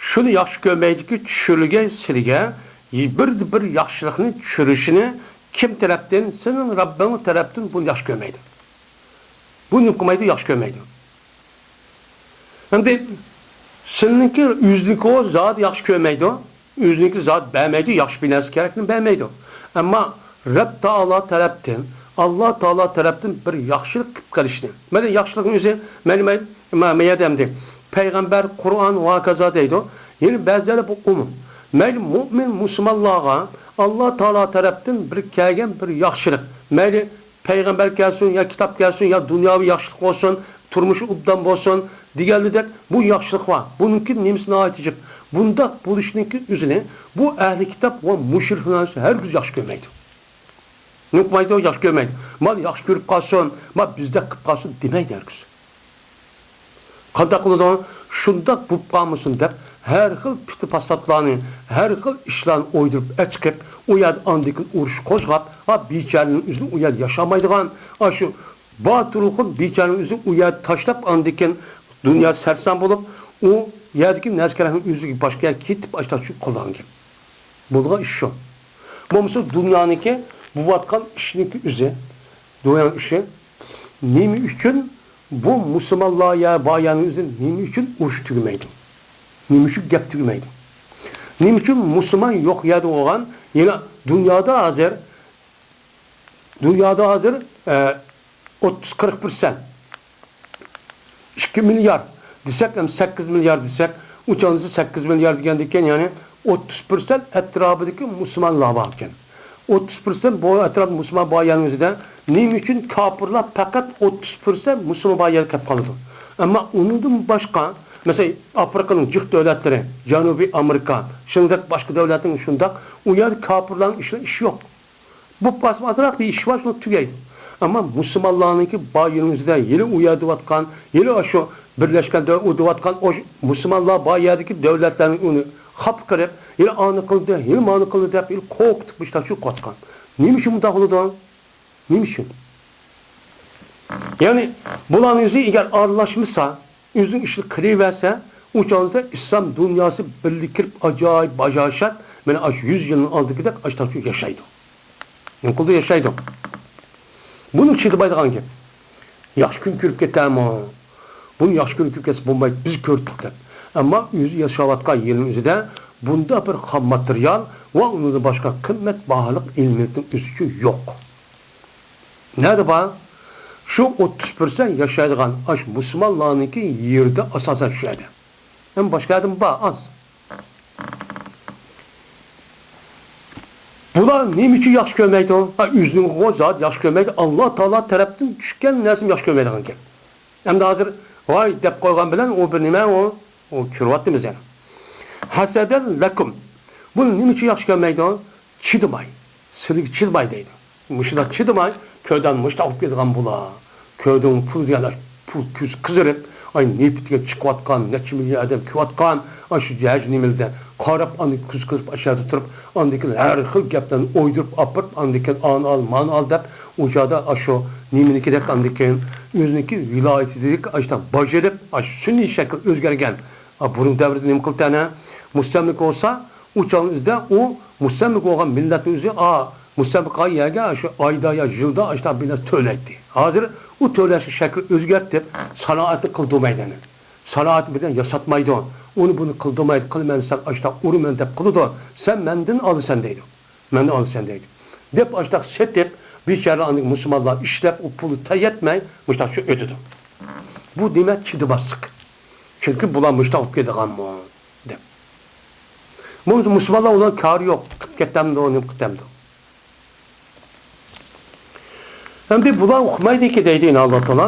شۇنى ياخشى كۆرمەيدۇكى، چۈشۈرۈلگەن سىلىگە بىر، بىر ياخشىلىقنى چۈشۈرۈشىنى كىم تەرەپتىن؟ سېنىڭ رەببىڭ تەرەپتىن بۇنى ياخشى كۆرمەيدۇ. بۇنى نېمە قىلمايدۇ؟ ياخشى كۆرمەيدۇ. ئەمدى سىلىنىڭكى ئۆزىنىڭكى زادى ياخشى كۆرمەيدۇ، ئۆزىنىڭكى زادى بەرمەيدۇ، ياخشى بىر نەرسە كېرەكنى بەرمەيدۇ. ئەمما رەب تائالا تەرەپتىن، ئاللا تائالا تەرەپتىن بىر ياخشىلىق قىلىپ قېلىشنى. مەيلى ياخشىلىقنىڭ ئۆزى، مەيلى، مەيلى، مە-، مەيلى ئەمدى پەيغەمبەر، قۇرئان ۋە ھاكازا دەيدۇ. يەنە بەزىلەردە بۇ ئومۇم. مەيلى مۇئمىن مۇسۇلمانلارغا ئاللا تائالا تەرەپتىن بىر كەلگەن بىر ياخشىلىق. مەيلى پەيغەمبەر كەلسۇن، يا كىتاب كەلسۇن، يا دۇنياۋى ياخشىلىق بولسۇن، تۇرمۇشى ئوبدان بولسۇن دېگەنلىدەك بۇ ياخشىلىق بار. بۇنىڭكى نېمىسى ناھايىتى جىق. بۇنداق بولۇشنىڭكى ئۆزىنى بۇ ئەھلى كىتاب ۋە مۇشرىكلار ھەرگىز ياخشى كۆرمەيدۇ. نېمە قىلمايدۇ؟ ياخشى كۆرمەيدۇ. مانا ياخشى كۆرۈپ قالسۇن، مانا بىزدەك قىلىپ قالسۇن دېمەيدۇ ھەرگىز. قانداق قىلىدۇ؟ شۇنداق بولۇپ قالمىسۇن دەپ، ھەر خىل پىتنە-پاساتلارنى، ھەر خىل ئىشلارنى ئويدۇرۇپ ئەچىقىپ، ئۇ يەردە ئاندىن كېيىن ئۇرۇش قوزغاپ، ھا، بىچارىنىڭ ئۆزىنى ئۇ يەردە ياشالمايدىغان، ئاشۇ باتۇرخۇن بىچارىنىڭ ئۆزىنى ئۇ يەردە تاشلاپ، ئاندىن كېيىن دۇنيا سەرسان بولۇپ، ئۇ يەردىكى نەرسە-كېرەكنى ئۆزىگە باشقا يەرگە كېتىپ، ئاشتاق چۈشۈپ قىلىدىغان گەپ. بولىدىغان ئىش شۇ. بولمىسا دۇنيانىڭكى بولۇۋاتقان ئىشنىڭكى ئۆزى، دۇنيانىڭ ئىشى نېمە ئۈچۈن بۇ مۇسۇلمانلار يا بار يەرنىڭ ئۆزى نېمە ئۈچۈن ئۇرۇش تۈگىمەيدۇ؟ نېمە ئۈچۈن گەپ تۈگىمەيدۇ؟ نېمە ئۈچۈن مۇسۇلمان يوق يەردە بولغان، يەنە دۇنيادا ھازىر، دۇنيادا ھازىر، ئە، ئوتتۇز قىرىق پىرسەنت، ئىككى مىليارد دېسەك، ھەم سەككىز مىليارد دېسەك، ئۇ چاغدا سەككىز مىليارد دېگەندىكىن، يەنى ئوتتۇز پىرسەنت ئەتراپىدىكى مۇسۇلمانلار باركەن. ئوتتۇز پىرسەنت بۇ ئەتراپ مۇسۇلمان بار يەرنىڭ ئۆزىدە نېمە ئۈچۈن كاپىرلار پەقەت ئوتتۇز پىرسەنت مۇسۇلمان بار يەرگە كەپ قالىدۇ؟ ئەمما ئۇنىڭدىن باشقا، مەسىلەن، ئافرىقىنىڭ جىق دۆلەتلىرى، جەنۇبىي ئامېرىكا، شۇنىڭدەك باشقا دۆلەتنىڭ شۇنداق، ئۇ يەردە كاپىرلارنىڭ ئىشلىرى ئىش يوق. بولۇپ قالسىمۇ ئازراق بىر ئىش بار، شۇنى تۈگەيدۇ. ئەمما مۇسۇلمانلارنىڭكى بار يېرىمىزدە ھېلى ئۇ يەردە ئۇرۇۋاتقان، ھېلى ئاشۇ بىرلەشكەن دۆلەت ئۇرۇۋاتقان ئۇ مۇسۇلمانلار بار يەردىكى دۆلەتلەرنى ئۇنى خاپا قىلىپ، ھېلى ئانى قىلدى، ھېلى مانى قىلدى دەپ، ھېلى قورقۇتۇپ مۇشۇنداق شۇ قىلىۋاتقان. نېمە ئۈچۈن بۇنداق بولىدۇ؟ نېمە ئۈچۈن؟ يەنى بۇلارنىڭ ئۆزى ئەگەر ئارىلاشمىسا، ئۆزىنىڭ ئىشىنى قىلىۋەرسە، ئۇ چاغدا ئىسلام دۇنياسى بىرلىككە كىرىپ، ئاجايىپ باجاشات، مانا ئاشۇ يۈز يىلنىڭ ئالدىدىكى دەك ئاشتاق ياشايدۇ. نېمە قىلىدۇ؟ ياشايدۇ. بۇنى چىدىمايدىغان گەپ. ياخشى كۈن كۆرۈپ كېتەرمۇ؟ بۇنى ياخشى كۈن كۆرۈپ كەتسە بولمايدۇ، بىز كۆردۇق دەپ. ئەمما ئۆزى ياشاۋاتقان يېرىنىڭ ئۆزىدە بۇنداق بىر خام ماتېرىيال ۋە ئۇنىڭدىن باشقا قىممەت باھالىق ئېلېمېنتنىڭ ئۆزىچۇ يوق. نەدە بار؟ شۇ ئوتتۇز پىرسەنت ياشايدىغان ئاشۇ مۇسۇلمانلارنىڭكى يېرىدە، ئاساسەن شۇ يەردە. ئەمما باشقا يەردىمۇ بار، ئاز. بۇلار نېمە ئۈچۈن ياخشى كۆرمەيدۇ؟ ھە، ئۆزىنىڭغۇ زادى ياخشى كۆرمەيدۇ، ئاللا تائالا تەرەپتىن چۈشكەن نەرسىنى ياخشى كۆرمەيدىغان گەپ. ئەمدى ھازىر ۋاي دەپ قويغان بىلەن ئۇ بىر نېمە ئۇ، ئۇ كۆرۈۋاتىمىز يەنە. ھەسەدەن لەكۇم. بۇنى نېمە ئۈچۈن ياخشى كۆرمەيدۇ؟ چىدىماي. سىلىگە چىدىماي دەيدۇ. مۇشۇنداق چىدىماي، كۆردەڭ مۇشۇنداق بولۇپ كېتىدىغان بۇلار. كۆردۈڭ پۇل دېگەن پۇل كۆزى قىزىرىپ، ئاي نېفىت دېگەن چىقىۋاتقان، نەچچە مىليون ئادەم كېلىۋاتقان، ئاشۇ جاج نېمىلەردە قاراپ، ئاندىن كۆزى قىزىپ ئاشۇ يەردە تۇرۇپ، ئاندىن كېيىن ھەر خىل گەپلەرنى ئويدۇرۇپ ئاپىرىپ، ئاندىن كېيىن ئانى ئال، مانى ئال دەپ، ئۇ چاغدا ئاشۇ نېمىنىڭكىدەك ئاندىن كېيىن ئۆزىنىڭكى ۋىلايىتىدىكى ئاشۇنداق باجىرىپ، ئاشۇ سۈنئىي شەكىل ئۆزگەرگەن. ئا، بۇرۇن دەۋردە نېمە قىلدى ئەنە؟ مۇستەملىكە بولسا، ئۇ چاغنىڭ ئۆزىدە ئۇ مۇستەملىكە بولغان مىللەتنىڭ ئۆزى، ئا، مۇستەملىكە قىلغان يەرگە شۇ ئايدا يا يىلدا ئاشۇنداق بىر نەرسە تۆلەيتتى. ھازىر ئۇ تۆلەشنىڭ شەكلىنى ئۆزگەرتىپ، سانائەتنى قىلدۇرمايدۇ ئەنە. سانائەت بىلەن ياساتمايدۇ. ئۇنى بۇنى قىلدۇرمايدۇ، قىلىمەن دېسەڭ ئاشۇنداق ئۇرىمەن دەپ قىلىدۇ. سەن مەندىن ئالىسەن دەيدۇ. مەندىن ئالىسەن دەيدۇ. دەپ ئاشۇنداق سېتىپ، بىچارە ئاندىن مۇسۇلمانلار ئىشلەپ، ئۇ پۇلى تا يەتمەي، مۇشۇنداق شۇ ئۆتىدۇ. بۇ دېمەك چىدىماسلىق. چۈنكى بۇلار مۇشۇنداق بولۇپ كېتىدىغانمۇ؟ دەپ. بۇ مۇسۇلمانلار ئۇلار كارى يوق. قىلىپ كېتەمدۇ، نېمە قىلىپ كېتەمدۇ؟ ئەمدى بۇلار ئۇقمايدىكى دەيدۇ يەنە ئاللا تائالا.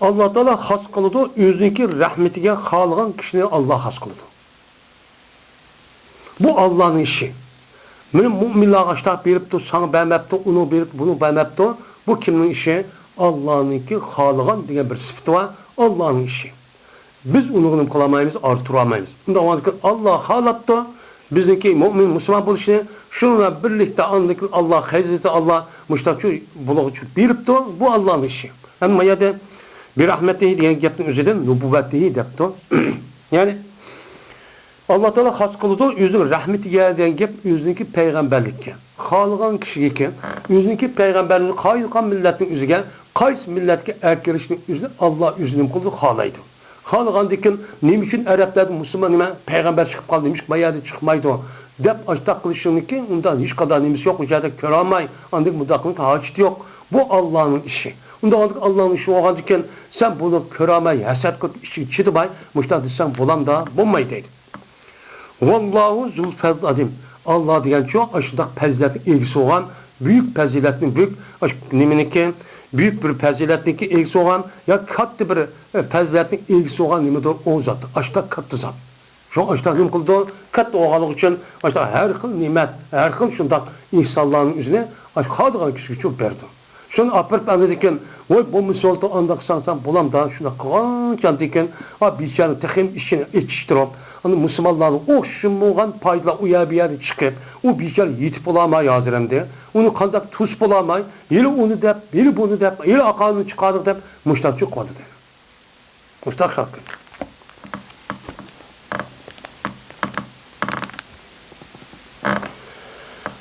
ئاللا تائالا خاس قىلىدۇ، ئۆزىنىڭكى رەھمىتىگە خالىغان كىشىنى ئاللا خاس قىلىدۇ. بۇ ئاللانىڭ ئىشى. مېنىڭ مۇئمىنلارغا ئاشتاق بېرىپتۇ، ساڭا بەرمەپتۇ، ئۇنىڭغا بېرىپتۇ، بۇنىڭغا بەرمەپتۇ. بۇ كىمنىڭ ئىشى؟ ئاللانىڭكى خالىغان دېگەن بىر سۈپىتى بار، ئاللانىڭ ئىشى. بىز ئۇنىڭغا نېمە قىلالمايمىز، ئارىدا تۇرالمايمىز. ئۇنداق بولغاندىكىن ئاللا خالاپتۇ بىزنىڭكى مۇئمىن مۇسۇلمان بولۇشنى، شۇنىڭ بىلەن بىرلىكتە ئاندىن كېيىن ئاللا خەزىنىسى ئاللا مۇشتاق شۇ بۇلارغا شۇ بېرىپتۇ، بۇ ئاللانىڭ ئىشى. ئەمما ما يەردە بىرەھمەتىھى دېگەن گەپنىڭ ئۆزىدىن نۇبۇۋۋەتىھى دەپتۇ. يەنى ئاللا تائالا خاس قىلىدۇ ئۆزىنىڭ رەھمىتىگە دېگەن گەپ ئۆزىنىڭكى پەيغەمبەرلىككە. خالىغان كىشىگىكى ئۆزىنىڭكى پەيغەمبەرلىكىنى قايىل قىلغان مىللەتنىڭ ئۆزىگە قايسى مىللەتكە ئەكىرىشنىڭ ئۆزىنى ئاللا ئۆزى نېمە قىلىدۇ؟ خالايدۇ. خالىغاندىكىن نېمە ئۈچۈن ئەرەبلەردىن مۇسۇلمان نېمە پەيغەمبەر چىقىپ قالدى، نېمىشقا ما يەردە چىقمايدۇ؟ دەپ ئاشتاق قىلىشىڭنىكى ئۇندا ھېچقانداق نېمىسى يوق، ئۇ يەردە كۆرەلمەي، ئاندىن مۇنداق قىلىش ھاجىتى يوق. بۇ ئاللانىڭ ئىشى. ئۇنداق ئاللانىڭ ئىشى بولغاندىكىن سەن بۇنى كۆرەلمەي، ھەسەت قىلىپ ئىچىڭ چىدىماي، مۇشۇنداق دېسەڭ بولامدا؟ بولماي دەيدۇ. ۋاللاھۇ زۇل فەزل ئازىم. ئاللا دېگەنچۇ ئاشۇنداق پەزىلەتنىڭ ئىگىسى بولغان، بۈيۈك پەزىلەتنىڭ بۈيۈك، ئاش-، نېمىنىڭكى، بۈيۈك بىر پەزىلەتنىڭكى ئىگىسى بولغان يا كاتتا بىر، ئە، پەزىلەتنىڭ ئىگىسى بولغان نېمىدۇر ئۇ زات. ئاشۇنداق كاتتا زات. شۇڭا ئاشۇنداق نېمە قىلىدۇ؟ كاتتا بولغانلىقى ئۈچۈن ئاشۇنداق ھەر خىل نېمەت، ھەر خىل شۇنداق ئېھسانلارنىڭ ئۆزىنى ئاشۇ خالىغان كىشىگە بېرىدۇ. شۇنى ئاپىرىپ ئاندىن كېيىن، ۋاي بولمىسا بولدى، ئانداق قىلساڭ سەن بولامدا، شۇنداق قىلغانچە ئاندىن كېيىن، ئا بىچارىنىڭ تېخىمۇ ئىچىنى ئېچىشتۇرۇپ، ئاندىن مۇسۇلمانلارنىڭ ئوخشىمىغان پايدىلار ئۇ يەر بۇ يەردىن چىقىپ، ئۇ بىچارە يېتىپ بولالماي ھازىر ئەمدى. ئۇنى قانداق توسۇپ بولالماي، ھېلى ئۇنى دەپ، ھېلى بۇنى دەپ، ھېلى ئاقارنى چىقاردۇق دەپ، مۇشۇنداق چىقىۋاتىدۇ. مۇشۇنداق خەلق.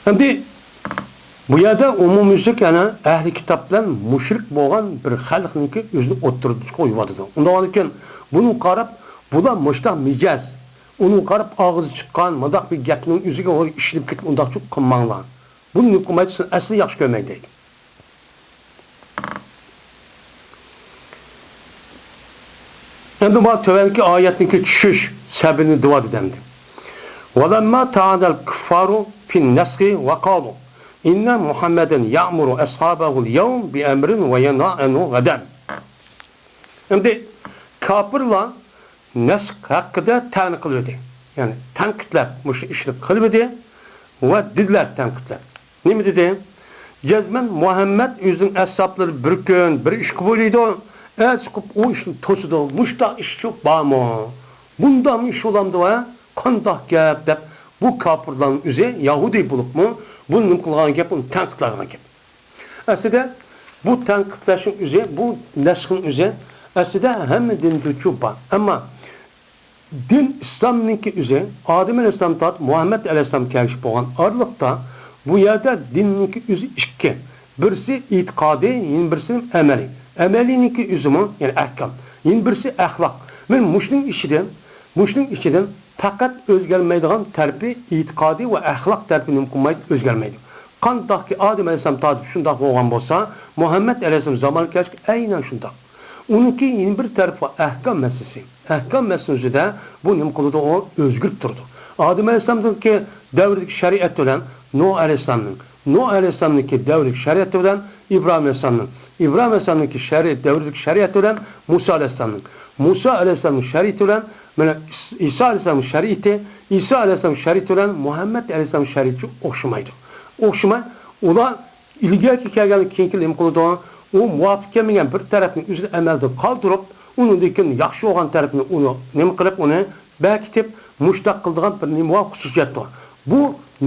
ئەمدى بۇ يەردە ئومۇميۈزلۈك، يەنى ئەھلى كىتاب بىلەن مۇشرىك بولغان بىر خەلقنىڭكى ئۆزىنى ئوتتۇرىغا قويۇۋاتىدۇ. ئۇنداق ئىكەن، بۇنىڭغا قاراپ، بۇلار مۇشۇنداق مىجەز، ئۇنىڭغا قاراپ ئاغزى چىققان مۇنداق بىر گەپنىڭ ئۆزىگە ئىشىنىپ كېتىپ، ئۇنداق چوق قىلماڭلار. بۇنى نېمە قىلمايدۇ، سىلەرنى ئەسلى ياخشى كۆرمەيدۇ دەيدۇ. ئەمدى مانا تۆۋەنكى ئايەتنىڭكى چۈشۈش سەۋەبىنى دەۋاتىدۇ ئەمدى. ولما طعن الكفار في النسخ وقالوا إن محمدا يأمر أصحابه اليوم بأمر وينهى عنه غدا. ئەمدى كاپىرلار نەسخ ھەققىدە تەن قىلىۋىدى. يەنى تەنقىدلەپ، مۇشۇ ئىشنى قىلىۋىدى ۋە دېدىلەر تەنقىدلەپ. نېمە دېدى؟ جەزمەن مۇھەممەد ئۆزىنىڭ ئەسھابلىرى بىر كۈن بىر ئىشقا بولىدۇ، ئەتىسى قىلىپ ئۇ ئىشنى توسىدۇ. مۇشۇنداق ئىشچۇ بارمۇ؟ بۇنداقمۇ ئىش بولامدۇ ھە؟ قانداق گەپ دەپ، بۇ كاپىرلارنىڭ ئۆزى يەھۇدىي بولۇپمۇ، بۇ نېمە قىلغان گەپ، ئۇنى تەنقىدلەيدىغان گەپ. ئەسلىدە بۇ تەنقىدلەشنىڭ ئۆزى، بۇ نەسخنىڭ ئۆزى ئەسلىدە ھەممە دىندىچۇ بار. ئەمما دىن ئىسلامنىڭكى ئۆزى ئادەم ئەلەيھىسسالام تارتىپ مۇھەممەد ئەلەيھىسسالام كەلگۈچە بولغان ئارىلىقتا بۇ يەردە دىننىڭكى ئۆزى ئىككى. بىرسى ئېتىقادىي، يەنە بىرسى ئەمەلىي. ئەمەلىينىڭكى ئۆزىمۇ، يەنى ئەھكام. يەنە بىرسى ئەخلاق. مەن مۇشۇنىڭ ئىچىدىن، مۇشۇنىڭ ئىچىدىن پەقەت ئۆزگەرمەيدىغان تەرىپى ئېتىقادىي ۋە ئەخلاق تەرىپى نېمە قىلمايدۇ؟ ئۆزگەرمەيدۇ. قانداقكى ئادەم ئەلەيھىسسالام تارتىپ شۇنداق بولغان بولسا، مۇھەممەد ئەلەيھىسسالام زامانى كەلگۈچە ئەينەن شۇنداق. ئۇنىڭكى يەنە بىر تەرىپى بار، ئەھكام مەسىلىسى. ئەھكام مەسىلىسىدە بۇ نېمە قىلىدۇ؟ ئۇ ئۆزگىرىپ تۇرىدۇ. ئادەم ئەلەيھىسسالامنىڭكى دەۋرىدىكى شەرىئەت بىلەن نۇھ ئەلەيھىسسالامنىڭ، نۇھ ئەلەيھىسسالامنىڭكى دەۋرىدىكى شەرىئەت بىلەن ئىبراھىم ئەلەيھىسسالامنىڭ، ئىبراھىم ئەلەيھىسسالامنىڭكى شەرىئەت، دەۋرىدىكى شەرىئەت بىلەن مۇسا ئەلەيھىسسالامنىڭ، مۇسا ئەلەيھىسسالامنىڭ شەرىئىتى بىلەن، مانا، ئىس-، ئىسا ئەلەيھىسسالامنىڭ شەرىئىتى، ئىسا ئەلەيھىسسالامنىڭ شەرىئىتى بىلەن مۇھەممەد ئەلەيھىسسالامنىڭ شەرىئىتى ئوخشىمايدۇ. ئوخشىماي، ئۇلار ئىلگىرىكى كەلگەن كېيىنكى نېمە قىلىدۇ؟ ئۇ مۇۋاپىق كەلمىگەن بىر تەرەپنى ئۆزىنى ئەمەلدىن قالدۇرۇپ، ئۇنىڭدىن كېيىن ياخشى بولغان تەرىپىنى ئۇنى نېمە قىلىپ، ئۇنى بەكىتىپ، مۇشتاق قىلىدىغان بىر نېمە بار، خۇسۇسىيەت بار. بۇ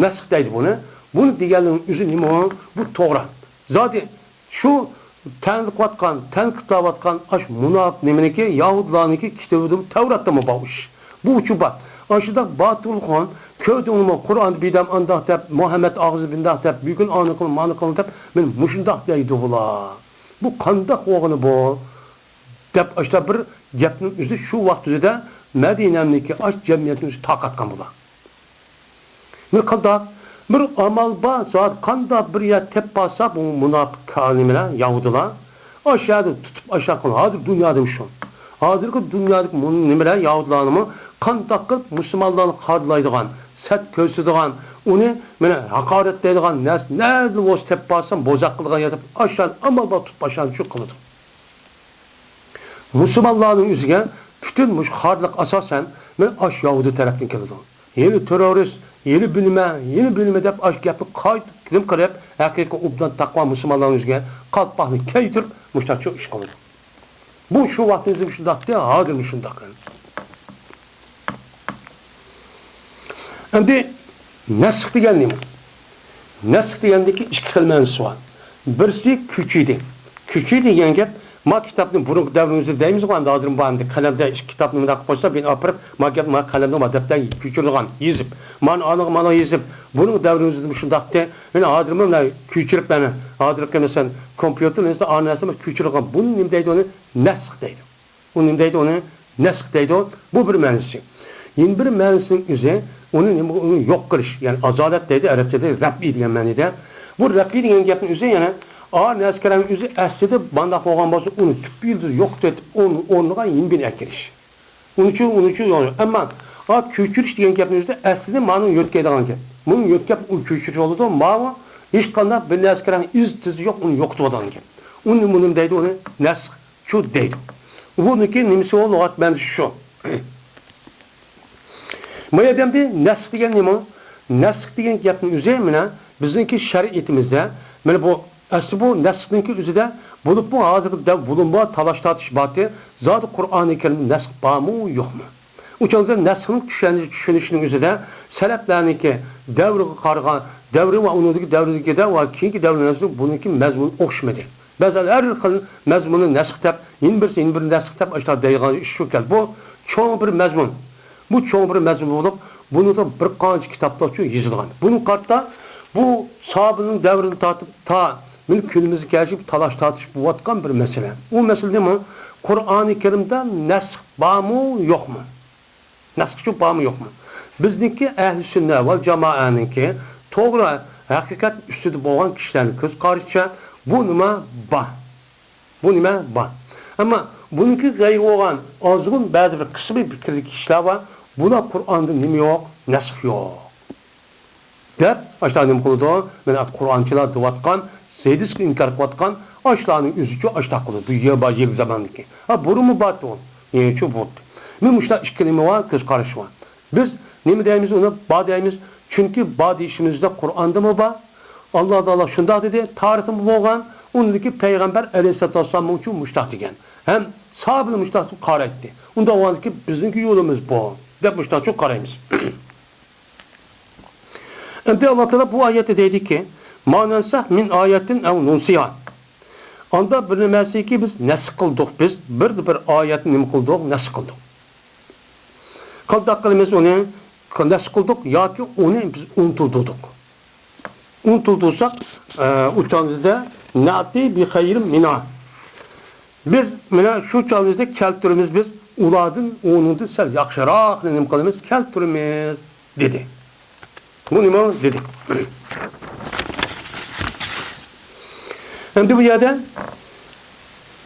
نەسخ دەيدۇ بۇنى. بۇنى دېگەنلىكىنىڭ ئۆزى نېمە؟ بۇ توغرا. زادى شۇ تەنقىدلەۋاتقان، تەنقىدلەۋاتقان ئاشۇ مۇناپىق نېمىنىڭكى، يەھۇدىيلارنىڭكى كىتابىدا، تەۋراتتىمۇ بار ئۇ ئىش. بۇ ئۇچۇر بار. ئاشۇنداق باتۇرلۇقۇن كۆردۈڭمۇ، قۇرئاندا بىدەم ئانداق دەپ، مۇھەممەد ئاغزى بۇنداق دەپ، بۈگۈن ئانى قىل، مانى قىل دەپ، مانا مۇشۇنداق دەيدۇ بۇلار. بۇ قانداق بولغىنى بۇ؟ دەپ ئاشۇنداق بىر گەپنىڭ ئۆزى شۇ ۋاقىت ئۆزىدە مەدىنەنىڭكى ئاش جەمئىيەتنى ئۆزى تارقاتقان بۇلار. بىر قانداق بىر ئامال بار، زادى قانداق بىر يەر تېپىپ بارسا، بۇ مۇناپىق كا-، نېمىلەر، يەھۇدىيلار ئاشۇ يەردە تۇتۇپ ئاشۇنداق قىلىدۇ. ھازىر دۇنيادا شۇ. ھازىرقى دۇنيادىكى مۇ-، نېمىلەر، يەھۇدىيلارنىمۇ قانداق قىلىپ مۇسۇلمانلارنى خارلايدىغان، سەت كۆرسىتىدىغان، ئۇنى مانا ھاقارەتلەيدىغان نەرسە نەدىن بولسا تېپىپ بارسا، بوزەك قىلىدىغان يەر تېپىپ، ئاشۇ ئامال بار تۇتۇپ ئاشۇ شۇ قىلىدۇ. مۇسۇلمانلارنىڭ ئۆزىگە پۈتۈن مۇشۇ خارلىق ئاساسەن مانا ئاشۇ يەھۇدىي تەرەپتىن كېلىدۇ. يەنە تېررورىست، يەنە بىلمە، يەنە بىلمە دەپ ئاشۇ گەپنى قايتا نېمە قىلىپ، ھەقىقىي ئوبدان تەقۋا مۇسۇلمانلارنىڭ ئۆزىگە قالپاقنى كىيدۈرۈپ، مۇشۇنداق ئىش قىلىدۇ. بۇ شۇ ۋاقىتتا ئۆزى شۇنداقتى، ھازىرمۇ شۇنداق. ئەمدى نەسخ دېگەن نېمە؟ نەسخ دېگەندىكى ئىككى خىل مەنىسى بار. بىرسى كۆچۈردى. كۆچۈردى دېگەن گەپ، ما كىتابنى بۇرۇنقى دەۋرىمىزدە دەيمىزغۇ، ئەمدى ھازىر بارمىدى، قەلەمدە ئىككى كىتابنى مۇنداق قىلىپ قويسا، بىرنى ئاپىرىپ، ما گەپ، ما قەلەمدە، ما دەپتەرگە كۆچۈرىدىغان، يېزىپ، مانا ئانىغا، مانا يېزىپ، بۇرۇنقى دەۋرىمىزدە مۇشۇنداقتى. مانا ھازىرمۇ مانا كۆچۈرۈپ، مانا ھازىرقى مەسىلەن، كومپيۇتېر، مەسىلەن، ئا نەرسە كۆچۈرۈلگەن. بۇنى نېمە دەيدۇ؟ ئۇنى نەسخ دەيدۇ. ئۇنى نېمە دەيدۇ؟ ئۇنى نەسخ دەيدۇ. بۇ بىر مەنىسى. يەنە بىر مەنىسىنىڭ ئۆزى، ئۇنى نېمە، ئۇنى يوق قىلىش، يەنى ئازالەت دەيدۇ، ئەرەبچىدە رەپئى دېگەن مەنىدە. بۇ رەپئى دېگەن گەپنىڭ ئۆزى يەنە ئا نەرسىكەرەمنىڭ ئۆزى ئەسلىدە مانداق بولغان بولسا، ئۇنى تۈپ يىلتىزى يوقىتىۋېتىپ، ئۇنىڭ ئورنىغا يەنە بىرنى ئەكېلىش. ئۇنىڭ ئۈچۈن، ئۇنىڭ ئۈچۈن يول يوق. ئەمما ئا كۆچۈرۈش دېگەن گەپنىڭ ئۆزىدە ئەسلىدە مانىڭ يۆتكەيدىغان گەپ. بۇنىڭ يۆتكەپ ئۇ كۆچۈرۈش بولىدۇ، ماۋۇ ھېچقانداق بىر نەرسىكەرەمنىڭ ئىز تىزى يوق، ئۇنى يوقىتىۋاتىدىغان گەپ. ئۇنى، ئۇنى نېمە دەيدۇ؟ ئۇنى نەسخ. شۇ دەيدۇ. بۇنىڭكى نېمىسى ئۇ لۇغەت مەنىسى شۇ. ما يەردە ئەمدى نەسخ دېگەن نېمە؟ نەسخ دېگەن گەپنىڭ ئۆزى مانا بىزنىڭكى شەرىئىتىمىزدە، مانا بۇ ئەسلى بۇ نەسخنىڭكى ئۆزىدە بولۇپمۇ ھازىرقى دەۋ بولۇنما تالاش تارتىش بارتى، زادى قۇرئانى كەرىمدە نەسخ بارمۇ يوقمۇ؟ ئۇ چاغدا نەسخنىڭ چۈشەن-، چۈشىنىشىنىڭ ئۆزىدە سەلەفلەرنىڭكى دەۋرىگە قارىغان، دەۋرى ۋە ئۇنىڭدىكى دەۋرىدىكىدە ۋە كېيىنكى دەۋرلەرنىڭ بۇنىڭكى مەزمۇنى ئوخشىمىدى. بەزىلەر ھەر خىل مەزمۇننى نەسخ دەپ، يەنە بىرسى يەنە بىر نەسخ دەپ ئاشۇنداق دەيدىغان ئىش شۇ كەلدى. بۇ چوڭ بىر مەزمۇن. بۇ چوڭ بىر مەزمۇن بولۇپ، بۇنىڭدا بىر قانچە كىتابلارچۇ يېزىلغان. بۇنىڭغا قارىتا بۇ ساھابىنىڭ دەۋرىدىن تارتىپ تا مىنى كۈنىمىزگىچە تالاش-تارتىش بولۇۋاتقان بىر مەسىلە. ئۇ مەسىلە نېمە؟ قۇرئانى كەرىمدە نەسخ بارمۇ، يوقمۇ؟ نەسخچۇ بارمۇ، يوقمۇ؟ بىزنىڭكى ئەھلى سۈننە ۋەل جامائەنىڭكى توغرا ھەقىقەت ئۈستىدە بولغان كىشىلەرنىڭ كۆز قارىشىچە بۇ نېمە؟ بار. بۇ نېمە؟ بار. ئەمما بۇنىڭكى غەيرى بولغان ئازغۇن بەزى بىر قىسمى پىكىردىكى كىشىلەر بار. بۇلار قۇرئاندا نېمە يوق؟ نەسخ يوق دەپ، ئاشۇلار نېمە قىلىدۇ؟ مانا قۇرئانچىلار دەۋاتقان، زەيدىسكى ئىنكار قىلىۋاتقان، ئاشۇلارنىڭ ئۆزىچۇ ئاشۇنداق قىلىدۇ. بۇ يەر بار، يېڭى زاماندىكى. ھە، بۇرۇنمۇ بارتى ئۇ. يېڭىچۇ بولدى. مانا مۇشۇلار ئىككى نېمە بار؟ كۆز قارىشى بار. بىز نېمە دەيمىز؟ ئۇنى بار دەيمىز. چۈنكى بار دېيىشىمىزدە قۇرئاندىمۇ بار. ئاللا تائالا شۇنداق دېدى، تارىختىمۇ بولغان، ئۇنىڭدىكى پەيغەمبەر ئەلەيھىسسالاتۇ ۋەسسالاممۇچۇ مۇشۇنداق دېگەن. ھەم ساھابىلەر مۇشۇنداق قارايتتى. ئۇنداق بولغاندىكى بىزنىڭكى يولىمىز بۇ، دەپ مۇشۇنداقچۇ قارايمىز. ئەمدى ئاللا تائالا بۇ ئايەتتە دەيدىكى، ما نەنسەھ مىن ئايەتىن ئەۋ نۇنسىھا. ئاندا بىر نېمىسىكى بىز نەسخ قىلدۇق، بىز بىر، بىر ئايەتنى نېمە قىلدۇق؟ نەسخ قىلدۇق. قانداق قىلىمىز ئۇنى؟ نەسخ قىلدۇق ياكى ئۇنى بىز ئۇنتۇلدۇردۇق. ئۇنتۇلدۇرساق، ئە، ئۇ چاغدا نەئتى بىخەيرىم مىنھا. بىز مانا شۇ چاغدا كەلتۈرىمىز، بىز ئۇلاردىن، ئۇنىڭدىن سەل ياخشىراقنى نېمە قىلىمىز؟ كەلتۈرىمىز، دېدى. بۇ نېمە؟ دېدى. ئەمدى بۇ يەردە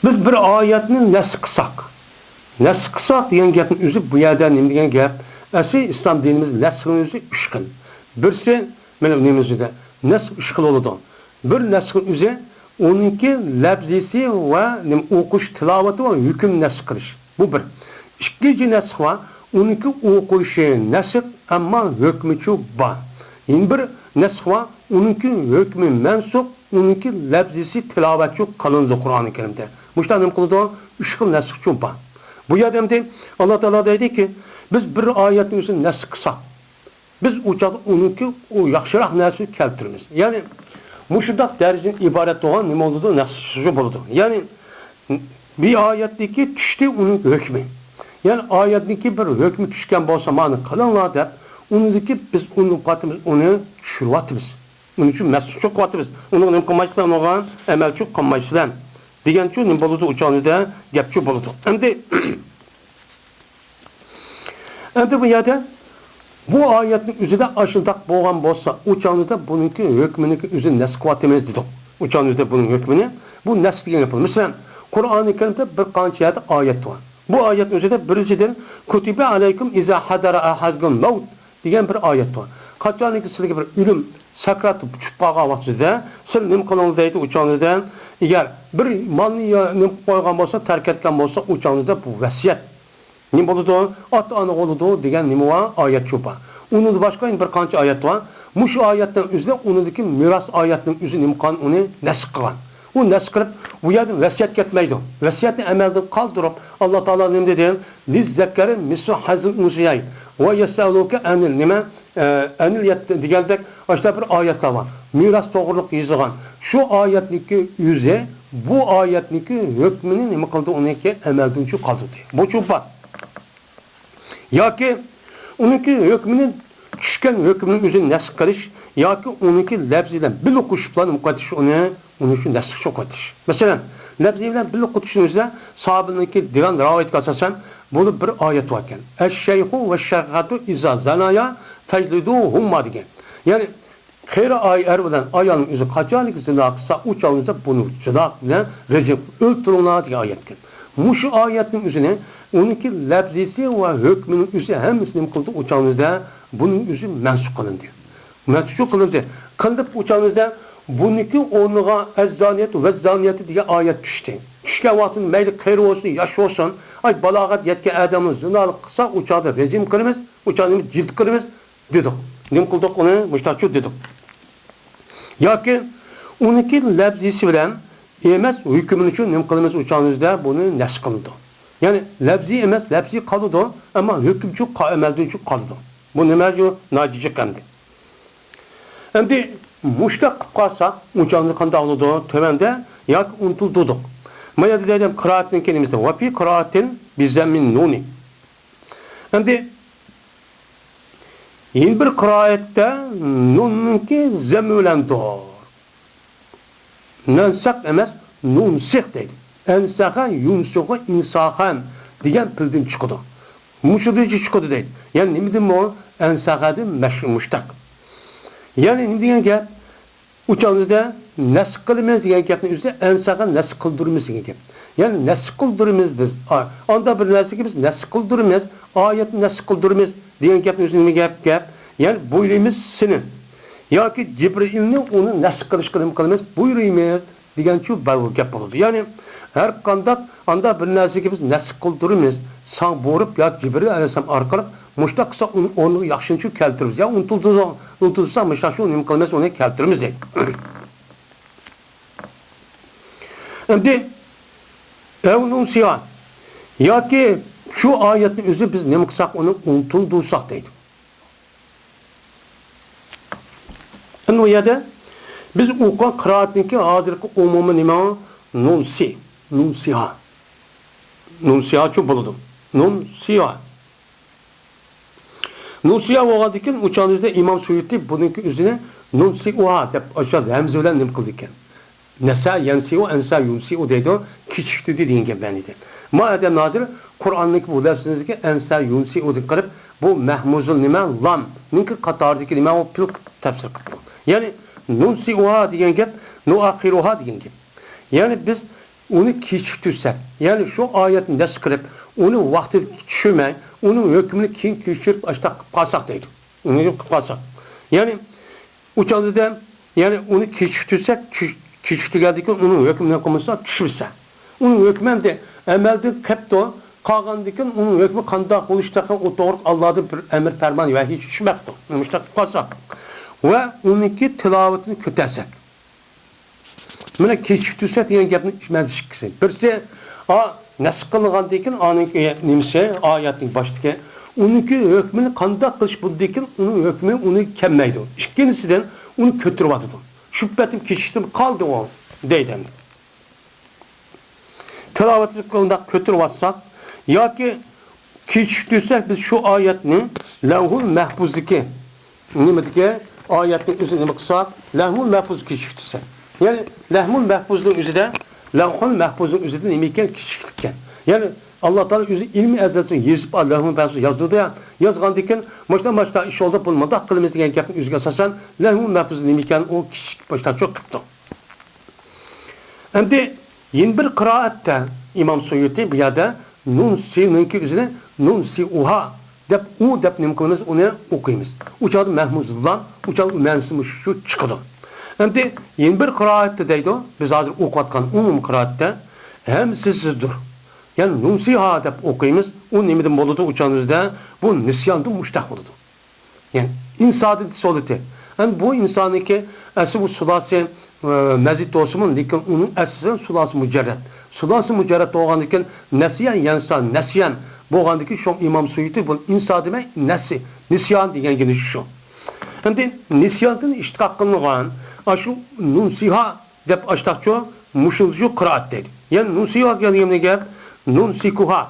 بىز بىر ئايەتنى نەسخ قىلساق، نەسخ قىلساق دېگەن گەپنىڭ ئۆزى بۇ يەردە نېمە دېگەن گەپ؟ ئەسلى ئىسلام دىنىمىز نەسخنىڭ ئۆزى ئۈچ خىل. بىرسى، مانا نېمىمىزدە نەسخ ئۈچ خىل بولىدۇ. بىر نەسخنىڭ ئۆزى ئۇنىڭكى لەپزىسى ۋە نېمە ئوقۇش، تىلاۋىتى ۋە ھۆكۈم نەسخ قىلىش. بۇ بىر. ئىككىنچى نەسخ بار، ئۇنىڭكى ئوقۇشى نەسخ، ئەمما ھۆكمىچۇ بار. يەنە بىر نەسخ بار، ئۇنىڭكى ھۆكمى مەنسۇخ، ئۇنىڭكى لەپزىسى تىلاۋەتچۇ قىلىنىدۇ قۇرئانى كەرىمدە. مۇشۇنداق نېمە قىلىدۇ؟ ئۈچ خىل نەسخچۇ بار. بۇ يەردە ئەمدى ئاللا تائالا دەيدىكى، بىز بىر ئايەتنى ئۆزىنى نەسخ قىلساق، بىز ئۇ چاغدا ئۇنىڭكى ئۇ ياخشىراق نەرسىنى كەلتۈرىمىز. يەنى مۇشۇنداق دەرىجىدىن ئىبارەت بولغان نېمە بولىدۇ؟ نەسخچۇ بولىدۇ. يەنى بىر ئايەتتىكى چۈشتى ئۇنىڭ ھۆكمى. يەنى ئايەتتىكى بىر ھۆكمى چۈشكەن بولسا، مانا قىلىڭلار دەپ، ئۇنىڭدىكى بىز ئۇنى قاتىمىز، ئۇنى چۈشۈرۈۋاتىمىز. ئۇنىڭ ئۈچۈن مەسخچۇ قىلىۋاتىمىز. ئۇنىڭغا نېمە قىلمايسىلەر، ئۇنىڭغا ئەمەلچۇ قىلمايسىلەر دېگەنچۇ نېمە بولىدۇ؟ ئۇ چاغدا گەپچۇ بولىدۇ. ئەمدى ئەمدى بۇ يەردە بۇ ئايەتنىڭ ئۆزىدە ئاشۇنداق بولغان بولسا، ئۇ چاغدا بۇنىڭكى ھۆكمىنىڭكى ئۆزىنى نەسخ قىلىۋاتىمىز دېدۇق. ئۇ چاغدا بۇنىڭ ھۆكمىنى، بۇ نەسخ دېگەن گەپ. مەسىلەن، قۇرئانى كەرىمدە بىر قانچە يەردە ئايەت بار. بۇ ئايەتنىڭ ئۆزىدە بىرىنچىدىن، كۇتىبە ئەلەيكۇم ئىزا ھەدەرە ئەھەدىكۇم مەۋت دېگەن بىر ئايەت بار. قاچانكى سىلەرگە بىر ئۆلۈم، سەكرات چۈشۈپ قالغان ۋاقتىدا سىلەر نېمە قىلىڭلار دەيدۇ، ئۇ چاغدا ئەگەر بىر مالنى يا-، نېمە قىلىپ قويغان بولسا، تەرك ئەتكەن بولسا، ئۇ چاغدا بۇ ۋەسىيەت. نېمە بولىدۇ؟ ئاتا-ئانا بولىدۇ دېگەن نېمە بار؟ ئايەت شۇ بار. ئۇنىڭدىن باشقا يەنە بىر قانچە ئايەت بار. مۇشۇ ئايەتنىڭ ئۆزىدە ئۇنىڭدىكى مىراس ئايەتنىڭ ئۆزى نېمە قىلغان؟ ئۇنى نەسخ قىلغان. ئۇ نەسخ قىلىپ، بۇ يەردىن ۋەسىيەت كەتمەيدۇ. ۋەسىيەتنى ئەمەلدىن قالدۇرۇپ، ئاللا تائالا نېمە دېدى؟ لىززەكەرى مىسلۇ ھەززىل ئۇنسىيەين ۋە يەسئەلۇكە ئەنىل نېمە؟ ئە، ئەنىل يەت-، دېگەندەك، ئاشۇنداق بىر ئايەتلەر بار. مىراس توغرىلىق يېزىلغان. شۇ ئايەتنىڭكى ئۆزى بۇ ئايەتنىڭكى ھۆكمىنى نېمە قىلدى؟ ئۇنىڭكى ئەمەلدىنچۇ قالدۇردى. بۇچۇ بار. ياكى ئۇنىڭكى ھۆكمىنى، چۈشكەن ھۆكمىنى ئۆزىنى نەسخ قىلىش ياكى ئۇنىڭكى لەپزى بىلەن بىللە قوشۇپلا نېمە قىلىۋېتىش، ئۇنى، ئۇنى شۇ نەسخ قىلىۋېتىش. مەسىلەن، لەپزى بىلەن بىللە قوشۇشنىڭ ئۆزىدە ساھابىنىڭكى دېگەن رىۋايەتكە ئاساسەن، بۇنى بىر ئايەت باركەن. ئەششەيخۇ ۋەششەيخەتۇ ئىزا زانايا فەجلىدۇھۇما دېگەن. يەنى قېرى ئاي-، ئەر بىلەن ئايالنىڭ ئۆزى قاچانكى زىنا قىلسا، ئۇ چاغدا بۇنى جىنا بىلەن رەجىم، ئۆلتۈرۈڭلار دېگەن ئايەتكەن. مۇشۇ ئايەتنىڭ ئۆزىنى، ئۇنىڭكى لەپزىسى ۋە ھۆكمىنىڭ ئۆزى ھەممىسى نېمە قىلدى؟ ئۇ چاغدا بۇنىڭ ئۆزى مەنسۇخ قىلىندى. مەنسۇخ قىلىندى. قىلىنىپ ئۇ چاغدا بۇنىڭكى ئورنىغا ئەززانىيەتۇ ۋەززانىيەتۇ دېگەن ئايەت چۈشتى. چۈشكەن ۋاقتىدا مەيلى قېرى بولسۇن، ياش بولسۇن، ئاي بالاغەت يەتكەن ئادەمنى زىنالىق قىلسا، ئۇ چاغدا رەجىم قىلىمىز، ئۇ چاغدا جىلد قىلىمىز. دېدۇق. نېمە قىلدۇق ئۇنى؟ مۇشتاچۇ دېدۇق. ياكى ئۇنىڭكى لەپزىسى بىلەن ئەمەس، ھۆكمىنىچۇ نېمە قىلىمىز؟ ئۇ چاغدا بۇنى نەسخ قىلىدۇ. يەنى لەپزى ئەمەس، لەپزى قالىدۇ، ئەمما ھۆكۈمچۇ قا-، ئەمەلدىنچۇ قالىدۇ. بۇ نېمە؟ ناجىجىق ئەمدى. ئەمدى مۇشتاق قىلىپ قالساق، ئۇ چاغدا قانداق بولىدۇ؟ تۆۋەندە ياكى ئۇنتۇلدۇردۇق. ما يەردە دەيدۇ، قىرائەتنىڭ كەلىمىسى. ۋەپى قىرائەتىن بىزەممىن نۇنى. ئەمدى يەنە بىر قىرائەتتە نۇننىڭكى زەممى بىلەندۇر. نەنسەخ ئەمەس، نۇنسىخ دەيدۇ. ئەنسەخە، يۇنسىخۇ، ئىنساخەن دېگەن پېئىلدىن چىقىدۇ. مۇشۇدىن چىقىدۇ دەيدۇ. يەنى نېمىدىنمۇ؟ ئەنسەخەدىن مەش-، مۇشتەق. يەنى نېمە دېگەن گەپ؟ ئۇ چاغدا نەسخ قىلىمىز دېگەن گەپنىڭ ئۆزى ئەنسەخە نەسخ قىلدۇرىمىز دېگەن گەپ. يەنى نەسخ قىلدۇرىمىز بىز. ئا-، ئاندا بىر نەرسىگە بىز نەسخ قىلدۇرىمىز، ئايەتنى نەسخ قىلدۇرىمىز دېگەن گەپنىڭ ئۆزى نېمە گەپ؟ گەپ. يەنى بۇيرۇيمىز سېنى. ياكى جىبرىئىلنى ئۇنى نەسخ قىلىشقا نېمە قىلىمىز؟ بۇيرۇيمىز دېگەنچۇ بەلگە گەپ بولىدۇ. يەنى ھەر قانداق ئاندا بىر نەرسىگە بىز نەسخ قىلدۇرىمىز. ساڭا بۇيرۇپ ياكى جىبرىئىل ئەلەيھىسسالام ئارقىلىق مۇشۇنداق قىلساق ئۇنى ئورنىغا ياخشىنى شۇ كەلتۈرىمىز. يا ئۇنتۇلدۇرساق، ئۇنتۇلدۇرساق مۇشۇنداق شۇ نېمە قىلىمىز، ئۇنى كەلتۈرىمىز دەيدۇ. ئەمدى ئەۋ نۇنسىيا ياكى شۇ ئايەتنى ئۆزى بىز نېمە قىلساق ئۇنى ئۇنتۇلدۇرساق دەيدۇ. ئەمدى بۇ يەردە بىز ئوقۇغان قىرائەتنىڭكى ھازىرقى ئومۇمى نېمە؟ نۇنسى، نۇنسىيا. نۇنسىياچۇ بولىدۇ. نۇنسىيا. نۇنسىيا بولغاندىكىن ئۇ چاغدا ئىمام سۇيۇتى بۇنىڭكى ئۆزىنى نۇنسىئۇھا دەپ ئاشۇ ھەمزە بىلەن نېمە قىلىدىكەن؟ نەسە يەنسىئۇ، ئەنسە يۇنسىئۇ دەيدۇ، كېچىكتۈردى دېگەن گەپ مەنىدە. ما ئادەم ھازىر قۇرئاننىڭكى بۇ لەپزىنىڭكى ئەنسە يۇنسىئۇدىن قىلىپ، بۇ مەھمۇزۇل نېمە؟ لامنىڭكى قاتارىدىكى نېمە؟ ئۇ پېئىل قىلىپ تەپسىر قىپتۇ. يەنى نۇنسىئۇھا دېگەن گەپ، نۇئەخخىرۇھا دېگەن گەپ. يەنى بىز ئۇنى كېچىكتۈرسەك، يەنى شۇ ئايەتنى نەسخ قىلىپ، ئۇنى ۋاقتىدا چۈشۈرمەي، ئۇنىڭ ھۆكمىنى كېيىن كېچىكتۈرۈپ ئاشۇنداق قىلىپ قالساق دەيدۇ. ئۇنى قىلىپ قالساق. يەنى ئۇ چاغدا يەنى ئۇنى كېچىكتۈرسەك، چۈش-، كېچىكتۈرگەندىن كېيىن ئۇنىڭ ھۆكمىنى قىلمىسا چۈشمىسە. ئۇنىڭ ھۆكمى ئەمدى ئەمەلدىن قېپتۇ، قالغاندىن كېيىن ئۇنىڭ ھۆكمى قانداق بولۇشى تېخى ئۇ توغرىلىق ئاللادىن بىر ئەمر پەرمان ۋەھىي چۈشمەپتۇ. مۇشۇنداق قىلىپ قالساق. ۋە ئۇنىڭكى تىلاۋىتىنى كۆتەرسەك. مانا كېچىكتۈرسە دېگەن گەپنىڭ مەنىسى ئىككىسى. بىرسى، ئا، نەسخ قىلىنغاندىن كېيىن ئانىڭ نېمىسى، ئايەتنىڭ باشتىكى، ئۇنىڭكى ھۆكمىنى قانداق قىلىش بولىدىكىن، ئۇنىڭ ھۆكمى ئۇنى كەلمەيدۇ. ئىككىنچىسىدىن، ئۇنى كۆتۈرۈۋاتىدۇ. شۇ پېتىم كېچىكتىن قالدى ئۇ، دەيدۇ ئەمدى. تىلاۋەتنى ئۇنداق كۆتۈرۈۋاتساق ياكى كېچىكتۈرسەك بىز شۇ ئايەتنى لەۋھۇل مەھپۇزدىكى، نېمىدىكى ئايەتنى ئۆزى نېمە قىلساق، لەۋھۇل مەھپۇز كېچىكتۈرسەك. يەنى لەۋھۇل مەھپۇزنىڭ ئۆزىدە، لەۋھۇل مەھپۇزنىڭ ئۆزىدە نېمە ئىكەن؟ كېچىكلىك ئىكەن. يەنى ئاللا تائالا ئۆزى ئىلمى ئەزەلدىن يېزىپ، لەۋھۇل مەھپۇزدا يازدۇردى. يازغاندىن كېيىن، مۇشۇنداق، مۇشۇنداق ئىش بولدى، بۇنى مۇنداق قىلىمىز دېگەن گەپنىڭ ئۆزىگە ئاساسەن، لەۋھۇل مەھپۇز نېمە ئىكەن؟ ئۇ كېچىكلىك باشتا چوق قىپتۇ. ئەمدى يەنە بىر قىرائەتتە ئىمام سۇيۇتى بۇ يەردە نۇنسىنىڭكى ئۆزىنى نۇنسىئۇھا دەپ، ئۇ دەپ نېمە قىلىمىز؟ ئۇنى ئوقۇيمىز. ئۇ چاغدا مەھمۇزۇللا، ئۇ چاغدا مەنىسى مۇشۇ چىقىدۇ. ئەمدى يەنە بىر قىرائەتتە دەيدۇ، بىز ھازىر ئوقۇۋاتقان ئومۇمىي قىرائەتتە ھەمسىزدۇر. يەنى نۇنسىھا دەپ ئوقۇيمىز. ئۇ نېمىدىن بولىدۇ؟ ئۇ چاغدا بۇ نىسياندىن مۇشتەق بولىدۇ. يەنى ئىنسادىن سولىتى. ئەمدى بۇ ئىنساننىڭكى ئەسلى بۇ سۇلاسى، ئە، مەزىد بولسىمۇ، لېكىن ئۇنىڭ ئەسلى سۇلاسى مۇجەررەت. سۇلاسى مۇجەررەت بولغاندىن كېيىن نەسىيەن يەنسا، نەسىيەن بولغاندىن كېيىن شۇ ئىمام سۇيۇتى بۇ ئىنسا دېمەي، نەسى، نىسيان دېگەن گېپى شۇ. ئەمدى نىسياندىن ئىشتىقاق قىلىنغان ئاشۇ نۇنسىھا دەپ ئاشتاقچۇ، مۇشۇنچۇ قىرائەت دەيدۇ. يەنى نۇنسىھا دېگەن گەپ، نۇنسىكۇھا.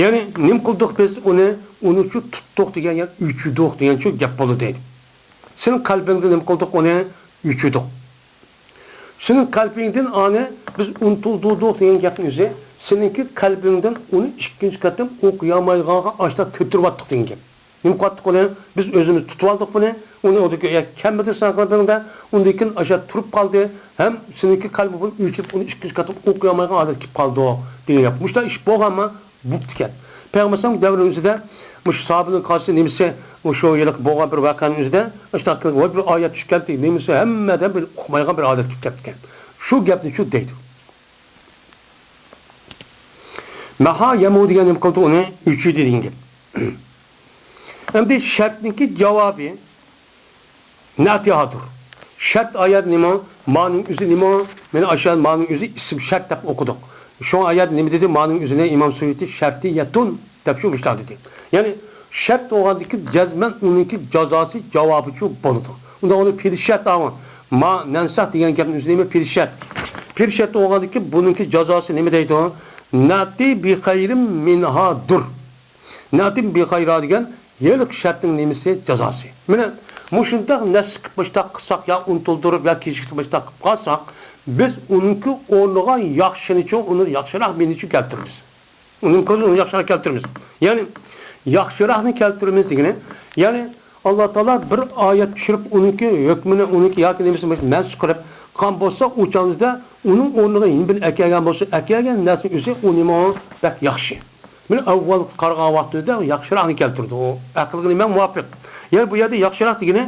يەنى نېمە قىلدۇق بىز ئۇنى؟ ئۇنىچۇ تۇتتۇق دېگەن، يەنى ئۆچۈردۇق دېگەنچۇ گەپ بولىدۇ. سېنىڭ قەلبىڭدە نېمە قىلدۇق ئۇنى؟ ئۆچۈردۇق. سېنىڭ قەلبىڭدىن ئانى بىز ئۇنتۇلدۇردۇق دېگەن گەپنىڭ ئۆزى، سېنىڭكى قەلبىڭدىن ئۇنى ئىككىنچى قېتىم ئوقۇيالمايدىغانغا ئاشتا كۆتۈرۈۋاتتۇق دېگەن گەپ. نېمە قىلىۋاتتۇق ئۇنى؟ بىز ئۆزىمىز تۇتۇۋالدۇق بۇنى. ئۇنى ئۇدۇكى كەلمىدى سەن قەلبىڭدە. ئۇندىن كېيىن ئاشۇ تۇرۇپ قالدى. ھەم سېنىڭكى قەلبىڭ بۇنى ئۆچۈرۈپ، ئۇنى ئىككىنچى قېتىم ئوقۇيالمايدىغان ھالەتكە كېلىپ قالدۇق دېگەن گەپ. مۇشۇنداق ئىش بولغانمۇ؟ بوپتىكەن. پەيغەمبەر ئەلەيھىسسالام دەۋرىنىڭ ئۆزىدە مۇشۇ سابىنىڭ قازىسى نېمىسى، مۇشۇ ھېلىقى بولغان بىر ۋەقەنىڭ ئۆزىدە ئاشۇنداق ۋاي بىر ئايەت چۈشكەنتى، نېمىسى ھەممە ئادەم بىر ئۇقمايدىغان بىر ھالەتكە كېلىپ كەپتىكەن. شۇ گەپنى شۇ دەيدۇ. مەھا يەمۇ دېگەن نېمە قىلدى ئۇنى؟ ئۆچۈردى دېگەن گەپ. ئەمدى شەرتنىڭكى جاۋابى نەتىھادۇر. شەرت ئايەت نېمە؟ مانىڭ ئۆزى نېمە؟ مانا ئاشۇ مانىڭ ئۆزى ئىسىم شەرت دەپ ئوقۇدۇق. شۇڭا ئايەت نېمە دېدى؟ مانىڭ ئۆزىنى ئىمام سۇيۇتى شەرتىيەتۇن دەپ شۇ مۇشۇنداق دېدى. يەنى شەرت بولغاندىكىن جەزمەن ئۇنىڭكى جازاسى، جاۋابىچۇ بولىدۇ. ئۇندا ئۇنى پېئىل شەرت ئاۋۇ. ما نەنسەخ دېگەن گەپنىڭ ئۆزى نېمە؟ پېئىل شەرت. پېئىل شەرت بولغاندىكىن بۇنىڭكى جازاسى نېمە دەيدۇ؟ نەتى بىخەيرىم مىنھادۇر. نەتىم بىخەيرا دېگەن ھېلىقى شەرتنىڭ نېمىسى؟ جازاسى. مانا مۇشۇنداق نەسىھەت قىلىپ مۇشۇنداق قىلساق يا ئۇنتۇلدۇرۇپ يا كېچىكتۈرۈپ مۇشۇنداق قىلىپ قالساق، بىز ئۇنىڭكى ئورنىغا ياخشىنىچۇ، ئۇنى ياخشىراق بىرنىچۇ كەلتۈرىمىز. ئۇنىڭ كۆزىدە ئۇنى ياخشىراق كەلتۈرىمىز. يەنى ياخشىراقنى كەلتۈرىمىز دېگىنى، يەنى ئاللا تائالا بىر ئايەت چۈشۈرۈپ، ئۇنىڭكى ھۆكمىنى، ئۇنىڭكى ياكى نېمىسىنى مەنسۇخ قىلىپ قىلغان بولسا، ئۇ چاغدا ئۇنىڭ ئورنىغا يېڭى بىرنى ئەكەلگەن بولسا، ئەكەلگەن نەرسىنىڭ ئۆزى ئۇ نېمە بەك ياخشى. مانا ئاۋۋال قارىغان ۋاقتىمىزدا ياخشىراقنى كەلتۈردى. ئۇ ئەقىلگە نېمە مۇۋاپىق؟ يەنى بۇ يەردە ياخشىراق دېگىنى،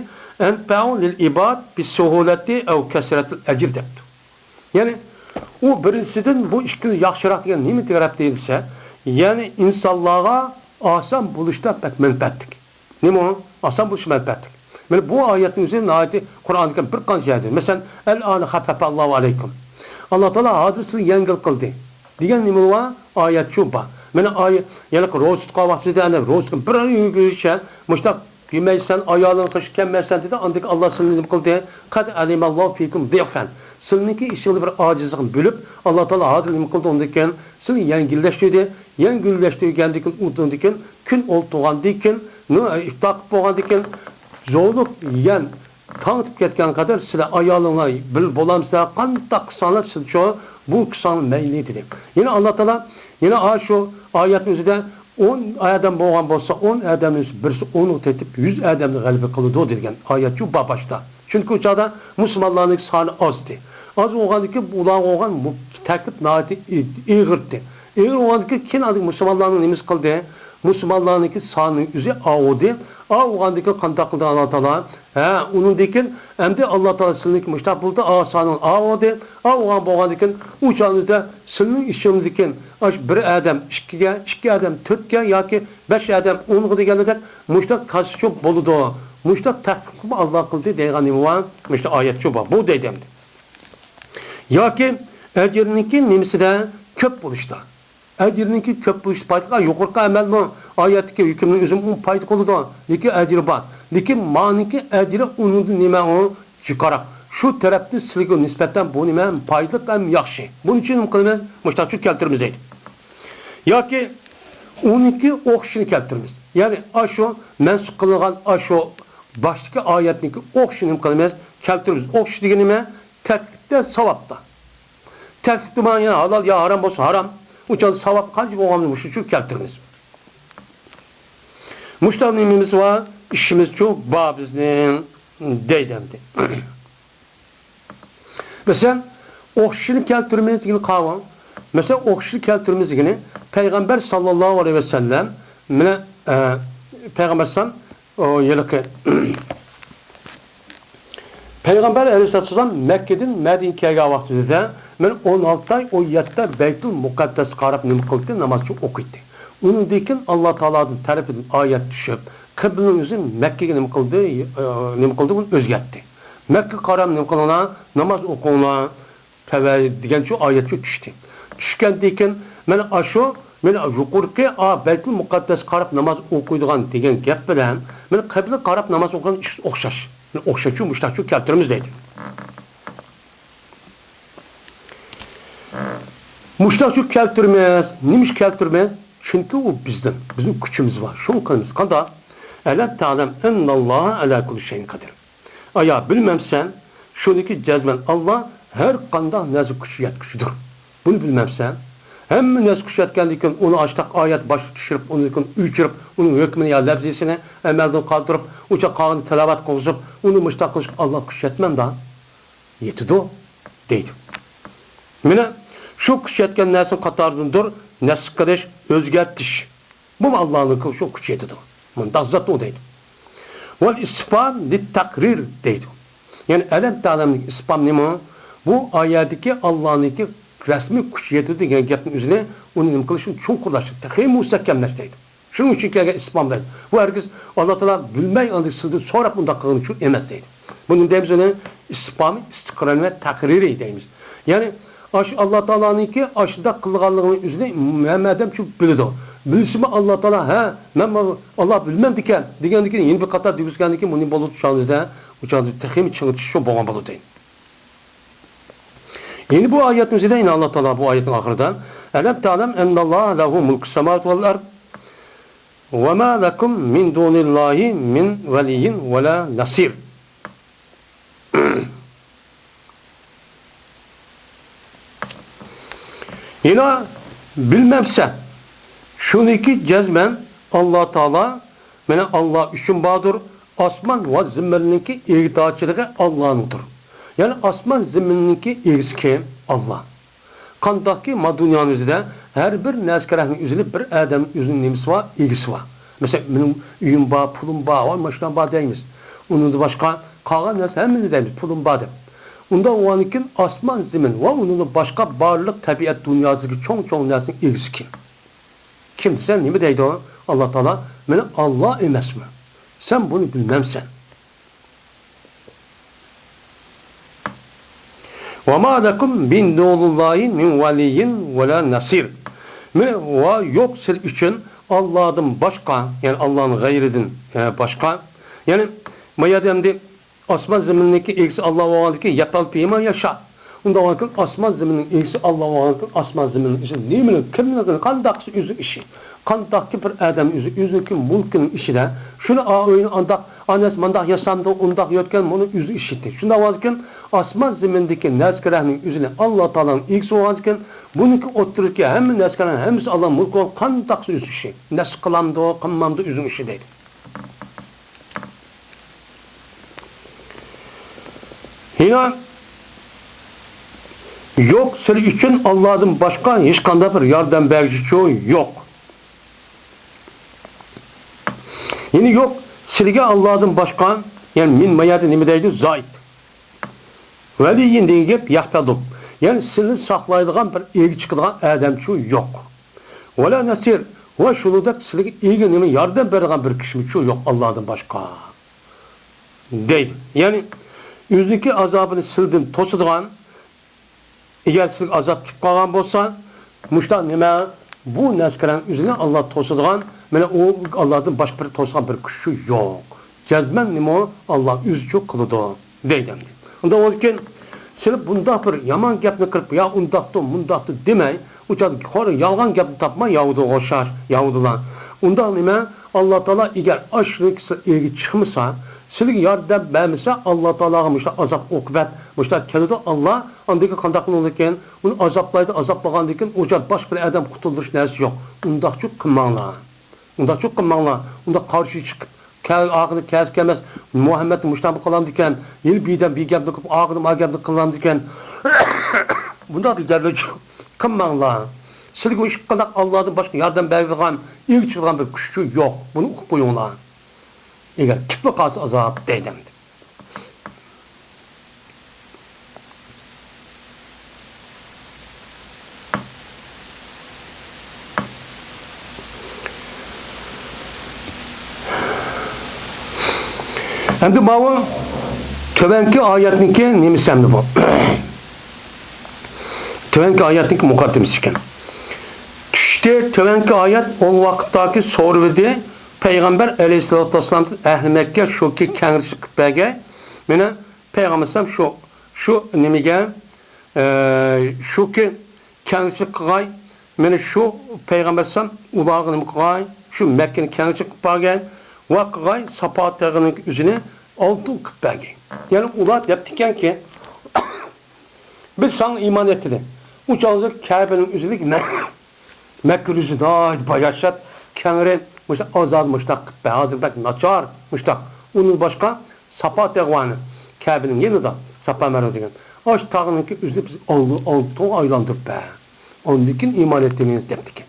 أنفع للعباد بسهولة أو كثرة الأجر دەپتۇ. يەنى ئۇ بىرىنچىسىدىن بۇ ئىككىنچى ياخشىراق دېگەن نېمە تەرەپتە دېسە، يەنى ئىنسانلارغا ئاسان بولۇشتا بەك مەنپەئەتلىك. نېمە ئۇ؟ ئاسان بولۇشى مەنپەئەتلىك. مانا بۇ ئايەتنىڭ ئۆزى ناھايىتى قۇرئاندا كەلگەن بىر قانچە يەردە. مەسىلەن، الآن خفف الله عنكم. ئاللا تائالا ھازىر سىزگە يەڭگىل قىلدى دېگەن نېمە بار؟ ئايەت شۇ بار. مانا ئايە-، يەنە روزا تۇتقان ۋاقتىدا ئەنە روزا تۇتقان بىر ئاي يۈرگۈچە مۇشۇنداق يېمەيسەن، ئايالىڭغا قوشۇپ كەلمەيسەن دېدى. ئاندىن كېيىن ئاللا سىلىنى نېمە قىلدى؟ قەد ئەلىمەللاھۇ فىكۇم ضىئفەن. سىلىنىڭكى ئىچىڭىزدە بىر ئاجىزلىقنى بىلىپ، ئاللا تائالا ھازىر نېمە قىلدى؟ ئۇندىن كېيىن سىلىنى يەڭگىللەشتۈردى. يەڭگىللەشتۈرگەندىن كېيىن، ئۇندىن كېيىن كۈن ئولتۇرغاندىن كېيىن، نۇ-، ئىپتار قىلىپ بولغاندىن كېيىن، زورلۇق يېگەن، تاڭ ئېتىپ كەتكەن قەدەر سىلەر ئايالىڭلار بىللە بولامسىلەر، قانداق قىلساڭلار سىلچۇ، بۇ قىلساڭلار مەيلى دېدى. يەنە ئاللا تائالا يەنە ئاشۇ ئايەتنىڭ ئۆزىدە ئون ئادەم بولغان بولسا، ئون ئادەمنىڭ بىرسى ئونغا تېتىپ، يۈز ئادەمنى غەلىبە قىلىدۇ دېگەن ئايەت شۇ بار باشتا. چۈنكى ئۇ چاغدا مۇسۇلمانلارنىڭ سانى ئازدى. ئاز بولغاندىكىن ئۇلارغا بولغان مۇ-، تەكلىپ ناھايىتى ئېغىرتتى. ئېغىر بولغاندىكىن كېيىن ئاندىن مۇسۇلمانلارنىڭ نېمىسى قىلدى؟ مۇسۇلمانلارنىڭكى سانىنىڭ ئۆزى ئاۋۇدى. ئاۋۇغاندىكىن قانداق قىلدى ئاللا تائالا؟ ھە، ئۇنىڭدىن كېيىن ئەمدى ئاللا تائالا سىلىنىڭكى مۇشتاق بولدى، ئا، سانىڭ ئاۋۇدى. ئاۋۇغان بولغاندىكىن ئۇ چاغىڭىزدا سىلىنىڭ ئىچىڭىزدىكى ئاشۇ بىر ئادەم ئىككىگە، ئىككى ئادەم تۆتكە ياكى بەش ئادەم ئونغا دېگەندەك مۇشتاق كاسىچۇ بولىدۇ. مۇشتاق تەكلىپنى ئاللا قىلدى دەيدىغان نېمە بار؟ مۇشتاق ئايەتچۇ بار. بۇ دەيدۇ ئەمدى. ياكى ئەجىرنىڭكى نېمىسىدە كۆپ بولۇشتا. ئەجىرنىڭكى كۆپ بولۇشتا پايدا قىلغان يۇقىرىقى ئەمەلمۇ ئايەتتىكى ھۆكۈمنىڭ ئۆزىمۇ پايدا قىلىدۇ. لېكىن ئەجرى بار. لېكىن مانىڭكى ئەجرى ئۇنىڭدىن نېمە ئۇ جۇقىراق. شۇ تەرەپتىن سىلىگە نىسبەتەن بۇ نېمە پايدىلىق ھەم ياخشى. بۇنىڭ ئۈچۈن نېمە قىلىمىز؟ مۇشتاقچۇ كەلتۈرىمىز دەيدۇ. ياكى ئۇنىڭكى ئوخشىشىنى كەلتۈرىمىز. يەنى ئاشۇ مەنسۇخ قىلىنغان ئاشۇ باشتىكى ئايەتنىڭكى ئوخشىشىنى نېمە قىلىمىز؟ كەلتۈرىمىز. ئوخشىشى دېگىنى نېمە؟ تەكلىپتە، ساۋابتا. تەكلىپتە مانا يەنە ھالال يا ھارام بولسا ھارام. ئۇ چاغدا ساۋاب قانچە بولغانمۇ شۇنچە كەلتۈرىمىز. مۇشۇنداق نېمىمىز بار، ئىشىمىزچۇ بار بىزنىڭ دەيدۇ ئەمدى. مەسىلەن، ئوخشىشىنى كەلتۈرىمىز دېگىنى قاۋۇ. مەسىلەن، ئوخشىشىنى كەلتۈرىمىز دېگىنى پەيغەمبەر ساللاللاھۇ ئەلەيھى ۋەسەللەم مانا، ئە، پەيغەمبەر ئەلەيھىسسالام، ئۇ ھېلىقى پەيغەمبەر ئەلەيھىسسالام مەككىدىن مەدىنىگە كەلگەن ۋاقتىدا مەن ئون ئالتە ئاي، ئون يەتتە بەيتۇل مۇقەددەسكە قاراپ نېمە قىلدى؟ ناماز ئوقۇيتتى. ئۇنىڭدىن كېيىن ئاللا تائالادىن تەرىپىدىن ئايەت چۈشۈپ، قىبلىنىڭ ئۆزى مەككىگە نېمە قىلدى؟ ئى، نېمە قىلدى؟ ئۇنى ئۆزگەرتتى. مەككىگە قاراپ نېمە قىلىڭلار؟ ناماز ئوقۇڭلار. تەۋە دېگەن شۇ ئايەت شۇ چۈشتى. چۈشكەندىن كېيىن مانا ئاشۇ، مانا يۇقىرىقى، ئا، بەيتۇل مۇقەددەسكە قاراپ ناماز ئوقۇيدىغان دېگەن گەپ بىلەن مانا قىبلىگە قاراپ ناماز ئوقۇغان ئىككىسى ئوخشاش. مانا ئوخشاشچۇ، مۇشتاقچۇ كەلتۈرىمىز دەيدۇ. مۇشتاقچۇ كەلتۈرىمىز. نېمە ئۈچۈن كەلتۈرىمىز؟ چۈنكى ئۇ بىزنىڭ، بىزنىڭ كۈچىمىز بار. شۇنى قىلىمىز. قانداق؟ ئەلەم تەلەم ئەنناللاھە ئەلا كۇللى شەيئىن قەدىر. ئايا، بىلمەمسەن؟ شۇنىكى جەزمەن ئاللا ھەر قانداق نەرسە كۈچى يەتكۈچىدۇر. بۇنى بىلمەمسەن؟ ھەممە نەرسە كۈچى يەتكەندىن كېيىن، ئۇنى ئاشتاق ئايەت باشقا چۈشۈرۈپ، ئۇنىڭدىن كېيىن ئۆچۈرۈپ، ئۇنىڭ ھۆكمىنى يا لەپزىسىنى ئەمەلدىن قالدۇرۇپ، ئۇچە قالغىنى تىلاۋەت قىلغۇزۇپ، ئۇنى مۇشتاق قىلىشقا ئاللا كۈچى يەتمەمدا؟ يېتىدۇ، دەيدۇ. مانا شۇ كۈچى يەتكەن نەرسىنىڭ قاتارىدىندۇر نەسخ قىلىش، ئۆزگەرتىش. بۇمۇ ئاللانىڭكى شۇ كۈچى يېتىدۇ. مۇنداق زات ئۇ دەيدۇ. ۋەل ئىسپان لىتتەقرىر دەيدۇ. يەنى ئەلەم تەلەمدىكى ئىسپان نېمە؟ بۇ ئايەتتىكى ئاللانىڭكى رەسمىي كۈچى يېتىدۇ دېگەن گەپنىڭ ئۆزىنى، ئۇنى نېمە قىلىشنى چوڭقۇرلاشتۇرۇپ، تېخى مۇستەھكەملەش دەيدۇ. شۇنىڭ ئۈچۈن كەلگەن ئىسپان دەيدۇ. بۇ ھەرگىز ئاللا تائالا بىلمەي ئاندىن سىلدىن سوراپ ئۇنداق قىلغىنى ئۈچۈن ئەمەس دەيدۇ. بۇنى دەيمىز ئۇنى ئىسپان، ئىستىقرار ۋە تەقرىرى دەيمىز. يەنى ئاشۇ ئاللا تائالانىڭكى ئاشۇنداق قىلغانلىقىنىڭ ئۆزىنى ھەممە ئادەم شۇ بىلىدۇ. بىلسىمۇ ئاللا تائالا، ھە، مەن ئاللا بىلمەمدىكەن دېگەندىن كېيىن يەنە بىر قاتار دېگۈسكەندىن كېيىن بۇنى بولىدۇ چاغىمىزدا، ئۇ چاغدا تېخىمۇ چىڭىتىش شۇ بولغان بولىدۇ. يەنە بۇ ئايەتنىڭ ئۆزىدە يەنە ئاللا تائالا بۇ ئايەتنىڭ ئاخىرىدا، ئەلەم تەلەم ئەنناللاھە لەھۇ مۇلكۇس سەماۋاتى ۋەل ئەرد. وما لكم من دون الله من ولي ولا نصير. يەنە بىلمەمسەن، شۇنىكى جەزمەن ئاللا تائالا، مانا ئاللا ئۈچۈن باردۇر، ئاسمان ۋە زېمىننىڭكى ئىگىدارچىلىقى ئاللانىڭدۇر. يەنى ئاسمان زېمىننىڭكى ئىگىسى كىم؟ ئاللا. قانداقكى ما دۇنيانىڭ ئۆزىدە ھەر بىر نەرسە-كەرەكنىڭ ئۆزىنى بىر ئادەمنىڭ ئۆزىنىڭ نېمىسى بار؟ ئىگىسى بار. مەسىلەن، مېنىڭ ئۆيۈم بار، پۇلۇم بار، ۋە ماشىنام بار دەيمىز. ئۇنىڭدىن باشقا قالغان نەرسە ھەممىنى دەيمىز، پۇلۇم بار دەپ. ئۇنداق بولغاندىكىن ئاسمان، زېمىن ۋە ئۇنىڭدىن باشقا بارلىق تەبىئەت دۇنياسىدىكى چوڭ-چوڭ نەرسىنىڭ ئىگىسى كىم؟ كىم دېسە نېمە دەيدۇ؟ ئاللا تائالا، مانا ئاللا ئەمەسمۇ؟ سەن بۇنى بىلمەمسەن. وما لكم من دون الله من ولي ولا نصير. مانا ۋە يوق سىلەر ئۈچۈن ئاللادىن باشقا، يەنى ئاللانىڭ غەيرىدىن، ئە، باشقا. يەنى ما يەردە ئەمدى ئاسمان زېمىننىڭكى ئىگىسى ئاللا بولغاندىكىن يەپئەلۇ فىھىما يەشا. ئۇنداق بولغاندىكىن ئاسمان زېمىننىڭ ئىگىسى ئاللا بولغاندىكىن ئاسمان زېمىننىڭ ئىگىسى نېمىنىڭ، كىمنىڭ، قانداقسى ئۆزىنىڭ ئىشى. قانداقكى بىر ئادەم ئۆزى، ئۆزىنىڭكى مۇلكىنىڭ ئىچىدە، شۇنى ئا ئۆينى ئانداق، ئا نەرسە مانداق ياسامدۇ، ئۇنداق يۆتكەن، بۇنى ئۆزى ئىشىتتى. شۇنداق بولغاندىكىن ئاسمان زېمىندىكى نەرسە-كەرەكنىڭ ئۆزىنى ئاللا تائالانىڭ ئىگىسى بولغاندىكىن، بۇنىڭكى ئوتتۇرىدىكى ھەممە نەرسە-كەرەكنىڭ ھەممىسى ئاللا مۇلكى بولغان، قانداقسى ئۆزى ئىشى. نەسخ قىلامدۇ، قىلمامدۇ، ئۆزىنىڭ ئىشى دەيدۇ. يەنە يوق سىلەر ئۈچۈن ئاللادىن باشقا ھېچقانداق بىر ياردەم بەرگۈچى يوق. يەنە يوق سىلەرگە ئاللادىن باشقا، يەنى مىن ما يەردە نېمە دەيدۇ؟ زائىد. ۋەلىيين دېگەن گەپ يەخپەدۇ. يەنى سىلىنى ساقلايدىغان بىر ئىگە چىقىدىغان ئادەمچۇ يوق. ۋەلا نەسىر، ۋە شۇنىڭدەك سىلىگە ئىگە نېمە ياردەم بېرىدىغان بىر كىشىمۇچۇ يوق ئاللادىن باشقا. دەيدۇ. يەنى ئۆزىنىڭكى ئازابىنى سىلىدىن توسىدىغان، ئەگەر سىلىگە ئازاب كېلىپ قالغان بولسا، مۇشۇنداق نېمە، بۇ نەسكىرەنىڭ ئۆزىنى ئاللا توسىدىغان، مانا ئۇ ئاللادىن باشقا بىر توسىدىغان بىر كۈچى يوق. جەزمەن نېمە ئاللا ئۆزىچۇ قىلىدۇ دەيدۇ ئەمدى. ئۇنداق بولىدىكەن، سىلى بۇنداق بىر يامان گەپنى قىلىپ، يا ئۇنداقتۇ، مۇنداقتۇ دېمەي، ئۇ چاغدا قورا يالغان گەپنى تاپماي ياۋۇدۇغا ئوخشاش، ياۋۇدۇلا. ئۇنداق نېمە، ئاللا تائالا ئەگەر ئاشۇنىڭكى سىلى ئىگە چىقمىسا، سىلىگە ياردەم بەرمىسە، ئاللا تائالاغا مۇشۇنداق ئازاب ئوقۇبەت، مۇشۇنداق كېلىدۇ. ئاللا ئاندىن كېيىن قانداق قىلىدىكەن؟ ئۇنى ئازابلايدۇ، ئازابلىغاندىن كېيىن ئۇ چاغ باشقا بىر ئادەم قۇتۇلدۇرۇش نەرسىسى يوق. ئۇنداقچۇ قىلماڭلار. ئۇنداقچۇ قىلماڭلار. ئۇنداق قارشى چىقىپ، كەل ئاخىرى كەلسە كەلمەس، مۇھەممەد مۇشۇنداق قىلامدىكەن، يەنە بىردەم بىر گەپنى قىلىپ، ئاخىرىدا ما گەپنى قىلامدىكەن. بۇنداق بىر گەپنى قىلماڭلار. سىلىگە ھېچقانداق ئاللادىن باشقا ياردەم بەرىدىغان، ئىگە چىقىدىغان بىر كۈچچۇ يوق. بۇنى ئۇقۇپ قويۇڭلار. ئەگەر كېلىپلا قالسا ئازاب دەيدۇ ئەمدى. ئەمدى ماۋۇ تۆۋەنكى ئايەتنىڭكى نېمىسى ئەمدى بۇ؟ تۆۋەنكى ئايەتنىڭكى مۇقەددىمىسى ئىكەن. چۈشتى، تۆۋەنكى ئايەت، ئول ۋاقىتتاكى سورىۋىدى پەيغەمبەر ئەلەيھىسسالاتۇ ۋەسسالامدىن ئەھلى مەككە شۇكى كەڭرىچىلىك قىلىپ بەرگەي. مېنى پەيغەمبەر ئەلەيھىسسالام شۇ، شۇ نېمىگە، ئە، شۇكى كەڭچىلىك قىلغاي، مېنى شۇ پەيغەمبەر ئەلەيھىسسالام ئۇلارغا نېمە قىلغاي، شۇ مەككىنى كەڭچىلىك قىلىپ بەرگەي ۋە قىلغاي ساپا تېغىنىڭ ئۆزىنى ئالتۇن قىلىپ بەرگەي. يەنى ئۇلار دەپتىكەنكى، بىز ساڭا ئىمان ئېيتتى. ئۇ چاغدا كەبىنىڭ ئۆزىدىكى مەككە ئۆزى ناھايىتى باياشات، كەڭرى، مۇشۇنداق ئازادە مۇشۇنداق قىلىپ بەر، ھازىر بەك ناچار مۇشۇنداق. ئۇنىڭ باشقا ساپا تېغى بار، كەبىنىڭ يېنىدا، ساپا مەرۋە دېگەن. ئاشۇ تاغنىڭكى ئۆزىنى بىز ئال-، ئالتۇنغا ئايلاندۇرۇپ بەر. ئاندىن كېيىن ئىمان ئېيتىمىز دەپتىكەن.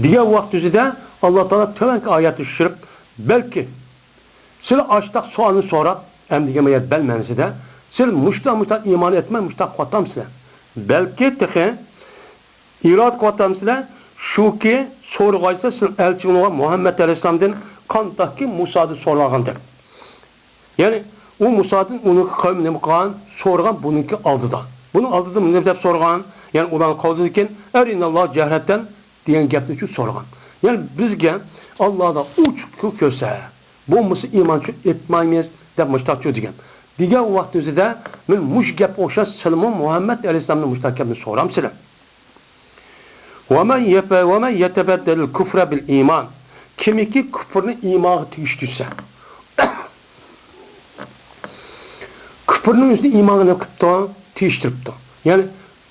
دېگەن ۋاقىت يۈزىدە ئاللا تائالا تۆۋەنكى ئايەتنى چۈشۈرۈپ، بەلكى سىلى ئاشتاق سوئالنى سوراپ، ئەمدىگە مەيەت بەل مەنىسىدە، سىلى مۇشتا مۇشتا ئىمان ئەتمەي مۇشتا قوتامسىلە. بەلكى تېخى ئىرادە قوتامسىلە، شۇكى سورىغايسىلە سىلى ئەلچىڭىزغا مۇھەممەد ئەلەيھىسسالامدىن قانداقكى مۇسادىن سورىغاندەك. يەنى ئۇ مۇسادىن ئۇنىڭ قەۋمى نېمە قىلغان، سورىغان بۇنىڭكى ئالدىدا. بۇنىڭ ئالدىدا نېمە دەپ سورىغان؟ يەنى ئۇلارنىڭ قەۋلىدىكىن، ئەرىنەللا جەھرەتەن دېگەن گەپنى شۇ سورىغان. يەنى بىزگە ئاللادا ئوچۇق كۆرسە، بولمىسا ئىمانچى ئېيتمايمىز دەپ مۇشتاقچۇ دېگەن. دېگەن ۋاقتىمىزدا مەن مۇشۇ گەپكە ئوخشاش سىلىمۇ مۇھەممەد ئەلەيھىسسالامدىن مۇشتاق گەپنى سورامسىلەر؟ ومن يب-، ومن يتبدل الكفر بالإيمان. كىمكى كۇپۇرنى ئىمانغا تېگىشتۈرسە. كۇپۇرنىڭ ئۆزىنى ئىمانغا نېمە قىپتۇ؟ تېگىشتۈرۈپتۇ. يەنى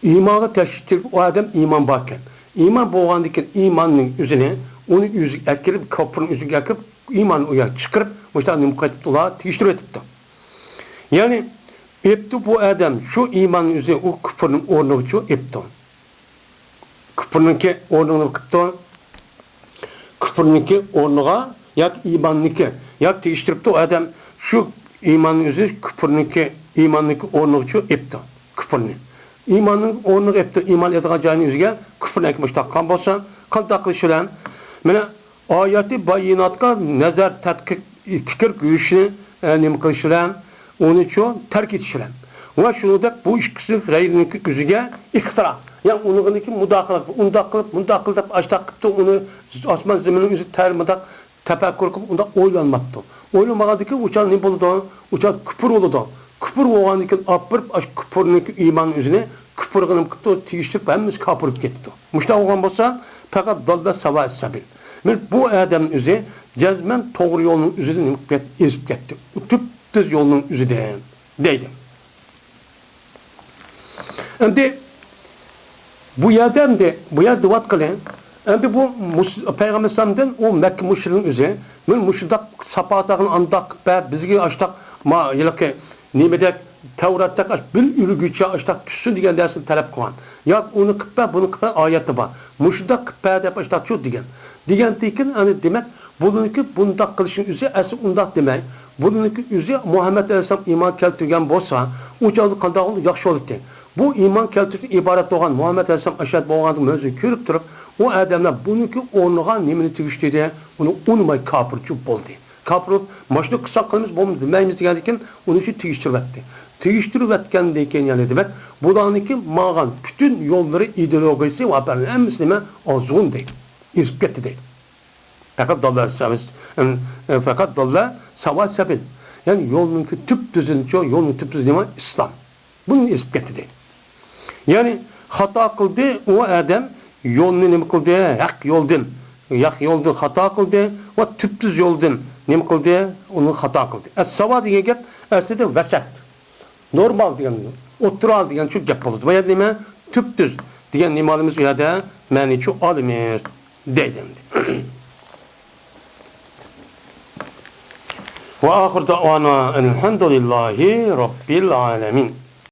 ئىمانغا تېگىشتۈرۈپ، ئۇ ئادەم ئىمان باركەن. ئىمان بولغاندىن كېيىن ئىماننىڭ ئۆزىنى، ئۇنى ئۆزىگە ئەكىرىپ، كۇپۇرنىڭ ئۆزىگە ئەكىرىپ، ئىماننى ئۇ يەرگە چىقىرىپ، مۇشۇنداق نېمە قىلىۋېتىپتۇ، ئۇلار تېگىشتۈرۈۋېتىپتۇ. يەنى ئېپتۇ بۇ ئادەم شۇ ئىماننىڭ ئۆزى ئۇ كۇپۇرنىڭ ئورنىغىچۇ ئېپتۇ. كۇپۇرنىڭكى ئورنىغا قىپتۇ. كۇپۇرنىڭكى ئورنىغا ياكى ئىماننىڭكى ياكى تېگىشتۈرۈپتۇ ئادەم شۇ ئىماننىڭ ئۆزى كۇپۇرنىڭكى، ئىماننىڭكى ئورنىغىچۇ ئېپتۇ كۇپۇرنى. ئىماننىڭ ئورنىغا ئېپتۇ، ئىمان ئېتىدىغان جاينىڭ ئۆزىگە كۇپۇرنى ئەكىمىش تاققان بولسا، قانداق قىلىش بىلەن؟ مانا ئاياتى بايىناتقا نەزەر تەتقىق، پىكىر يۈرۈشنى، ئە، نېمە قىلىش بىلەن؟ ئۇنىچۇ تەرك ئېتىش بىلەن. ۋە شۇنىڭدەك بۇ ئىككىسى غەيرىنىڭكى ئۆزىگە ئىختىرا. يەنى ئۇنىڭدىكى مۇداخىلە، ئۇنداق قىلىپ، مۇنداق قىل دەپ ئاشتاق قىپتۇ، ئۇنى ئاسمان زېمىننىڭ ئۆزى تەر مۇنداق تەپەككۇر قىلىپ، ئۇنداق ئويلانماپتۇ. ئويلىمىغاندىكىن ئۇچان نېمە بولىدۇ؟ ئۇچان كۇپۇر بولىدۇ. كۇپۇر بولغاندىكىن ئاپىرىپ، ئاشۇ كۇپۇرنىڭكى ئىمان ئۆزىنى كۇپۇرغا نېمە قىپتۇ؟ تېگىشتۈرۈپ، ھەممىسى كاپىر بولۇپ كەتتى. مۇشۇنداق بولغان بولسا، پەقەت داللا ساۋا سەبىل. مانا بۇ ئادەمنىڭ ئۆزى جەزمەن توغرا يولنىڭ ئۆزىدىن نېمە قىلىپ كەت-، ئېزىپ كەتتى. ئۇ تۈپتۈز يولنىڭ ئۆزىدىن، دەيدۇ. ئەمدى بۇ يەردە، ئەمدى بۇ يەردە دەۋاتقىلى، ئەمدى بۇ مۇس-، پەيغەمبەر ئەلەيھىسسالامدىن ئۇ مەككە مۇشرىكىنىڭ ئۆزى، مانا مۇشۇنداق ساپا تاغنى ئانداق قىلىپ بەر، بىزگە ئاشتاق، ما، ھېلىقى نېمىدەك، تەۋراتتەك ئاش-، بىر ئۈلگۈچە ئاشتاق چۈشسۇن دېگەن نەرسىنى تەلەپ قىلغان. ياكى ئۇنى قىلىپ بەر، بۇنى قىلىپ بەر، ئايەتتە بار. مۇشۇنداق قىلىپ بەر دەپ ئاشتاق چۇ دېگەن. دېگەندىن كېيىن، ئەنە دېمەك، بۇنىڭكى بۇنداق قىلىشنىڭ ئۆزى ئەسلى ئۇنداق دېمەي. بۇنىڭكى ئۆزى مۇھەممەد ئەلەيھىسسالام ئىمان كەلتۈرگەن بولسا، ئۇ چاغدا قانداق بولدى؟ ياخشى بولاتتى. بۇ ئىمان كەلتۈرۈشتىن ئىبارەت بولغان مۇھەممەد ئەلەيھىسسالام ئەشەد بولغانلىقىنى ئۆزى كۆرۈپ تۇرۇپ، ئۇ ئادەملەر بۇنىڭكى ئورنىغا نېمىنى تېگىشتۈردى؟ ئۇنى ئۇنىماي كاپىر چۈپ بولدى. كاپىر بولۇپ، ماشۇنى قىلساق قىلىمىز، بولمىدى دېمەيمىز دېگەندىن كېيىن، ئۇنى شۇ تېگىشتۈرۈۋەتتى. تېگىشتۈرۈۋەتكەندىن كېيىن، يەنى دېمەك، بۇلارنىڭكى ماڭغان پۈتۈن يوللىرى، ئىدېئولوگىيىسى ۋە ھەممىسى نېمە؟ ئازغۇن دەيدۇ. ئېزىپ كەتتى دەيدۇ. پەقەت داللا سەۋىس، ئىم، ئە، پەقەت داللا ساۋا سەبىل. يەنى يولنىڭكى تۈپ تۈزىنىچۇ، يولنىڭ تۈپ تۈزى نېمە؟ ئىسلام. بۇنى ئېزىپ كەتتى دەيدۇ. يەنى خاتا قىلدى، ئۇ ئادەم يولنى نېمە قىلدى؟ ھەق يولدىن، ھەق يولدىن خاتا قىلدى ۋە تۈپتۈز يولدىن نېمە قىلدى؟ ئۇنى خاتا قىلدى. ئەس-ساۋا دېگەن گەپ ئەسلىدە ۋەسەت. نورمال دېگەن، ئوتتۇرا دېگەن شۇ گەپ بولىدۇ. بۇ يەردە نېمە؟ تۈپتۈز دېگەن نېمە ئالىمىز؟ ئۇ يەردە مەنىچۇ ئالىمىز دەيدۇ ئەمدى. وآخر دعوانا أن الحمد لله رب العالمين.